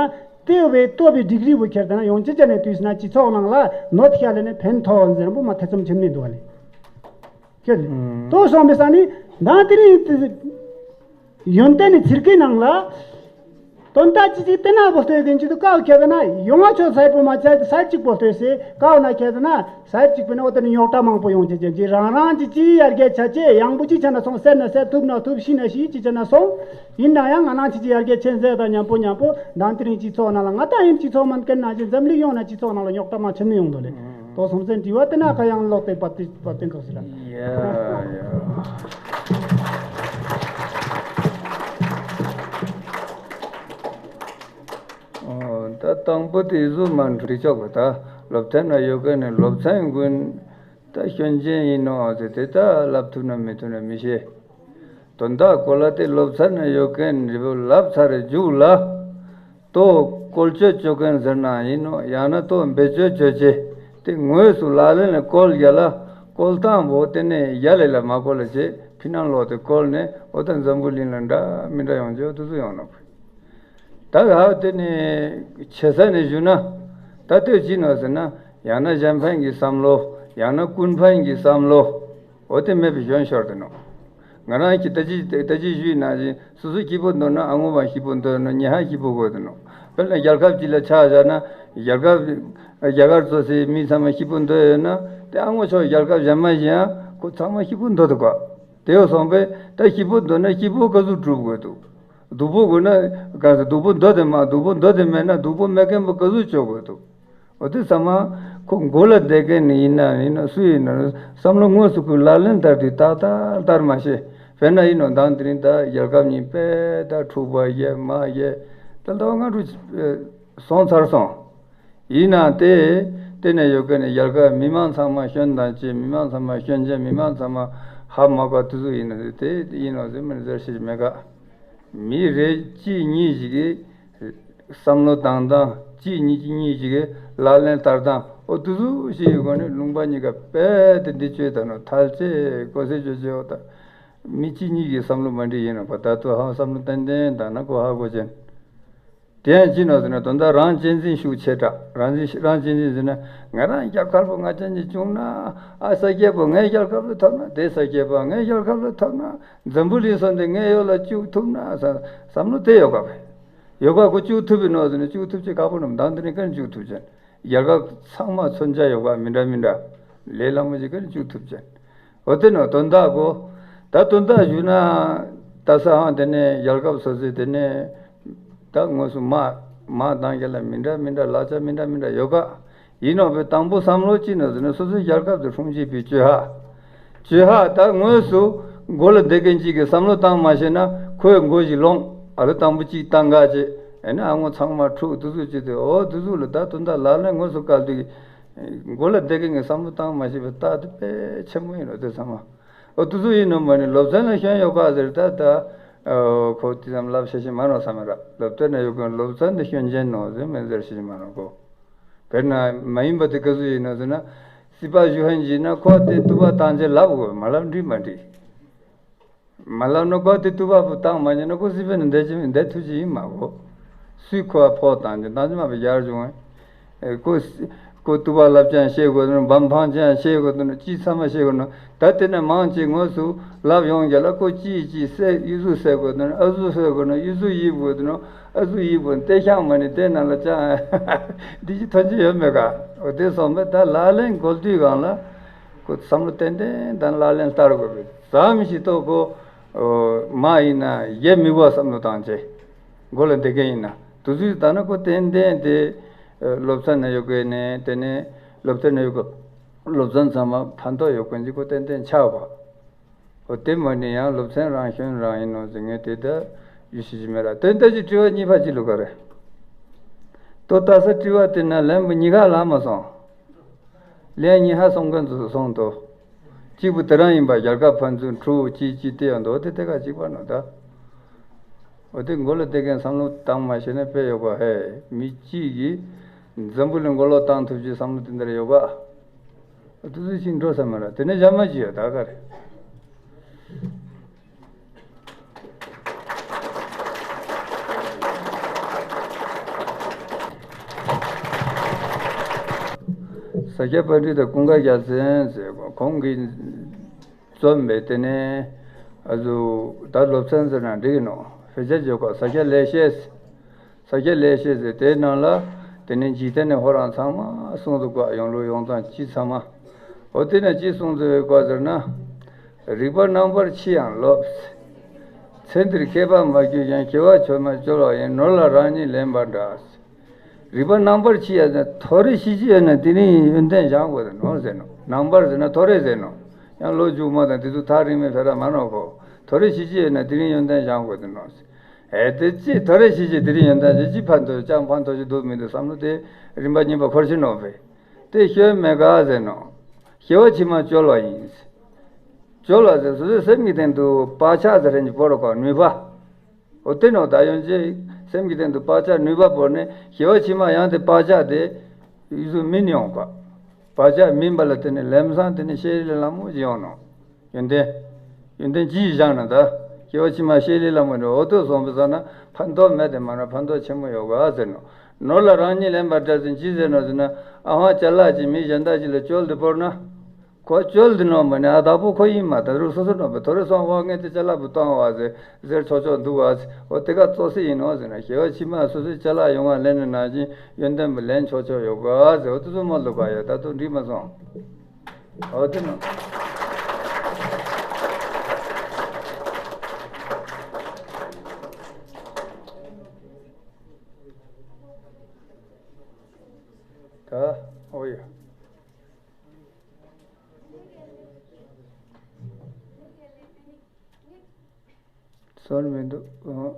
དེ་བའི་ལྟོས་པའི་འགྲིག་འགྲིག་བུ་ཁྱེད་ལྟར་ན་ཡོང་ཅི་ཅི་ནས་དུས་ན་སྤྱི་ཚོགས་ནང་ལ་ནོར་ཤ་ལས་ནས་ཕན་ཐོགས་ཟེར་པོ་མ་ཐེ་ཚོམ་ཆེན་མི་འདུག་ཨ་ནི། ཁྱོད་ལྟོས་སོང་པའི་ས་ནི་མདང་དེ་རིང་ཡོན་ཏན་ནི་ཚིར་ཀའི་ནང་ལ་དོན་དག་ཅི་ཅི་བལྟས་ན་བོ་ལྟོས་དེ་ཅི་དུ་ཀའོ་ཁྱེད་ན་ཡོང་བ་ཆོག་ས་པོ་མ་ཆ་ས་གཅིག་པོ་ལྟོས་སེ་ཀའོ་ན་ཁྱེད་ན་ས་གཅིག་པོ་ནི་འོ་དེ་ནི་རྙོག་དྲ་མང་པོ་ཡོང་ཅེས་ཅན་ཅི་རང་རང་ཅི་ཅི་ཡར་རྒྱས་ཆ་ཅེས་ཡང་པོ་ཅི་ཆ་ན་སོང་ཟེར་ན་ཟེར་ཐུབ་ན་ཐུབ་ཤི་ན་ཤི་ཅི་ཆ་ན་སོང་། ཡིན་ན་ཡང་ང་རང་ཅི་ཅི་ཡར་རྒྱས་ཆེན་ཟེར་དང་མཉམ་པོ་མཉམ་པོ་མདང་དེ་རིང་སྤྱི་ཚོགས་ནང་ལ་ང་ད་ཡིན་སྤྱི་ཚོགས་མན་ཀན་ན་ཅི་འཛམ་གླིང་ཡོང་ན་སྤྱི་ཚོགས་ནང་ལ་རྙོག་དྲ་མ་ཆེན་མི་ཡོང་དོ་ལེ། ཏོ་སོང་ཙང་དྲི་བ་དེ་ན་ཁ་ཡང་ལོག་སྟེ་བབ་སྟེ་བབ་སྟེ་འགྲོ་ཟེར་ལ། ཡ་ཡ། ཨོ་ད་དང་པོ་དེ་བཟོ་མ་འགྲིག་ཆོག་གི་ད་སློབ་ཚན་ན་ཡོད་མཁན་ནི་སློབ་ཚན་ཀུན་ད་སྐྱོན་ཅན་ཡིན་ནོ་ཟེར་དེ་ད་བསླབ་ཐུབ་ན་མི་ཐུབ་ན་མི་ཤེས། དོན་དག་གོ་ལ་དེ་སློབ་ཚན་ན་ཡོད་མཁན་རི་བོ་བསླབ་ཚར་རྗེས་ལ། ལྟོ་བཀོལ་སྤྱོད་བཅོ་མཁན་ཟེར་ན་ཡིན་ནོ་ཡང་ན་ལྟོ་འབད་སྤྱོད་བཅོ་བྱེད་དེ་དངོས་སུ་ལག་ལེན་ལ་བཀོལ་རྒྱ་ལ་བཀོལ་སྟངས་པོ་དེ་ནས་རྒྱ་ལས་ལ་མ་བཀོལ་ལ་བྱེད་ཕི་ནང་ལོག་དེ་བཀོལ་ནས་འོ་ད་འཛམ་བུ་གླིང་ལ་འདྲ་མི་འདྲ་ཡོང་རྒྱུ་དུ་སུ་ཡོང་ནོ། ད་ག་དེ་ནས་ཆེ་ས་ནས་ཞུ་ན་ད་ལྟོས་ཅི་ནོ་ཟེར་ན་ཡང་ན་གཞན་ཕན་གྱི་བསམ་བློ་ཡང་ན་ཀུན་ཕན་གྱི་བསམ་བློ། འོ་དེ་མེད་པའི་གཞོན་ཤོར་དུ་ནོ། ང་རང་གི་ད་ཅི་ད་ཅི་ཞུས་ན་ཅི་སོ་སོ་སྐྱིད་པོ་འདོད་ན་ཨ་ངོ་མ་སྐྱིད་པོ་འདོད་ན་ཉེ་ཧ་སྐྱིད་པོ་དགོས་དུ་ནོ། དཔེར་ན་རྒྱལ་ཁབ་ཅིག་ལ་ཆ་བཞག་ན་རྒྱལ་ཁབ་རྒྱ་གར་ཚོ་སི་མི་ཚང་མ་སྐྱིད་པོ་འདོད་ཡོད་ན་དེ་ཨ་ངོ་ཆོག་རྒྱལ་ཁབ་གཞན་མ་ཞིག་ཡང་ཁོ་ཚང་མ་སྐྱིད་པོ་འདོད་དུ་གོ། དེ་ཡོད་སོང་པས་ད་སྐྱིད་པོ་འདོད་ན་སྐྱིད་པོ་ག་ཚོད་སྒྲུབ་དགོས་འདུག་སྡུག་པོ་དགོས་ན་ག་ཚོད་སྡུག་པོ་འདོད་དེ་མ་སྡུག་པོ་འདོད་དེ་མེད་ན་སྡུག་པོ་མེད་མཁན་པོ་ག་ཚོད་བཅོ་དགོས་འདུག་འོ་དེ་ཚང་མ་ཁོ་མགོ་ལ་བསྡད་མཁན་ནི་ཡིན་ན་ཡིན་ན་སུ་ཡིན་ན་བསམ་བློ་དངོས་སུ་ཁོས་ལག་ལེན་བསྟར་དུས་ཏག་ཏག་ལྟར་མ་ཤེས། དཔེར་ན་ཡིན་ནོ་མདང་དེ་རིང་ད་རྒྱལ་ཁབ་གཉིས་དཔེ་ད་འཁྲུག་པ་བརྒྱབ་མ་བརྒྱབ་ད་ལྟ་བ་ང་འགྲོ་སོང་ཚར་སོང་། ཡིན་ན་དེ་དེ་ནས་ཡོད་མཁན་ནི་རྒྱལ་ཁབ་མི་མང་ཚང་མ་སྐྱོན་དང་བཅས་མི་མང་ཚང་མ་སྐྱོན་ཅན་མི་མང་ཚང་མ་ཧ་མ་གོ་དུས་ཚོད་ཡིན་ན་དེ་ཡིན་ནོ་ཟེར་མིན་ཟེར་ཤེས་མེད་ཀ་མི་རེ་གཅིག་གཉིས་ཤིག་གིས་བསམ་བློ་བཏང་སྟངས་གཅིག་གཉིས་གཅིག་གཉིས་ཤིག་གིས་ལག་ལེན་བསྟར་སྟངས་འོ་དུ་ཟུག་ཞིག་གི་སྒོ་ནས་ལུང་པ་གཉིས་ཀ་དཔེ་དེ་འདི་བཅོས་དང་ནོ་ཐལ་ཆེ་གོ་སེ་བཅོས་བཅོས་འོ་ད་མི་གཅིག་གཉིས་ཀྱི་བསམ་བློ་མ་འགྲིག་ཡིན་ནོ་པ་ད་ལྟོ་ཧ་བསམ་བློ་ཏན་ཏན་བཏང་ན་གོ་ཧ་གོ་ཅན། དེ་ཡང་ཅི་ནོ་ཟེར་ན་དོན་དག་རང་གཅེས་འཛིན་ཤུགས་ཆེ་དྲག་རང་གཅེས་རང་གཅེས་འཛིན་ཟེར་ན་ང་རང་རྒྱལ་ཁབ་པོ་ང་ཅན་གྱི་བྱུང་ན་ཨ་ས་སྐྱེས་པོ་ངའི་རྒྱལ་ཁབ་ལ་ཐོབ་ན་དེ་ས་སྐྱེས་པ་ངའི་རྒྱལ་ཁབ་ལ་ཐོབ་ན། འཛམ་བུ་གླིང་སོང་སྟེ་ངའི་ཡོད་ལ་བཅུག་ཐུབ་ན་བསམ་བསམ་བློ་དེ་ཡོད་པ་ཡོད་པ་ཁོ་བཅུག་ཐུབ་པའི་ནོ་ཟེར་ན་བཅུག་ཐུབ་ཅེས་ཁག་པོ་རྣམས་དང་དེ་ནས་ཀན་བཅུག་ཐུབ་ཅན། རྒྱལ་ཁབ་ཚང་མ་མཚོན་ཆ་ཡོད་པ་མི་འདྲ་མི་འདྲ་ལས་སླ་མོ་ཅིག་ཀན་བཅུག་ཐུབ་ཅན། འོ་དེ་ནོ་དོན་དག་གོ། ད་དོན་དག་ཞུ་ན་ད་ས་ཧང་དེ་ནས་རྒྱལ་ཁབ་སོ་སོའི་དེ་ནས་ད་དངོས་སུ་མ་མ་དང་རྒྱལ་ལ་མི་འདྲ་མི་འདྲ་ལག་ཆ་མི་འདྲ་མི་འདྲ་ཡོད་ཀ་ཡིན་ནོ་བས་དང་པོ་བསམ་བློ་ཅི་ནོ་ཟེར་ན་སོ་སོའི་རྒྱལ་ཁབ་དེ་སྲུང་བྱེད་པའི་བཅོས་ཧ། བཅོས་ཧ་ད་དངོས་སུ་མགོ་ལ་བསྡད་མཁན་གཅིག་གིས་བསམ་བློ་བཏང་མ་ཤེས་ན་ཁོས་མགོ་ཞིག་ལོངས་ཨ་ལ་དང་པོ་གཅིག་བཏང་ག་ཅེས་ཨེ་ན་ཨ་ངོ་ཚང་མ་འཁྲུག་དུ་ཟུག་ཅི་དེ་འོ་དུ་ཟུག་ལ་ད་དོན་དག་ལག་ལེན་དངོས་སུ་བཀལ་དུས་མགོ་ལ་བསྡད་མཁན་གྱི་བསམ་བློ་བཏང་མ་ཤེས་པའི་རྟགས་དེ་དཔེ་ཆེན་པོ་ཡིན་ནོ་དེ་ཚང་མ་འོ་དུ་ཟུག་ཡིན་ནོ་མ་ནི་སློབ་ཚན་ལ་སྐྱོན་ཡོད་ག་ཟེར་ད་ད་ཁོ་དེ་ཙམ་ལབ་ཤེས་ཤེས་མ་ནོ་བསམ་མེད་ར་སློབ་དེབ་ན་ཡོད་མཁན་སློབ་ཚན་དེ་སྐྱོན་ཅན་ནོ་ཟེར་མེད་ཟེར་ཤེས་ཤེས་མ་ནོ་ཁོ། དཔེར་ན་མ་ཡིན་པ་དེ་ག་ཚོད་ཡིན་ནོ་ཟེར་ན། སྲིད་པ་ཞུ་ཧན་གྱིས་ན་ཁོ་དེ་ཏུ་པ་བཏང་རྗེས་ལབ་དགོས་མ་ལབ་འགྲིག་མ་འགྲིག་མ་ལབ་ན་ཁོ་དེ་ཏུ་པ་བུ་བཏང་མ་ཉན་ན་ཁོ་སྲིད་པ་ནས་འདས་ཀྱི་མི་འདས་ཐུབ་ཀྱི་ཡིན་མ་གོ། སུས་ཁོ་ཕོག་བཏང་རྗེས་བཏང་རྗེས་མ་བུ་ཡར་བྱུང་བས། ཁོ་ཁོ་ཏུ་པ་ལབ་ཀྱང་ཤེས་དགོས་དོན་བམ་འཕང་ཀྱང་ཤེས་དགོས་དོན་ཅི་ཚང་མ་ཤེས་དགོས་ནོ། ད་དེ་ནས་མང་ཆེ་དངོས་སུ་ལབ་ཡོང་རྒྱ་ལ་ཁོ་ཅི་ཡི་ཅི་སེ་ཡུ་ཟུ་སེ་དགོས་དོན་ཨ་ཟུ་སེ་དགོས་ནོ་ཡུ་ཟུ་ཡི་དགོས་དོན། ཨ་ཟུ་ཡིག་པོ་ཏེ་ཤང་མ་ནི་ཏེ་ནང་ལ་ཅང་འདི་ཅི་ཐོན་ཅི་ཡོད་མེད་ག་འོ་དེ་སོང་པས་ད་ལག་ལེན་འགོལ་དུས་གང་ལ་ཁོ་བསམ་བློ་ཏན་ཏན་དང་ལག་ལེན་བསྟར་དགོས་པས་ཙམ་ཞིག་ཏོ་ཁོ་མ་ཡིན་ན་ཡེ་མི་བ་བསམ་བློ་བཏང་ཅེ། མགོ་ལ་བསྡད་མཁན་ཡིན་ན། དུས་ཚོད་ད་ན་ཁོ་ཏན་ཏན་དེ་སློབ་ཚན་ན་ཡོད་དགོས་ནས། དེ་ནས་སློབ་ཚན་ན་ཡོད་དགོས། སློབ་ཚན་ཚང་མ་ཕན་ཐོགས་ཡོད་དགོས་ཀྱི་ཁོ་ཏན་ཏན་ཆགས་པ། འོ་དེ་མ་ནི་ཡང་སློབ་ཚན་རང་སྐྱོན་རང་ཡིན་ནོ་ཟེར། ངས་དེ་ལྟར་ཡུ་ཤི་ཞིག་མེད་ལ། དོན་དག་ཅིག་དྲི་བ་གཉིས་པ་ཅིག་ལུག་ག་རེད། ལྟོ་ལྟ་ས་དྲི་བ་དེ་ན་ལན་པོ་གཉིས་ཀ་ལ་མ་སོང་། ལན་གཉིས་ཧ་སོང་མཁན་ཚོ་སོང་དོ། གཅིག་པུ་དེ་རང་ཡིན་པ། རྒྱལ་ཁབ་ཕན་ཚུན་ཕྲུ་གུ་གཅིག་གཅིག་དེ་ཡང་འདུག་དེ་དེ་ག་གཅིག་པ་ནོ་ད། འོ་དེ་མགོ་ལ་བསྡད་མཁན་བསམ་བློ་བཏང་མ་ཤེས་ན་དཔེ་ཡོད་པ། ཧེ། མི་གཅིག་གིས་འཛམ་བུ་གླིང་མགོ་ལོག་བཏང་ཐུབ་ཀྱི་བསམ་བློ་དེ་འདྲ་ཡོད་པ། དུས་ཚོད་ཅིག་འགྲོ་ས་མ་རེད། དེ་ནས་ཞྭ་མ་ཅི་ཡོད་ད་ག་རེད། ས་སྐྱ་པཎྜི་ཏ་ཀུན་དགའ་རྒྱལ་མཚན་ཟེར་གོ། ཁོང་གིས་རྩོམ་པའི་དེ་ནས་ཨ་ཟུ་ད་སློབ་ཚན་ཟེར་ན་འགྲིག་གི་ནོ། བེད་སྤྱད་བྱེད་དགོས། ས་སྐྱ་ལེགས་བཤད། ས་སྐྱ་ལེགས་བཤད་ཟེར་དེའི་ནང་ལ་དེ་ནས་འཇིག་རྟེན་ནས་ཧོ་རང་ཚང་མ་གསུང་དུ་བཀའ། ཡོང་ལུགས་ཡོང་སྟངས་ཅི་ཚང་མ། འོ་དེ་ནས་ཅི་གསུང་དུ་བཀའ་ཟེར་ན། རིག་པ་རྣམ་པར་ཕྱེ་ཡང་སློབས། ཚེ་འདིར་མཁས་པ་མ་གྱུར་ཀྱང་། སྐྱེ་བ་ཕྱི་མ་སྐྱོལ་བ་ཡིན། ནོར་ལ་རང་ཉིད་ལེན་པ་འདྲ། རིག་པ་རྣམ་པར་ཕྱེ་ཡ་ཟེར་ན་ཐོ་རེ་ཤེས་ཀྱི་ཡོད་ན་དེ་རིང་ཡོན་ཏན་སྦྱང་དགོས་ནོ་ཟེར་ནོ། རྣམ་པར་ཟེར་ན་ཐོ་རེ་ཟེར་ནོ། ཡང་ལོ་མཇུག་མ་དང་དེ་ཚོ་ཐག་རིང་མེད་ཕེ་ར་མ་ནོ་ཁོ། ཐོ་རེ་ཤེས་ཀྱི་ཡོད་ན་དེ་རིང་ཡོན་ཏན་སྦྱང་དགོས་ནོ་ཟེར། ཨེ་དེ་ཅི་ཐོ་རེ་ཤེས་ཀྱི་དེ་རིང་ཡོན་ཏན་ཅི་ཅི་ཕན་ཐོགས་ཅང་ཕན་ཐོགས་ཀྱི་འདུག་མི་འདུག་བསམ་བློ་དེ་རིམ་པ་གཉིས་པ་འཁོར་ཤེས་ནོ་བས། དེ་སྐྱོན་མེད་ག་ཟེར་ནོ། སྐྱེ་བ་ཕྱི་མ་སྐྱོལ་བ་ཡིན། སྐྱོལ་བ་ཟེར་སོ་སོའི་སེམས་ཀྱི་སྟེང་དུ་བག་ཆགས་ཟེར་མཁན་གྱི་བོར་བ། ནུས་པ། འོ་དེ་ནོ་ད་ཡོན་ཅེ་སེམས་ཀྱི་སྟེང་དུ་བག་ཆགས་ནུས་པ་བོར་ནས་སྐྱེ་བ་ཕྱི་མ་ཡང་དེ་བག་ཆགས་དེ་ཡུལ་དུ་སྨིན་ཡོང་ག། བག་ཆགས་སྨིན་པ་ལ་དེ་ནས་ལམ་སང་དེ་ནས་ཤེས་རིག་ལ་ལམ་མོ་ཅིག་ཡོང་ནོ། ཡོན་ཏན། ཡོན་ཏན་ཅི་ཞིག་བཞག་ན་ད། སྐྱེ་བ་ཕྱི་མ་ཤེས་རིག་ལམ་མོ་ནི་འོ་དོ་སོང་པའི་ས་ན་ཕན་ཐོགས་མེད་དེ་མ་ན་ཕན་ཐོགས་ཆེན་མོ་ཡོད་ག་ཟེར་ནོ། ནོར་ལ་རང་ཉིད་ལེན་པ་འདྲ་ཟེར་ཅི་ཟེར་ནོ་ཟེར་ན། ཨ་ཧ་ཅ་ལག་ཅིག་མི་གཞན་དག་ཅིག་ལ་བཅོལ་དུ་བོར་ན། ཁོ་བཅོལ་དུ་ནོ་མ་ནི་ཨ་དག་པོ་ཁོ་ཡིན་མ། ད་རུ་སོ་སོ་ནོ་བས་ཐོ་རེ་སོང་བ་ངས་དེ་ཅ་ལག་བུ་བཏང་བ་ཟེར་ཟེར་ཆོག་ཆོག་འདུག་བ་ཟེར། འོ་དེ་ག་ཙོ་སི་ཡིན་ནོ་ཟེར་ན། སྐྱེ་བ་ཕྱི་མ་སོ་སོའི་ཅ་ལག་ཡོང་བ་ལེན་ནས་ན་ཅིན་ཡོན་ཏན་བུ་ལེན་ཆོག་ཆོག་ཡོད་ག་ཟེར། འོ་དེ་ཚོ་མ་ལུག་ག་ཡ་ད་དུང་འགྲིག་མ་སོང་། འོ་དེ་ནོ། ད་འོ་ཡ། སོར་མི་འདུག་ཨོ།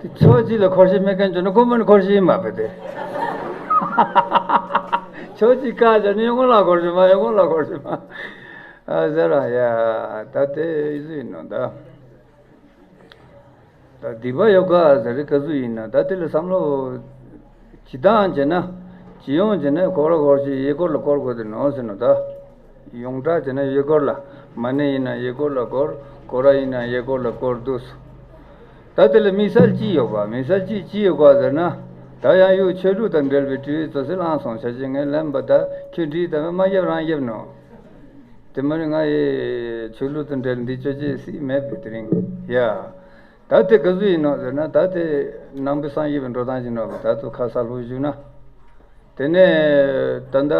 དེ་ཕྱོགས་གཅིག་ལ་འཁོར་ཤེས་མེད་མཁན་བྱུང་ན་ཁོ་མོ་ནི་འཁོར་ཤེས་ཡིན་མ་བས་ཏེ། ཕྱོགས་གཅིག་བཀག་བྱས་ནས་ཡོང་ཁུངས་ལ་འཁོར་ཤེས་མ། ཡོང་ཁུངས་ལ་འཁོར་ཤེས་མ། ཨ་ཟེར་ར་ཡ། ད་དེ་ཨི་ཟུ་ཡིན་ནོ་ད། ད་སྡིག་པ་ཡོད་ག་ཟེར་རེ་ག་ཟུ་ཡིན་ན། ད་དེ་ལ་བསམ་བློ་ཇི་ལྟར་བྱས་ན། ཇི་ཡོང་བྱས་ན་འཁོར་ལ་འཁོར་ཞིག་ཡེ་སྐོར་ལ་འཁོར་དགོས་དེ་ནོ་ཟེར་ནོ་ད། ཡོངས་གྲགས་བྱས་ན་ཡེ་སྐོར་ལ། མ་ཎི་ཡིན་ན་ཡེ་སྐོར་ལ་འཁོར། སྐོར་ར་ཡིན་ན་ཡེ་སྐོར་ལ་འཁོར་འདུག་ད་དེ་ལ་དམིགས་བསལ་ཅི་ཡོད་ག། དམིགས་བསལ་ཅི་ཅི་ཡོད་ག་ཟེར་ན། ད་ཡང་ཡུལ་ཆོས་ལུགས་དང་འབྲེལ་བའི་དྲི་བའི་ཙོ་སི་ལངས་སོང་བྱ་ཅི། ངས་ལན་པ་ད་ཁྱོད་དྲིས་ད་མ་རྒྱབ་རང་རྒྱབ་ནོ། དེ་མ་ནི་ང་ཡི་ཆོས་ལུགས་དང་འབྲེལ་འདི་ཅོ་ཅེས་སྲིད་མེད་པའི་དེ་རིང་ཡ། ད་དེ་ག་ཟུ་ཡིན་ནོ་ཟེར་ན། ད་དེ་ནང་པའི་སངས་རྒྱས་པའི་འགྲོ་སྟངས་ཅིག་ནོ་བས། ད་དུ་ཁ་ས་ལྷུ་བཞུགས་ན། དེ་ནས་ད་ལྟ་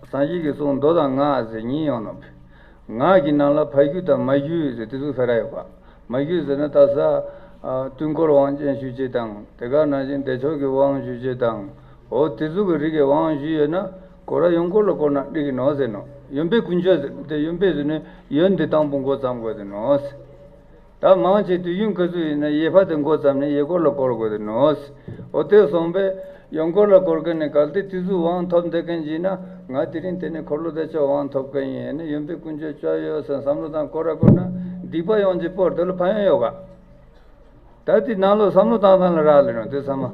སངས་རྒྱས་ཀྱི་གསུང་མདོ་དང་སྔགས་ཟེར་གཉིས་ཡོང་ནོ་བས། སྔགས་ཀྱི་ནང་ལ་ཕ་རྒྱུད་དང་མ་རྒྱུད་ཟེར་དེ་ཚོ་ཕེ་ར་ཡོད་པ། མ་རྒྱུད་ཟེར་ན་ད་ས་ཨ་དུས་འཁོར་དབང་ཅན་ཞུ་བྱེད་དང་། དེ་ག་ནང་བཞིན་བདེ་མཆོག་གི་དབང་ཞུ་བྱེད་དང་། འོ་དེ་ཚོ་གི་རིགས་ཀྱི་དབང་ཞུས་ཡོད་ན། སྐོར་ར་ཡོངས་སྐོར་ལ་བསྐོར་ན་འགྲིག་གི་ནོ་ཟེར་ནོ། ཡོན་པའི་ཀུན་སྤྱོད་ཟེར་དེ་ཡོན་པའི་ཟེར་ནས་ཡོན་དེ་དང་པོ་འགོ་བརྩམ་དགོས་ཟེར་ནོ། ད་མང་ཆེ་དུས་ཡུན་ག་ཚོད་ཡིན་ན་ཡེ་ཕ་དེ་འགོ་བརྩམས་ནས་ཡེ་སྐོར་ལ་བསྐོར་དགོས་ཟེར་ནོ། འོ་དེ་སོང་པས་ཡོངས་སྐོར་ལ་བསྐོར་མཁན་ནི་གལ་ཏེ་དེ་ཚོ་དབང་ཐོབ་བསྡད་མཁན་ཡིན་ན། ང་དེ་རིང་དེ་ནས་འཁོར་ལོ་བདེ་མཆོག་དབང་ཐོབ་མཁན་ཡིན་ནས་ཡོན་པའི་ཀུན་སྤྱོད་ཅོ་ཡོད་ཟེར་བསམ་བློ་དང་སྐོར་ར་བསྐོར་ན་སྡིག་པ་ཡོང་གི་སྤོར་དེ་ལ་ཕན་ཡོན་ཡོད་ག། ད་དེ་ནང་ལོགས་བསམ་བློ་བཏང་སྟངས་ལ་རག་ལས་ནོ་དེ་ཚང་མ།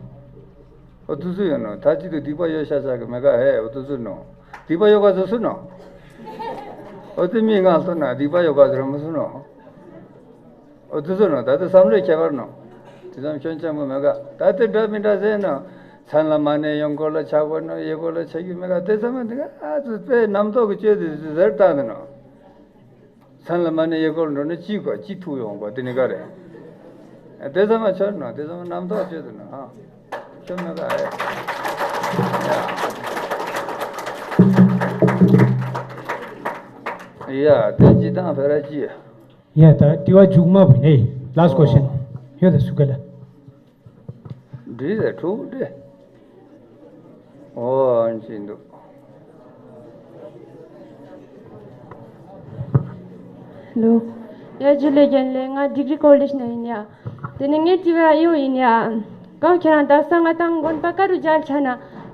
འོ་དུ་ཚོད་ཡོད་ནོ། ད་ཅི་དུ་སྡིག་པ་ཡོད་ཤ་ཤ་གི་མེད་ག་ཧེ། འོ་དུ་ཚོད་ནོ། སྡིག་པ་ཡོད་ག་ཚོད་སུ་ནོ། ཨོ་དེ་མི་ང་ལྟོ་ན་སྡིག་པ་ཡོད་ག་ཚོད་ར་མི་སུ་ནོ། ཨོ་དེ་ཚོ་ནོ་ད་དེ་བསམ་བློའི་ཁྱད་པར་ནོ། དེ་ཙམ་སྐྱོན་ཆེན་པོ་མེད་ག། ད་དེ་འདྲ་མི་འདྲ་ཟེར་ནོ། མཚན་ལ་མ་ནས་ཡོང་སྐོར་ལ་ཆགས་པ་ནོ། ཡེ་སྐོར་ལ་ཆགས་རྒྱུ་མེད་ག། དེ་ཚང་མ་འདི་ག་ཨ་ཙི་དཔེ་རྣམ་རྟོག་གི་སྤྱོད་དེ་ཟེར་བཏང་དེ་ནོ། མཚན་ལ་མ་ནས་ཡེ་སྐོར་འགྲོ་ན་ཅི་དགོས་ཅི་ཐུག་ཡོང་དགོས་དེ་ནི་ག་རེད། དེ་ཚང་མ་ཆོད་ནོ། དེ་ཚང་མ་རྣམ་རྟོག་སྤྱོད་དེ་ནོ། ཨ་ཆོད་མེད་ག་ཨེ། ཡ་དེ་ཅི་དང་ཕེ་ར་ཅི། ཡ་ད་དྲི་བ་མཇུག་མ་བུ་ནས་last question། ཡོད་ད་སུ་ག་ལ། འདྲི་རེ་དྲུག་འདྲི། ཨོ་ཨན་ཅི་འདུག། ལོ། ཡ་ཇུ་ལེ་རྒན་ལེ། ང་ཌིག་རི་ཀོ་ལེཇ་ནས་ཡིན་ཡ། དེ་ནས་ངའི་དྲི་བ་ཨེ་ཡོ་ཡིན་ཡ། གང་ཁྱེད་རང་དག་ས་ང་དང་དགོན་པ་ཀ་རུ་མཇལ་ཆ་ན་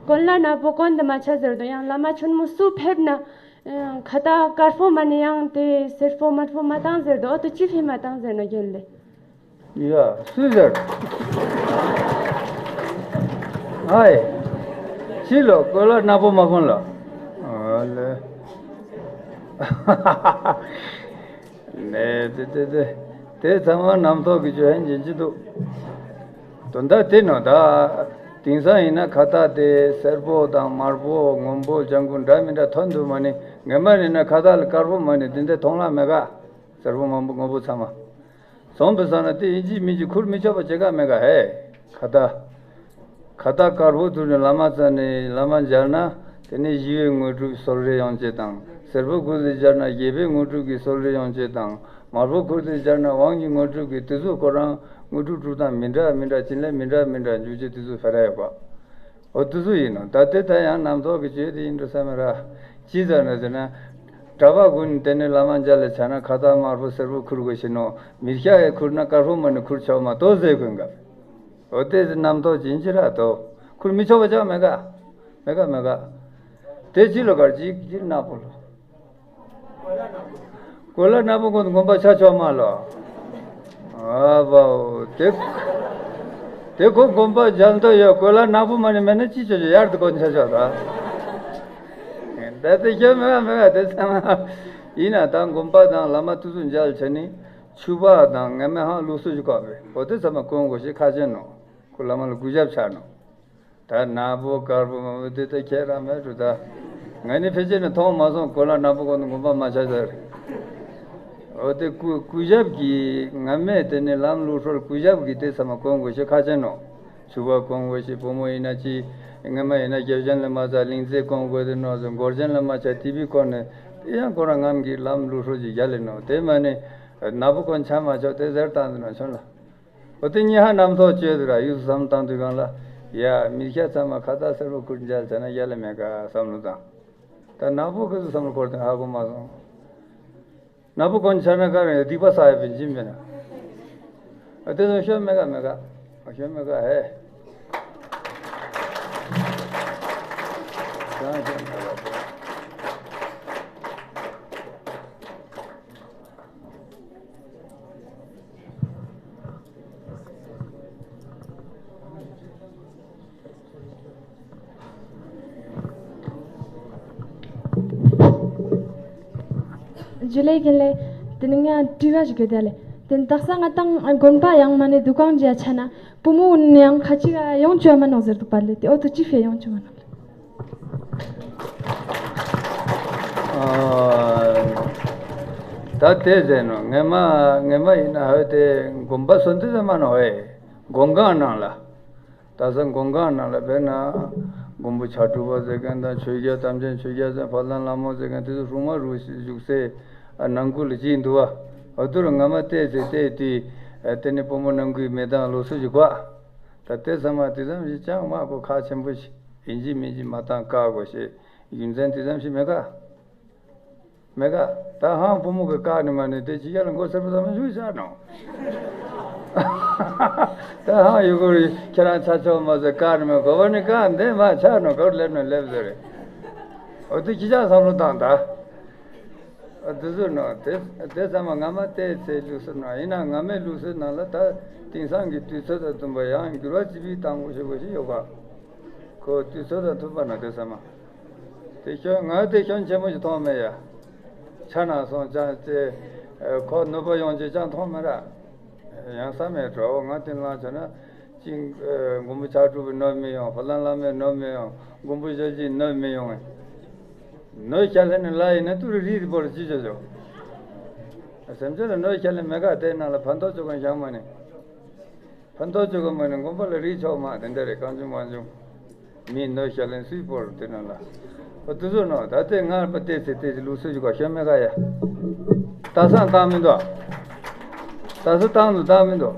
གོན་ལ་ནག་པོ་གོན་དུ་མ་ཆ་ཟེར་དོ། ཡང་བླ་མ་ཆེན་མོ་སུ་ཕེབས་ན་ཁ་ཏ་དཀར་པོ་མ་ནི་ཡང་དེ་སེར་པོ་དམར་པོ་མ་བཏང་ཟེར་དོ། ཨོ་དེ་ཅི་ཕི་མ་བཏང་ཟེར་ན་རྒན་ལེ། ཡ། སུས་ཟེར། ཨའི། ཅི་ལོ་གོས་ལ་ནག་པོ་མ་གོན་ལ། ཨ་ལེ། ནས་དེ་དེ་དེ། དེ་ཚང་མ་རྣམ་རྟོག་གི་ཆོས་ཧན་ཅན་ཅི་འདུག། དོན་དག་དེ་ནོ་ད། དེང་སང་ཡིན་ན་ཁ་ཏ་དེ་སེར་པོ་དང་དམར་པོ་སྔོན་པོ་ལྗང་ཁུ་འདྲ་མི་འདྲ་ཐོན་འདུག་མ་ནི་ངན་མ་ནི་ན་ཁ་ཏ་ལ་དཀར་པོ་མ་ནི་དེ་འདྲ་མཐོང་ལ་མེད་ག། སེར་པོ་དམར་པོ་སྔོན་པོ་ཚང་མ། བཟང་པོའི་ས་ན་དེ་ཡིན་གཅིག་མིན་གཅིག་ཁུར་མི་ཆོག་པ་བྱེད་ག་མེད་ག་ཧེ། ཁ་ཏ། ཁ་ཏ་དཀར་པོ་ཐུག་ནས་བླ་མ་རྩ་ནས་བླ་མ་མཇལ་ན་དེ་ནས་ཞི་བའི་དངོས་གྲུབ་གསོལ་རས་ཡོང་ཆེད་དང་། སེར་པོ་ཁུར་དུ་མཇལ་ན་རྒྱལ་པོའི་དངོས་གྲུབ་ཀྱི་གསོལ་རས་ཡོང་ཆེད་དང་། དམར་པོ་ཁུར་དུ་མཇལ་ན་དབང་གི་དངོས་གྲུབ་ཀྱི་དེ་ཚོ་ཁོ་རང་དངོས་གྲུབ་དཀྲུག་སྟངས་མི་འདྲ་མི་འདྲ་ཅི་ལས་མི་འདྲ་མི་འདྲ་འཇུག་ཆེད་དེ་ཚོ་ཕེ་ར་ཡོད་པ། འོ་དེ་ཚོ་ཡིན་ནོ། ད་དེ་ད་ཡང་རྣམ་རྟོག་གི་ཆོས་དེ་ཡིན་འགྲོ་ས་མེད་ར། ཅི་ཟེར་ན་ཟེར་ན། གྲྭ་པ་ཀུན་ནི་དེ་ནས་བླ་མ་མཇལ་ལ་ཆ་ན་ཁ་ཏ་དམར་པོ་སེར་པོ་ཁུར་དགོས་ཤེ་ནོ། མི་སྐྱ་ཡི་ཁུར་ན་དཀར་པོ་མ་ནི་ཁུར་ཆོག་མ་གཏོགས་ཟེར་ཀུན་ག། འོ་དེ་ཟེར་རྣམ་རྟོག་ཅན་ཅི་ར་དོ། ཁུར་མི་ཆོག་པ་ཅང་མེད་ག། མེད་ག་མེད་ག། དེ་ཅི་ལོ་གར་ཅི་ཅི་ནག་པོ་ལོ། གོས་ལ་ནག་པོ་ཀུན་དགོན་པ་ཆ་ཆོག་མ་ལོ། ཨ་བའོ། དེ། དེ་ཁོ་དགོན་པ་མཇལ་འདོད་ཡོད། གོས་ལ་ནག་པོ་མ་ནི་མེད་ན་ཅི་ཆོག་ཆོག་ཡར་དུ་གོན་ཆ་ཆོག་ད། ད་དེ་ཤོད་མེད་མེད་དེ་ཚང་མ། ཡིན་ན་ད་དགོན་པ་དང་བླ་མ་དུས་སུ་མཇལ་བྱས་ནི། ཕྱུ་པ་དང་ངན་མེད་ཧང་ལུགས་སྲོལ་ཞིག་བཀག་པས། འོ་དེ་ཚང་མ་གོན་དགོས་ཞེས་ཁ་ཆེན་ནོ། ཁོ་བླ་མ་ལ་གུས་ཞབས་ཆགས་ནོ། ད་ནག་པོ་དཀར་པོ་མ་བུ་དེ་ད་ཁྱེད་རང་མེད་འགྲོ་ད། ང་ནི་ཕལ་ཆེར་ནི་མཐོང་མ་སོང་། གོ་ལ་ནག་པོ་ཀུན་དགོན་པ་མ་ཆགས་ཟེར། འོ་དེ་གུས་གུས་ཞབས་ཀྱིས་ང་མེད་དེ་ནི་ལམ་ལུགས་སྲོལ་གུས་ཞབས་ཀྱིས་དེ་ཚང་མ་གོན་དགོས་ཞེས་ཁ་ཆེན་ནོ། ཕྱུ་པ་གོན་དགོས་ཞེས་བུ་མོ་ཡིན་ན་ཅི། ངན་མ་ཡིན་ན་རྒྱབ་ཅན་ལ་མ་ཚ་ལིང་རྩེ་གོན་དགོས་དེ་ནོ་ཟེར། མགོར་ཅན་ལ་མ་ཆ་ཏི་བི་གོན་ནས་དེ་ཡང་ཁོ་རང་ངམ་གྱི་ལམ་ལུགས་སྲོལ་ཅིག་རྒྱ་ལས་ནོ། དེ་མ་ནི་ནག་པོ་གོན་ཆ་མ་ཆོག་དེ་ཟེར་བཏང་དེ་ནོ་ཆོན་ལ། འོ་དེ་ཉི་ཧ་རྣམ་རྟོག་བཅོས་དུ་ར་ཡུལ་དུ་བསམ་བཏང་དུས་གང་ལ། ཡ་མི་སྐྱ་ཚང་མ་ཁ་ཏ་སེར་པོ་ཁུར་མཇལ་ཚ་ན་ཡ་ལ་མེད་ག་བསམ་བློ་བཏང་། ད་ནག་པོ་ཁུ་ཚུ་བསམ་བློ་འཁོར་དེ་ཧ་གོ་མ་སོང་། ནག་པོ་གོན་ཆ་ན་ག་རེ་སྡིག་པ་བསགས་ཡ་བེན་ཅིན་མེད་ན། འོ་དེ་ཚོ་ཤོད་མེད་ག་མེད་ག། ཤོད་མེད་ག་ཧེ། ཅང་ཤོད་མེད་ག། ཇུ་ལེ་རྒན་ལེ། དེ་ནི་ང་དྲི་བ་ཞིག་ཡོད་ད་ལེ། དེ་ནི་དག་ས་ང་དང་དགོན་པ་ཡང་མ་ནས་འདུ་ཁང་མཇལ་ཆ་ན་བུ་མོ་ནི་ཡང་ཁ་ཅིག་ཡོང་བཅུག་མ་ནོག་ཟེར་འདུག་པ་ལེ། དེ་འོ་དུ་ཅི་ཕེ་ཡོང་བཅུག་མ་ནོག་ལེ། ཨ། ད་དེ་ཟེར་ནོ། ངེ་མ་ངེ་མ་ཡིན་ན་ཧོད་དེ་དགོན་པ་སོན་དེ་ཟེར་མ་ནོ་ཧེ། དགོན་ཁང་ནང་ལ། ད་ས་དགོན་ཁང་ནང་ལ་དཔེར་ན། མགོན་པོ་ཕྱག་དྲུག་པ་ཟེར་མཁན་དང་ཆོས་རྒྱལ་དམ་ཅན་ཆོས་རྒྱལ་ཟེར་ཕ་ལན་ལྷ་མོ་ཟེར་མཁན་དེ་ཚོ་སྲུང་མ་རུ་བཞུགས་སའི་ནང་ཁུལ་ལ་ཅིག་འདུག་བ། འོ་དུ་རུ་ངེ་མ་བལྟས་ཚེ་བལྟས་དུས། དེ་ནི་བུ་མོ་ནང་ཁུལ་མེ་དང་ལོ་སུ་ཞིག་གོ། ད་དེ་ཚང་མ་དེ་ཙམ་ཞིག་ཅང་མ་གོ་ཁག་ཆེན་པོ་ཞིག་ཡིན་གཅིག་མིན་གཅིག་མ་བཏང་བཀག་དགོས་ཞེས་རྒྱུ་མཚན་དེ་ཙམ་ཞིག་མེད་ག། མེད་ག། ད་ཧང་བུ་མོ་གི་བཀག་ནི་མ་ནི་དེ་ཅི་ཡ་ལ་མགོ་སེར་པོ་ཙམ་ཞིག་བཞག་ནོ། ད་ཧང་ཡུ་གུར་ཁྱེད་རང་ཆ་ཆོག་མ་ཟེར་བཀག་ནི་མ་གོ་བ་ནི་བཀག་འདི་མ་ཆགས་ནོ་ག་རུ་སླེབས་ནོ་སླེབས་ཟེར་རེད། འོ་དེ་ཅི་ཅང་བསམ་བློ་བཏང་ད། དེ་ཚོ་ནོ་དེ་དེ་ཚང་མ་ངེ་མ་བལྟས་ཚེ་ལུགས་སྲོལ་ནང་ཡིན་ན་ངེ་མའི་ལུགས་སྲོལ་ནང་ལ་ད་དེང་སང་གི་དུས་ཚོད་དང་མཐུན་པ་ཡང་འགྱུར་བ་ཅི་བྱེད་བཏང་དགོས་ཞེས་པ་ཞིག་ཡོད་པ། ཁོ་དུས་ཚོད་དང་མཐུན་པ་ན་དེ་ཚང་མ། དེ་སྐྱོན་ང་དེ་སྐྱོན་ཆེན་པོ་ཞིག་མཐོང་མེད་ཡ། ཆ་ན་སོང་ཅང་ཅེ། ཁོ་ནུས་པ་ཡོང་རྒྱུ་ཅང་མཐོང་མེད་ར། ཡང་ས་མེད་འགྲོ་ང་དེ་ལང་བྱོས་ན། ཅིང་། མགོན་པོ་ཕྱག་དྲུག་པའི་ནོར་མི་ཡོང་ཕ་ལན་བླ་མའི་ནོར་མི་ཡོང་མགོན་པོ་ཞལ་གྱི་ནོར་མི་ཡོང་ངས། ནོར་ཤ་ལེ་ནི་ལ་ཡིན་ན་ཏུ་རི་རི་རི་པོ་རི་ཅི་ཅོ་ཅོ། སེམས་ཅན་ལ་ནོར་ཤ་ལེ་མེ་ག་དེ་ནང་ལ་ཕན་ཐོགས་ཅོ་གང་བཞག་མ་ནི། ཕན་ཐོགས་ཅོ་གང་མ་ནི་མགོན་པོ་ལ་རི་ཆོག་མ་དེ་འདྲ་རེ་གང་བྱུང་མ་བྱུང་། མི་ནོར་ཤ་ལེན་སུའི་པོར་དེ་ན་ལ། ཨོ་དུ་ཟོ་ནོ་ད་ལྟའི་ངར་པ་ལྟས་ཚེ་ལྟས་ཚེ་ལུགས་སྲོལ་ཞིག་ག་ཤོད་མེད་ག་ཡ། ད་སང་བཏང་མི་འདུག་ད་སང་བཏང་འདུག་བཏང་མི་འདུག་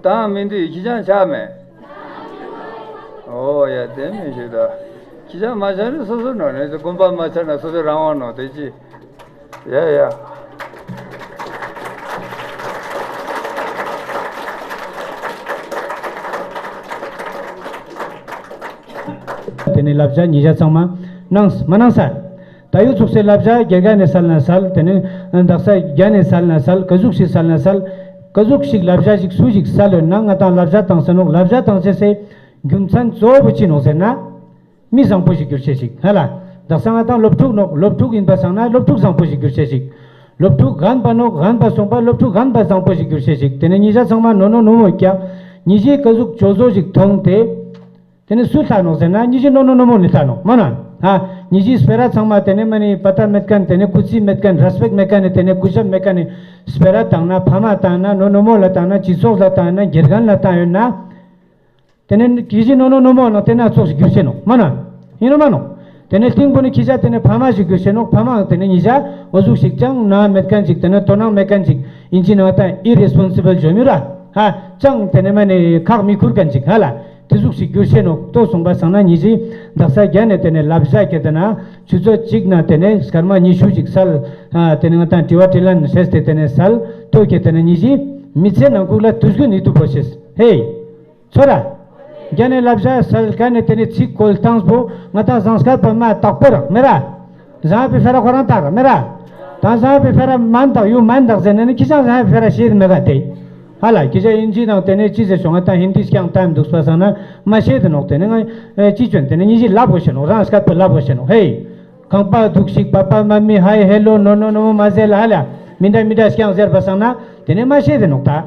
བཏང་མི་འདུག་ཁྱི་ཅང་ཆག་མེད། ཨོ་ཡ་དེ་མི་ཞིག་ད། ཁྱི་ཅང་མ་ཆག་ནི་སོ་སོ་ནོ་ནི་དགོན་པ་མ་ཆག་ན་སོ་སོ་རང་དབང་ནོ་དེ་ཅི། ཡ་ཡ། དེ་ནས་བསླབ་བྱ་ཉིད་བྱ་ཚང་མ་གནང་མ་གནང་ས། ད་ཡོད་ཚུགས་སའི་བསླབ་བྱ་རྒྱ་རྒྱ་ནས་སལ་ན་སལ། དེ་ནས་དག་ས་རྒྱ་ནས་སལ་ན་སལ། ག་ཟུག་ཞིག་སལ་ན་སལ། ག་ཟུག་ཞིག་བསླབ་བྱ་ཞིག་སུ་ཞིག་སལ་ཡོད་ན་ང་དང་བསླབ་བྱ་བཏང་ས་ནོག་བསླབ་བྱ་བཏང་ཚེ་སའི་རྒྱུ་མཚན་གཙོ་བོ་ཅི་ནོག་ཟེར་ན། མི་བཟང་པོ་ཞིག་གྱུར་ཆེད་ཞིག་ཧ་ལ། དག་ས་ང་དང་སློབ་ཕྲུག་ནོག་སློབ་ཕྲུག་ཡིན་པ་སང་ན་སློབ་ཕྲུག་བཟང་པོ་ཞིག་གྱུར་ཆེད་ཞིག་སློབ་ཕྲུག་རྒན་པ་ནོག་རྒན་པ་སོང་པ་སློབ་ཕྲུག་རྒན་པ་བཟང་པོ་ཞིག་གྱུར་ཆེད་ཞིག་དེ་ནས་ཉིད་ཅག་ཚང་མ་ནོ་ནོ་ནོ་མོ་ཀྱག་ཉིད་ཅིག་ག་ཟུག་ཅོ་ཟོ་ཞིག་མཐོང་སྟེ། དེ་ནས་སུ་ལྟ་ནོག་ཟེར་ན་ཉིད་ཅིག་ནོ་ནོ་ནོ་མོ་ནི་ལྟ་ནོག་མ་ན། ཧ། ཉིད་ཅིག་སྤེ་ར་ཚང་མ་དེ་ནས་མ་ནི་པ་ཏ་མེད་མཁན་དེ་ནས་སྐུ་ཚིག་མེད་མཁན་རེ་སི་པེག་མེད་མཁན་ནི་དེ་ནས་སྐུ་ཞབས་མེད་མཁན་ནི་སྤེ་ར་བཏང་ན་ཕ་མ་བཏང་ན་ནོ་ནོ་མོ་ལ་བཏང་ན་སྤྱི་ཚོགས་ལ་བཏང་ན་དགེ་རྒན་ལ་བཏང་ཡོད་ན། དེ་ནས་གི་ཞིག་ནོ་ནོ་ནོ་མོ་ནང་དེ་ན་ཚོགས་ཤིག་རྒྱུ་ཤེས་ནོ་མ་ན། ཡིན་ནོ་མ་ནོ། དེ་ནས་སྟེང་པོ་ནི་ཁྱི་ཤ་དེ་ནས་ཕ་མ་ཞིག་རྒྱུ་ཤེས་ནོ་ཕ་མའང་དེ་ནས་ཉི་ཤ་འོ་ཟུག་ཞིག་ཅང་ན་མེད་མཁན་ཅིག་དེ་ནས་དོ་སྣང་མེད་མཁན་ཅིག་ཡིན་ཅི་ནང་ད་ཨི་རེ་སི་པོན་སི་བལ་ཇོ་མི་ར་ཧ་ཅང་དེ་ནས་མ་ནི་ཁག་མི་ཁུར་མཁན་ཅིག་ཧ་ལ་དེ་ཟུག་ཞིག་རྒྱུ་ཤེས་ནོ་ལྟོ་སོང་པ་སང་ན་ཉི་ཤི་དག་ས་རྒྱ་ནས་དེ་ནས་ལབ་ཤ་ཁྱེར་དེ་ན་ཆུ་ཚོད་གཅིག་ན་དེ་ནས་སྐར་མ་ཉི་ཤུ་ཅིག་སལ་ཧ་དེ་ནས་ང་ད་དྲི་བ་དྲི་ལན་བྱས་ཏེ་དེ་ནས་སལ་ལྟོ་ཁྱེར་དེ་ནས་ཉི་ཤི་མི་ཚེ་ནང་ཁུག་ལ་དུས་རྒྱུན་ནི་ཐུག་པོ་ཤེས་ཧེ། ཚོ་ར། རྒྱ་ནས་བསླབ་བྱ་སལ་ག་ནས་དེ་ནས་ཚིག་བཀོལ་སྟངས་པོ་ང་དང་ཟངས་དཀར་པ་མ་དག་པོ་རག་མེ་ར། ཟངས་པའི་ཕེ་ར་ཁོ་རང་དག་ར་མེ་ར། ད་ཟངས་པའི་ཕེ་ར་མན་དག་ཡུ་མན་དག་ཟེར་ནས་ནི་ཁྱི་ཅང་ཟངས་པའི་ཕེ་ར་ཤེས་མེད་ག་དེ། ཧ་ལ་ཁྱི་ཅག་ཨིན་ཇི་དང་དེ་ནས་ཅི་ཟེར་བྱུང་ང་དང་ཧིན་དི་སྐྱང་ལྟ་འདུག་པ་སང་ན་མ་ཤེས་དེ་ནོག་དེ་ནས་ང་ཅི་བྱོན་དེ་ནས་ཉི་ཤི་ལབ་དགོས་ཤེས་ནོག་རང་སྐད་པོ་ལབ་དགོས་ཤེས་ནོག་ཧེ། ཁང་པ་འདུག་ཞིག་པ་པ་མ་མི་ཧའི་ཧེ་ལོ་ནོ་ནོ་ནོ་མ་ཟེར་ལ་ཧ་ལ་མི་འདྲ་མི་འདྲ་སྐྱང་ཟེར་པ་སང་ན་དེ་ནས་མ་ཤེས་དེ་ནོག་ད།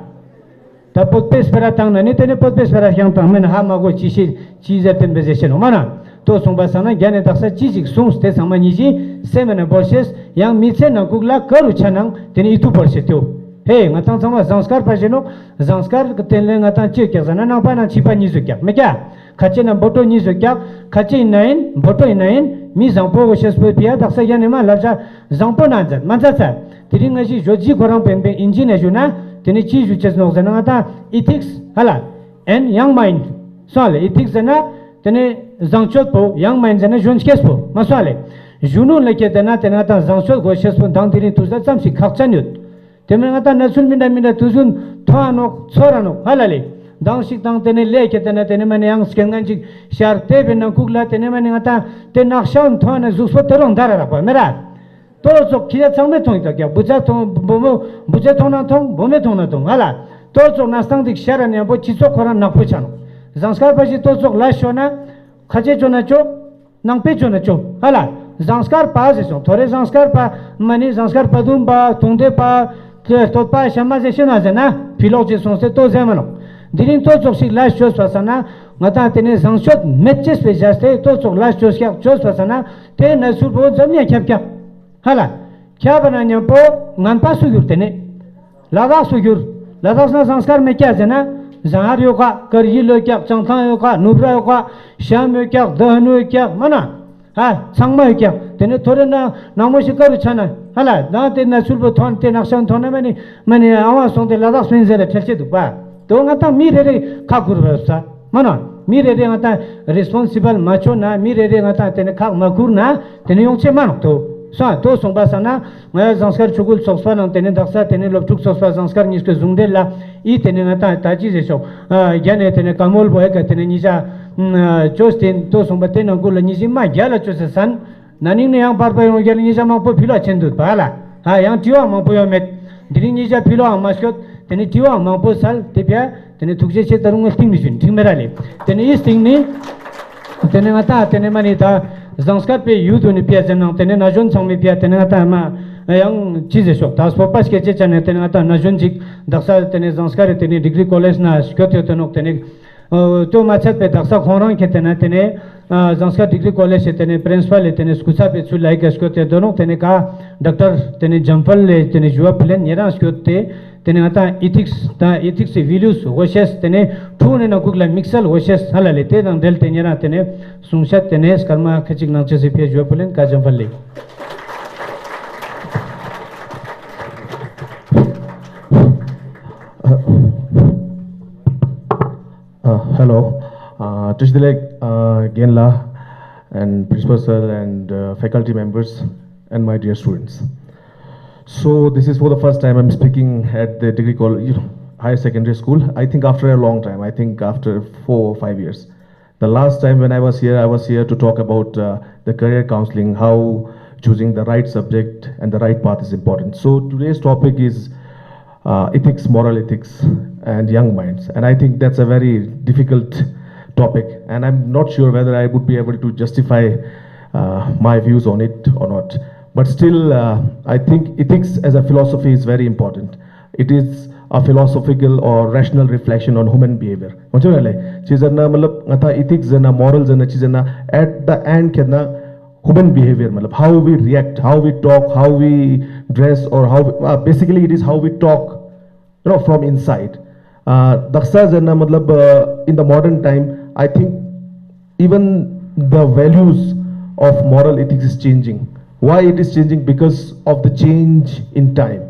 ད་བོད་པའི་སྤེ་ར་བཏང་ན་ནི་དེ་ནི་བོད་པའི་སྤེ་ར་རྐྱང་བཏང་མིན་ཧ་མ་གོ་ཅི་ཤེས་ཅི་ཟེར་དེ་འབད་ཟེར་ཤེས་ནོ་མ་ན། ལྟོ་སོང་པ་སང་ན་རྒྱ་ནས་དག་ས་ཅི་ཞིག་གསུངས་དེ་ཚང་མ་ཉི་ཤི་སེམས་ནས་འབོར་ཤེས་ཡང་མི་ཚེ་ནང་ཁུག་ལ་ག་རུ་ཆ་ནང་དེ་ནི་ཡིད་དུ་འབོར་ཤེས་ཏེའོ། ཧེ་ང་ཏང་ཚང་མ་ཟངས་དཀར་པ་ཞེས་ནོ། ཟངས་དཀར་གི་རྟེན་ལས་ང་ཏང་ཅི་རྒྱག་ཟེར་ན་ནང་པ་ན་ཕྱི་པ་གཉིས་སུ་རྒྱག་མི་རྒྱག་ཁ་ཆེ་ན་འབོ་ཏོ་གཉིས་སུ་རྒྱག་ཁ་ཆེ་ཡིན་ན་ཡིན་འབོ་ཏོ་ཡིན་ན་ཡིན་མི་བཟང་པོ་གོ་ཤེས་པོ་ཕི་ཡ་དག་ས་རྒྱ་ནས་མ་ལབ་བྱ་བཟང་པོ་ན་མཛད་མ་མཛད་ཚར། དེ་རིང་ང་ཞིག་ཞོ་ཇི་ཁོ་རང་བན་བན་ཨིན་ཇི་ནས་ཞུ་ན་དེ་ནི་ཅི་ཞུ་ཅེས་ནོག་ཟེར་ན་ང་ཏང་ཨི་ཐིགས་ཧ་ལ། ཨེན་ཡང་མ་ཡིན། སོང་ལེ་ཨི་ཐིགས་ཟེར་ན་དེ་ནི་བཟང་སྤྱོད་པོ་ཡང་མ་ཡིན་ཟེར་ན་གཞོན་སྐྱེས་པོ་མ་སོང་ལེ། གཞོན་ནུ་ལ་ཁྱེད་དེ་ན་དེ་ན་ང་ཏང་བཟང་སྤྱོད་གོ་ཤེས་པོ་མདང་དེ་རིང་དུས་ལ་ཙམ་ཞིག་ཁག་ཅན་ཡོད། དེ་མིན་ང་ཏང་གནས་ཚུལ་མི་འདྲ་མི་འདྲ་དུས་ཚོད་ཐོ་ཨ་ནོག་ཚོར་ར་ནོག་ཧ་ལ་ལེ། མདང་ཞིག་དང་དེ་ནི་ལས་ཁྱེད་དེ་ན་དེ་ནི་མ་ནི་ཡང་སྐྱེ་ངན་ཅིག་ཤར་དེ་བས་ན་ཁུག་ལ་དེ་ནི་མ་ནི་ང་ཏང་དེ་ནག་ཤའོན་ཐོ་ཨ་ན་གཟུགས་པོ་དེ་རུང་འདར་ར་རག་པ་མེ་ར། ཏོ་ཙོག་ཁྱི་ཡ་ཚང་མས་མཐོང་ཡོད་ཀྱག་བུ་ཚ་མཐོང་བུ་མོ་བུ་ཚ་མཐོང་ན་མཐོང་བུ་མོས་མཐོང་ན་མཐོང་ཧ་ལ། ཏོ་ཙོག་ན་སྟངས་དེ་ཤ་ར་མཉམ་པོ་སྤྱི་ཚོགས་ཁོ་རང་ནག་པོ་ཆ་ནོག་ཟངས་དཀར་པ་ཞིག་ཏོ་ཙོག་ལ་ཤོ་ན། ཁ་ཆེ་ཅོ་ན་ཅོ། ནང་པའི་ཅོ་ན་ཅོ་ཧ་ལ། ཟངས་དཀར་པ་ཟེར་སོང་ཐོ་རེ་ཟངས་དཀར་པ་མ་ནི་ཟངས་དཀར་པ་དུམ་པ་དུང་སྡེ་པ། ཏེ་སྟོད་པ་ཤ་མ་ཟེར་ཤེ་ན་ཟེར་ན་ཕི་ལོག་ཅིག་སོང་སྟེ་ཏོ་ཟེར་མ་ནོག་དེ་རིང་ཏོ་ཙོག་ཞིག་ལ་ཤོ་སོ་ས་ན་ང་ཏང་དེ་ནི་བཟང་སྤྱོད་མེད་ཅེས་པའི་བཞག་སྟེ་ཏོ་ཙོག་ལ་ཤོ་ཤག་ཅོ་སོ་ས་ན་དེ་ན་ཚུར་པོ་འཛམ་གླིང་ཁྱབ་ཁྱབ། ཧ་ལ། ཁྱབ་པ་ན་མཉམ་པོ་ངན་པ་སུ་གྱུར་དེ་ནི། ལ་དྭགས་སུ་གྱུར། ལ་དྭགས་ན་ཟངས་དཀར་མེད་ཀྱག་ཟེར་ན། ཟངས་ཧར་ཡོད་ཀ་དཀར་ཡིལ་ཡོད་ཀྱག་བྱང་ཐང་ཡོད་ཀ་ནུབ་ར་ཡོད་ཀ་ཤམ་ཡོད་ཀྱག་དྷ་ནུ་ཡོད་ཀྱག་མ་ན། ཧ་ཚང་མ་ཡོད་ཀྱག་དེ་ནི་ཐོ་རེ་ན་ནང་མོ་ཞིག་དཀར་རུ་ཆ་ན་ཧ་ལ་ན་དེ་ན་ཚུར་པོ་ཐོན་དེ་ནག་ཤང་ཐོན་ན་མ་ནི་མ་ནི་ཨ་བ་སོང་དེ་ལ་དྭགས་སྤུན་ཟེར་ལ་ཁྲེལ་ཆེ་འདུག་པ། དོ་ང་ཏང་མི་རེ་རེ་ཁག་ཁུར་བ་ས། མ་ན། མི་རེ་རེ་ང་ཏང་རེ་སི་པོན་སི་བལ་མ་ཆོ་ན་མི་རེ་རེ་ང་ཏང་དེ་ནི་ཁག་མ་ཁུར་ན་དེ་ནི་ཡོང་ཆེ་མ་ནོག་དོ། སོང་དོ་སོང་པ་ས་ན་ང་ཡ་ཟངས་དཀར་ཆོ་གུལ་ཚོགས་པ་ནང་དེ་ནི་དག་ས་དེ་ནི་སློབ་ཕྲུག་ཚོགས་པ་ཟངས་དཀར་གཉིས་ཀྱི་ཟུང་འབྲེལ་ལ་ཨི་དེ་ནི་ང་ཏང་ད་ཅི་ཟེར་ཤོག་རྒྱ་ནས་དེ་ནི་ཀ་མོལ་བོ་ཧེ་ཀ་དེ་ནི་ཉི་ཤ་ཅོས་ཏེ་དོ་སོང་པ་དེ་ནང་ཁུལ་ལ་ཉི་ཤི་མ་རྒྱ་ལ་ཅོས་ཟེར་སན། ན་ནིང་ནས་ཡང་བར་པ་ཡོང་རྒྱལ་ཉེ་ཞ་མང་པོ་ཕུལ་བ་ཆེན་འདུག་པ་ལ། ཧ་ཡང་དྲི་བ་མང་པོ་ཡོད་མེད། འདི་རིང་ཉེ་ཞ་ཕུལ་བའང་མ་ཤོད། དེ་ནི་དྲི་བའང་མང་པོ་སལ་དེ་བས། དེ་ནི་ཐུགས་རྗེ་ཆེ་ད་རུང་ངས་སྟིང་ནས་ཞུ་འགྲིག་མེད་ར་ལེ། དེ་ནི་ཨི་སྟིང་ནི། དེ་ནི་ང་ད་དེ་ནི་མ་ནི་ད། ཟངས་དཀར་པའི་ཡུལ་དུ་ནི་ཕེ་ཟེར་ནང་དེ་ནས་ན་གཞོན་ཚང་མས་ཕེ་དེ་ནས་ང་ད་མ་ཡང་ཅི་ཟེར་ཤོག་ད་སྤོབས་པ་སྐྱེ་ཆ་ནས་དེ་ནས་ང་ད་ན་གཞོན་ཅིག་དག་ས་དེ་ནས་ཟངས་དཀར་རི་དེ་ནས་ཌིག་རི་ཀོ་ལེཇ་ན་སྐྱོད་དེ་དོ་ནོག་དེ་ནས་དོ་མ་ཚད་པའི་དག་ས་ཁོང་རང་གི་དེ་ནས་དེ་ནས་ཟངས་དཀར་ཌིག་རི་ཀོ་ལེཇ་དེ་ནས་པྲིན་སི་པལ་ལས་དེ་ནས་སྐུ་ཚབ་པའི་ཚུལ་ལ་ཡི་གེ་སྐྱོད་དེ་དོ་ནོག་དེ་ནས་ཀ་ཌོག་ཊར་དེ་ནས་ཇམ་ཕལ་ལས་དེ་ནས་ཞུ་བ་ཕུལ་ལེན་ཉེ་རང་སྐྱོད་དེ། དེ་ནས་ང་ད་ཨི་ཐིག་སི་དང་ཨི་ཐིག་སི་ཝེ་ལུས་ཧོ་ཤེས་དེ་ནས་ཕྲུ་གུ་ནས་ནང་ཁུག་ལ་དམིགས་བསལ་ཧོ་ཤེས་ཧ་ལ་ལས་དེ་དང་འབྲེལ་དེ་ཉེ་རང་དེ་ནས་གསུང་བཤད་དེ་ནས་སྐར་མ་ཁ་ཅིག་ནང་ཆེ་སི་ཕེ་ཞུ་བ་ཕུལ་ལེན་ཀ་ཇམ་ཕལ་ལས། Uh, hello. Uh, Tishdelek uh, Genla and Principal Sir and uh, faculty members and my dear students. So this is for the first time I'm speaking at the degree college, you know, higher secondary school. I think after a long time, I think after four or five years. The last time when I was here, I was here to talk about uh, the career counseling, how choosing the right subject and the right path is important. So today's topic is uh, ethics, moral ethics, and young minds. And I think that's a very difficult topic, and I'm not sure whether I would be able to justify uh, my views on it or not. But still, uh, I think ethics as a philosophy is very important. It is a philosophical or rational reflection on human behavior. हुन्छ नि? चिजन मतलब ngata ethics जना, morals जना, चिजन at the end खेदना human behavior, मतलब how we react, how we talk, how we dress, or how we, uh, basically it is how we talk, you know, from inside. Uh, Daksha जना मतलब uh, in the modern time, I think even the values of moral ethics is changing. Why it is changing? Because of the change in time.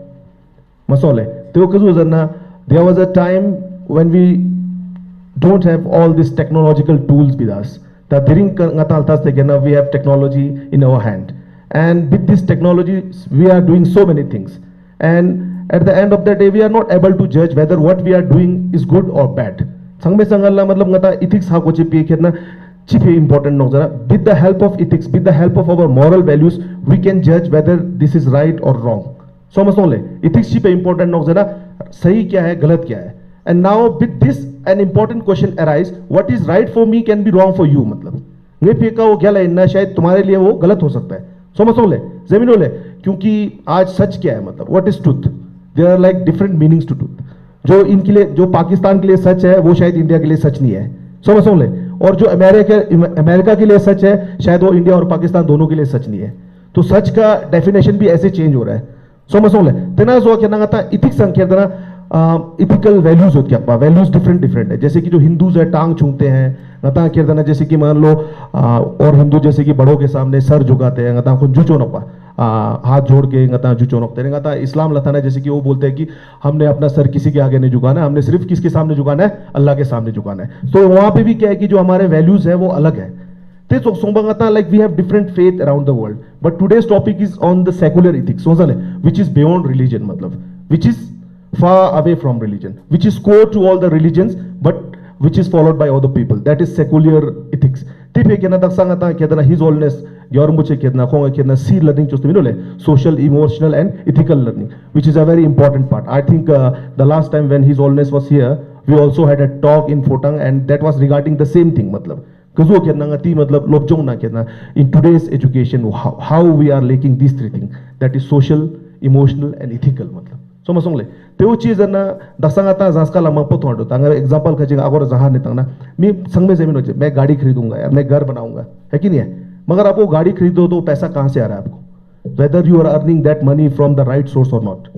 Masole. Teo kazu zana, there was a time when we don't have all these technological tools with us. The diring ngatal tas tekena, we have technology in our hand. And with this technology, we are doing so many things. And at the end of the day, we are not able to judge whether what we are doing is good or bad. Sangme sangala matlab ngata ethics ha ko chi pe khetna chi pe important nok zana. With the help of ethics, with the help of our moral values, we can judge whether this is right or wrong. So ma song le, ethics chi pe important nok zana, sahi kya hai, galat kya hai. And now with this, an important question arise, what is right for me can be wrong for you, matlab. Nge pe ka wo gya la inna shayad tumhare liye wo galat ho sakta hai. So ma song le, zamino le, kyunki aaj sach kya hai, matlab, what is truth? There are like different meanings to truth. जो इनके लिए, जो पाकिस्तान के लिए सच है, वो शायद इंडिया के लिए सच नहीं है। So ma song le, और जो अमेरिका अमेरिका के लिए सच है, शायद वो इंडिया और पाकिस्तान दोनों के लिए सच नहीं है। तो सच का डेफिनेशन भी ऐसे चेंज हो रहा है। So ma song le, tena zo kya na ngata ethics ang kya dana, uh, ethical values ho kya ba, values different different है। जैसे कि जो हिंदूज है, टांग छूते हैं, ngata kya dana, जैसे कि मान लो, uh, और हिंदू जैसे कि बड़ों के सामने सर झुकाते हैं, ngata ko jucho nok ba, uh, हाथ जोड़ के ngata jucho nok tere, ngata इस्लाम लथाना, जैसे कि वो बोलते हैं कि हमने अपना सर किसी के आगे नहीं झुकाना है, हमने सिर्फ किसके सामने झुकाना है? अल्लाह के सामने झुकाना है। तो वहां पे भी क्या है कि जो हमारे वैल्यूज है वो अलग है। Te tsok songba ngata, like, we have different faith around the world, but today's topic is on the secular ethics, so sale, which is beyond religion, matlab, which is far away from religion, which is core to all the religions, but which is followed by other people. That is secular ethics. Te pe kena daksanga ta kedana His Holiness Yormuche kedana khong kedana si learning choste minole, social, emotional, and ethical learning, which is a very important part. I think uh, the last time when His Holiness was here, we also had a talk in Photang, and that was regarding the same thing. Matlab, kazo kya na ngati, matlab, lobjong na kya na, in today's education, how, how we are lacking these three things, that is social, emotional, and ethical, matlab. So ma song le. Te wo chiz na, dasanga ta zanska la mangpo thon do, tanga example kha jing agora zahar ne tangna, mi sangme zemin ho je, main gaadi kharidunga yaar, main ghar banaunga, hai ki nahi hai? Magar aap wo gaadi kharido to paisa kahan se aa raha hai aapko? Whether you are earning that money from the right source or not,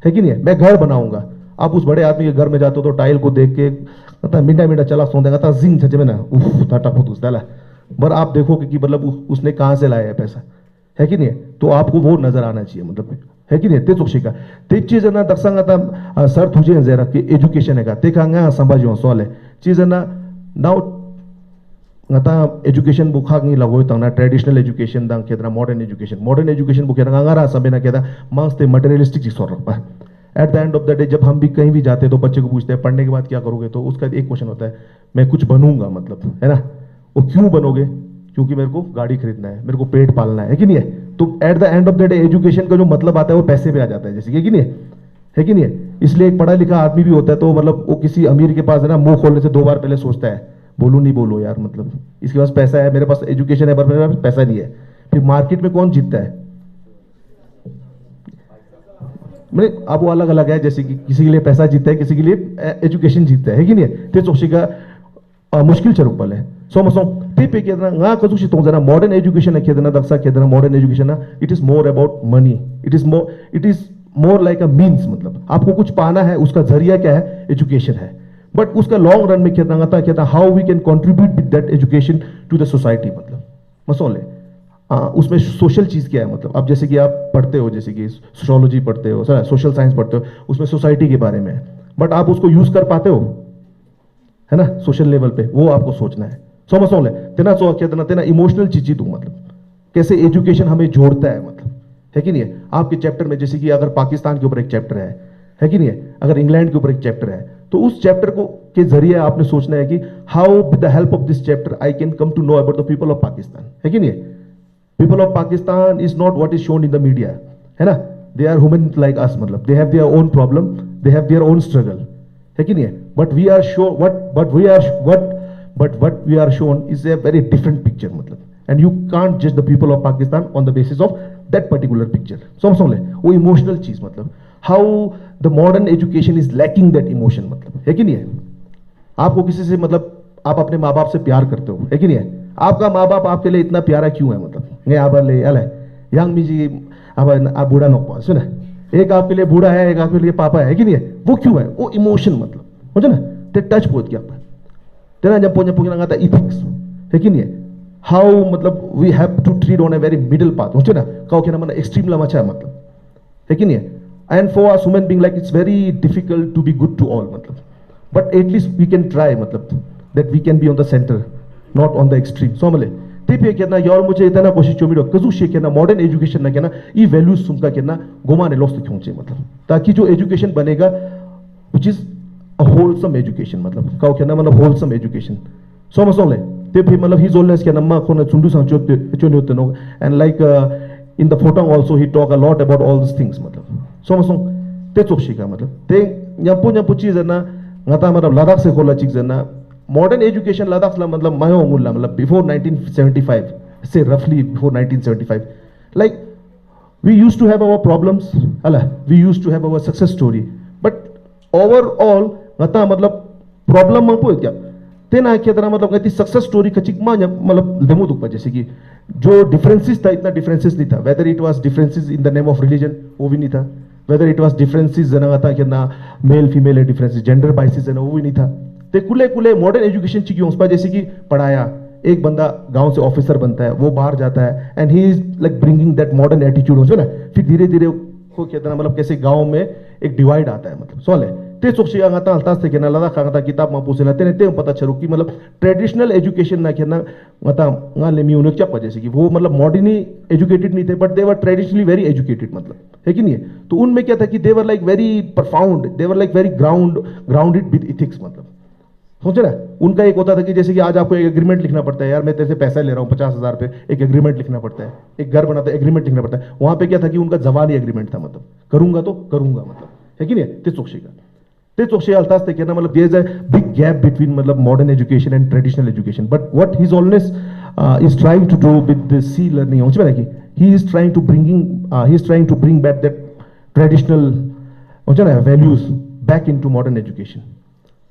hai ki nahi hai? Main ghar banaunga. Aap us bade aadmi ke ghar mein jaate ho to tile ko dekh ke ta minda minda chala sonde, ta zing cha cheme na, uff, ta ta photus dala. Bar aap dekhoge ki matlab us, usne kahan se laya hai paisa, hai ki nahi? To aapko wo nazar aana chahiye, matlab, hai ki nahi? Te tsokshika, te chiz na daksanga ta sar thuje zera ki education hai ka, te ka nga samba jo so le. Chiz na now ngata education bu khak ni lago tang na, traditional education dang kedra modern education, modern education bu kedra ngara sambe na keda mangs te materialistic ji sor pa. At the end of the day, जब हम भी कहीं भी जाते हैं तो बच्चे को पूछते हैं, पढ़ने के बाद क्या करोगे? तो उसका एक क्वेश्चन होता है, मैं कुछ बनूंगा, मतलब, है ना? वो क्यों बनोगे? क्योंकि मेरे को गाड़ी खरीदना है, मेरे को पेट पालना है, है कि नहीं है? तो at the end of the day, education का जो मतलब आता है वो पैसे पे आ जाता है, जैसे कि, है कि नहीं है? है कि नहीं है? इसलिए एक पढ़ा लिखा आदमी भी होता है तो मतलब वो किसी अमीर के पास है ना, मुंह खोलने से दो बार पहले सोचता है। बोलो नहीं बोलो यार, मतलब, इसके पास पैसा है, मेरे पास एजुकेशन है, पर मेरे पास पैसा नहीं है। फिर मार्केट में कौन जीतता है? मैंने अब वो अलग अलग है, जैसे कि किसी के लिए पैसा जीतता है, किसी के लिए एजुकेशन जीतता है, है कि नहीं है? तेच oxyga मुश्किल चरुक पले सो मसों। ते पे केदना nga kazu shi tong zana modern education na केदना दक्षा केदना modern education ना, it is more about money, it is more, it is more like a means, मतलब आपको कुछ पाना है, उसका जरिया क्या है? एजुकेशन है। बट उसका लॉन्ग रन में केदना ngata केदना how we can contribute with that education to the society, मतलब मसों ले। आ, उसमें सोशल चीज़ क्या है? मतलब आप जैसे कि आप पढ़ते हो, जैसे कि सोशोलॉजी पढ़ते हो, सर, सोशल साइंस पढ़ते हो, उसमें सोसाइटी के बारे में है। बट आप उसको यूज़ कर पाते हो, है ना? सोशल लेवल पे वो आपको सोचना है। सो मसों ले, तेना सो केदना तेना इमोशनल चीज़ ही तू, मतलब कैसे एजुकेशन हमें जोड़ता है, मतलब, है कि नहीं है? आपके चैप्टर में जैसे कि अगर पाकिस्तान के ऊपर एक चैप्टर है, है कि नहीं है? अगर इंग्लैंड के ऊपर एक चैप्टर है, तो उस चैप्टर को के जरिए आपने सोचना है कि how with the help of this chapter I can come to know about the people of Pakistan, है कि नहीं है? People of Pakistan is not what is shown in the media, है ना? They are human like us, मतलब they have their own problem, they have their own struggle, है कि नहीं है? But we are show what, but we are what, but what we are shown is a very different picture, मतलब, and you can't judge the people of Pakistan on the basis of that particular picture. समझ ले, वो इमोशनल चीज़, मतलब how the modern education is lacking that emotion, मतलब, है कि नहीं है? आपको किसी से, मतलब आप अपने माँ बाप से प्यार करते हो, है कि नहीं है? आपका माँ बाप आपके लिए इतना प्यारा क्यों है? मतलब, ये आप ले अले, यंग मिजी, अब आप बूढ़ा नोक पास, सुना, एक आपके लिए बूढ़ा है, एक आपके लिए पापा है, है कि नहीं है? वो क्यों है? वो इमोशन, मतलब, हो ना, ते टच बहुत क्या पर तेना जब पोने पोने लगा था इथिक्स, है कि नहीं है? How, मतलब we have to treat on a very middle path, हो ना, काउ के ना मन एक्सट्रीम लमा छा, मतलब, है कि नहीं है? And for us human being, like, it's very difficult to be good to all, मतलब, but at least we can try, मतलब, that we can be on the center, not on the extreme. सो मले, ते पे केना यार मुझे इतना कोशिश चोमी रो, कजू शे केना मॉडर्न एजुकेशन ना केना, ई वैल्यूज सुनका केना गोमा ने लॉस तो क्यों चे, मतलब, ताकि जो एजुकेशन बनेगा, which is a wholesome education, मतलब काउ केना, मतलब होलसम एजुकेशन. सो मसों ले, ते भी, मतलब his holiness केना मा खोना चुंडू सांग चो चो ने होते no, and like in the Photang also he talk a lot about all these things, मतलब सो मसों, ते चोक शिका, मतलब ते न्यापो न्यापो चीज है ना, ngata, मतलब लद्दाख से खोला चीज है ना, मॉडर्न एजुकेशन लद्दाख ला, मतलब मायो मुल्ला, मतलब before nineteen seventy five, say roughly before nineteen seventy five, like we used to have our problems, hala, we used to have our success story, but overall ngata, मतलब प्रॉब्लम मा पोय क्या, तेना के तरह, मतलब कहती सक्सेस स्टोरी खचिक मा, मतलब दमो दुख, जैसे कि जो डिफरेंसेस था, इतना डिफरेंसेस नहीं था, whether it was differences in the name of religion, वो भी नहीं था, whether it was differences जना था कि ना, male female differences, gender biases है ना, वो भी नहीं था. ते कुले कुले मॉडर्न एजुकेशन चिकी उस पर, जैसे कि पढ़ाया, एक बंदा गांव से ऑफिसर बनता है, वो बाहर जाता है, and he is like bringing that modern attitude, हो ना, फिर धीरे धीरे को कहते हैं, मतलब कैसे गांव में एक डिवाइड आता है, मतलब सो ले, ते चोक शिका ngata, हल्तास थे केना लद्दाख का ngata किताब मा पोसे ना, तेने ते पता चलो कि मतलब ट्रेडिशनल एजुकेशन ना केना, ngata, nga ले मी उन्हें क्या पता, जैसे कि वो मतलब मॉडर्नली एजुकेटेड नहीं थे, but they were traditionally very educated, मतलब, है कि नहीं है? तो उनमें क्या था कि they were like very profound, they were like very ground, grounded with ethics, मतलब सोचे ना, उनका एक होता था कि जैसे कि आज आपको एक एग्रीमेंट लिखना पड़ता है, यार मैं तेरे से पैसा ले रहा हूँ पचास हजार पे, एक एग्रीमेंट लिखना पड़ता है, एक घर बनाता है, एग्रीमेंट लिखना पड़ता है. वहां पे क्या था कि उनका जबानी एग्रीमेंट था, मतलब करूंगा तो करूंगा, मतलब, है कि नहीं? ते चोक शिका, ते चोक शिका हल्तास थे केना, मतलब there's a big gap between, मतलब modern education and traditional education, but what his holiness uh, is trying to do with this e learning, हो ना, कि he is trying to bringing uh, he is trying to bring back that traditional, हो ना, values back into modern education.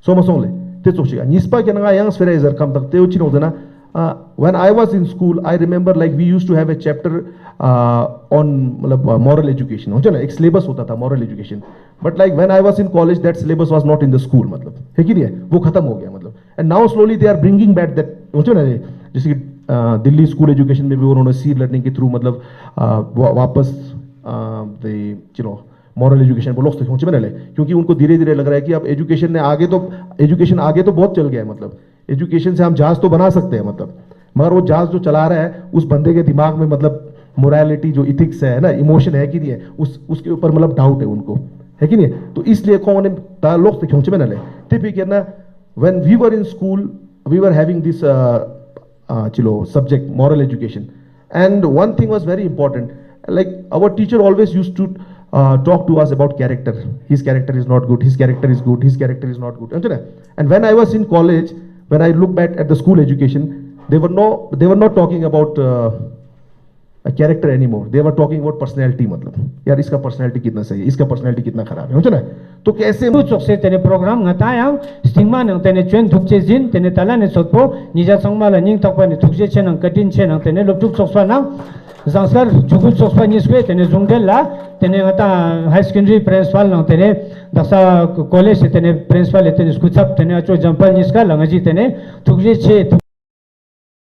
सो मसों ले, ते चोक शिका. निस्पा केना nga yang sfera इजर कम तक ते उचिन होते ना. Uh, when I was in school, I remember, like, we used to have a chapter uh, on, मतलब मॉरल एजुकेशन, हो ना, एक सिलेबस होता था moral education. But like when I was in college, that syllabus was not in the school, मतलब, है कि नहीं है? वो खत्म हो गया, मतलब. And now slowly they are bringing back that, हो ना, जैसे कि दिल्ली स्कूल एजुकेशन में भी उन्होंने सी लर्निंग के थ्रू, मतलब वापस, यू नो, मॉरल एजुकेशन बोलो तो क्यों, क्योंकि उनको धीरे धीरे लग रहा है कि अब एजुकेशन ने आगे तो, एजुकेशन आगे तो बहुत चल गया है, मतलब एजुकेशन से हम जहाज तो बना सकते हैं, मतलब, मगर वो जहाज जो चला रहा है उस बंदे के दिमाग में, मतलब मोरालिटी, जो इथिक्स है ना, इमोशन है कि नहीं है, उस उसके ऊपर, मतलब डाउट है उनको, है कि नहीं है? तो इसलिए कौन ने ता लोग तो क्यों चुमे ना ले, ते भी कहना, when we were in school, we were having this uh, uh, chilo subject, moral education. And one thing was very important, like our teacher always used to uh, talk to us about character. His character is not good, his character is good, his character is not good, है ना? And when I was in college, When I look back at the school education, they were no, they were not talking about uh, a character anymore. They were talking about personality. मतलब यार, इसका पर्सनैलिटी कितना सही है, इसका पर्सनैलिटी कितना खराब है, हुन्छ ना? तो कैसे? ཚོགས་སའི་དེ་ནས་པྲོ་གྲམ་ང་ད་ཡང་སྟིང་མ་ནང་དེ་ནས་བྱོན་ཐུབ་ཅེས་ཡིན། དེ་ནས་ད་ལ་ནས་ཚོད་པོ་ཉིད་ཅག་ཚང་མ་ལ་སྙིང་ཐག་པ་ནས་ཐུགས་རྗེ་ཆེ་ནང་བཀའ་དྲིན་ཆེ་ནང་དེ་ནས་སློབ་ཕྲུག་ཚོགས་པ་ནང་ཟངས་དཀར་ཇོ་ཁུལ་ཚོགས་པ་གཉིས་ཀས་དེ་ནས་ཟུང་འབྲེལ་ལ་དེ་ནས་ང་ད་ཧའི་སེ་ཀན་ཌ་རི་པྲིན་སི་པལ་ནང་དེ་ནས་དག་ས་ཀོ་ལེཇ་དེ་ནས་པྲིན་སི་པལ་དེ་ནས་སྐུ་ཚབ་དེ་ནས་ཨ་ཅོ་འཇམ་དཔལ་གཉིས་ཀ་ལ་ང་ཅིག་དེ་ནས་ཐུགས་རྗེ་ཆེ།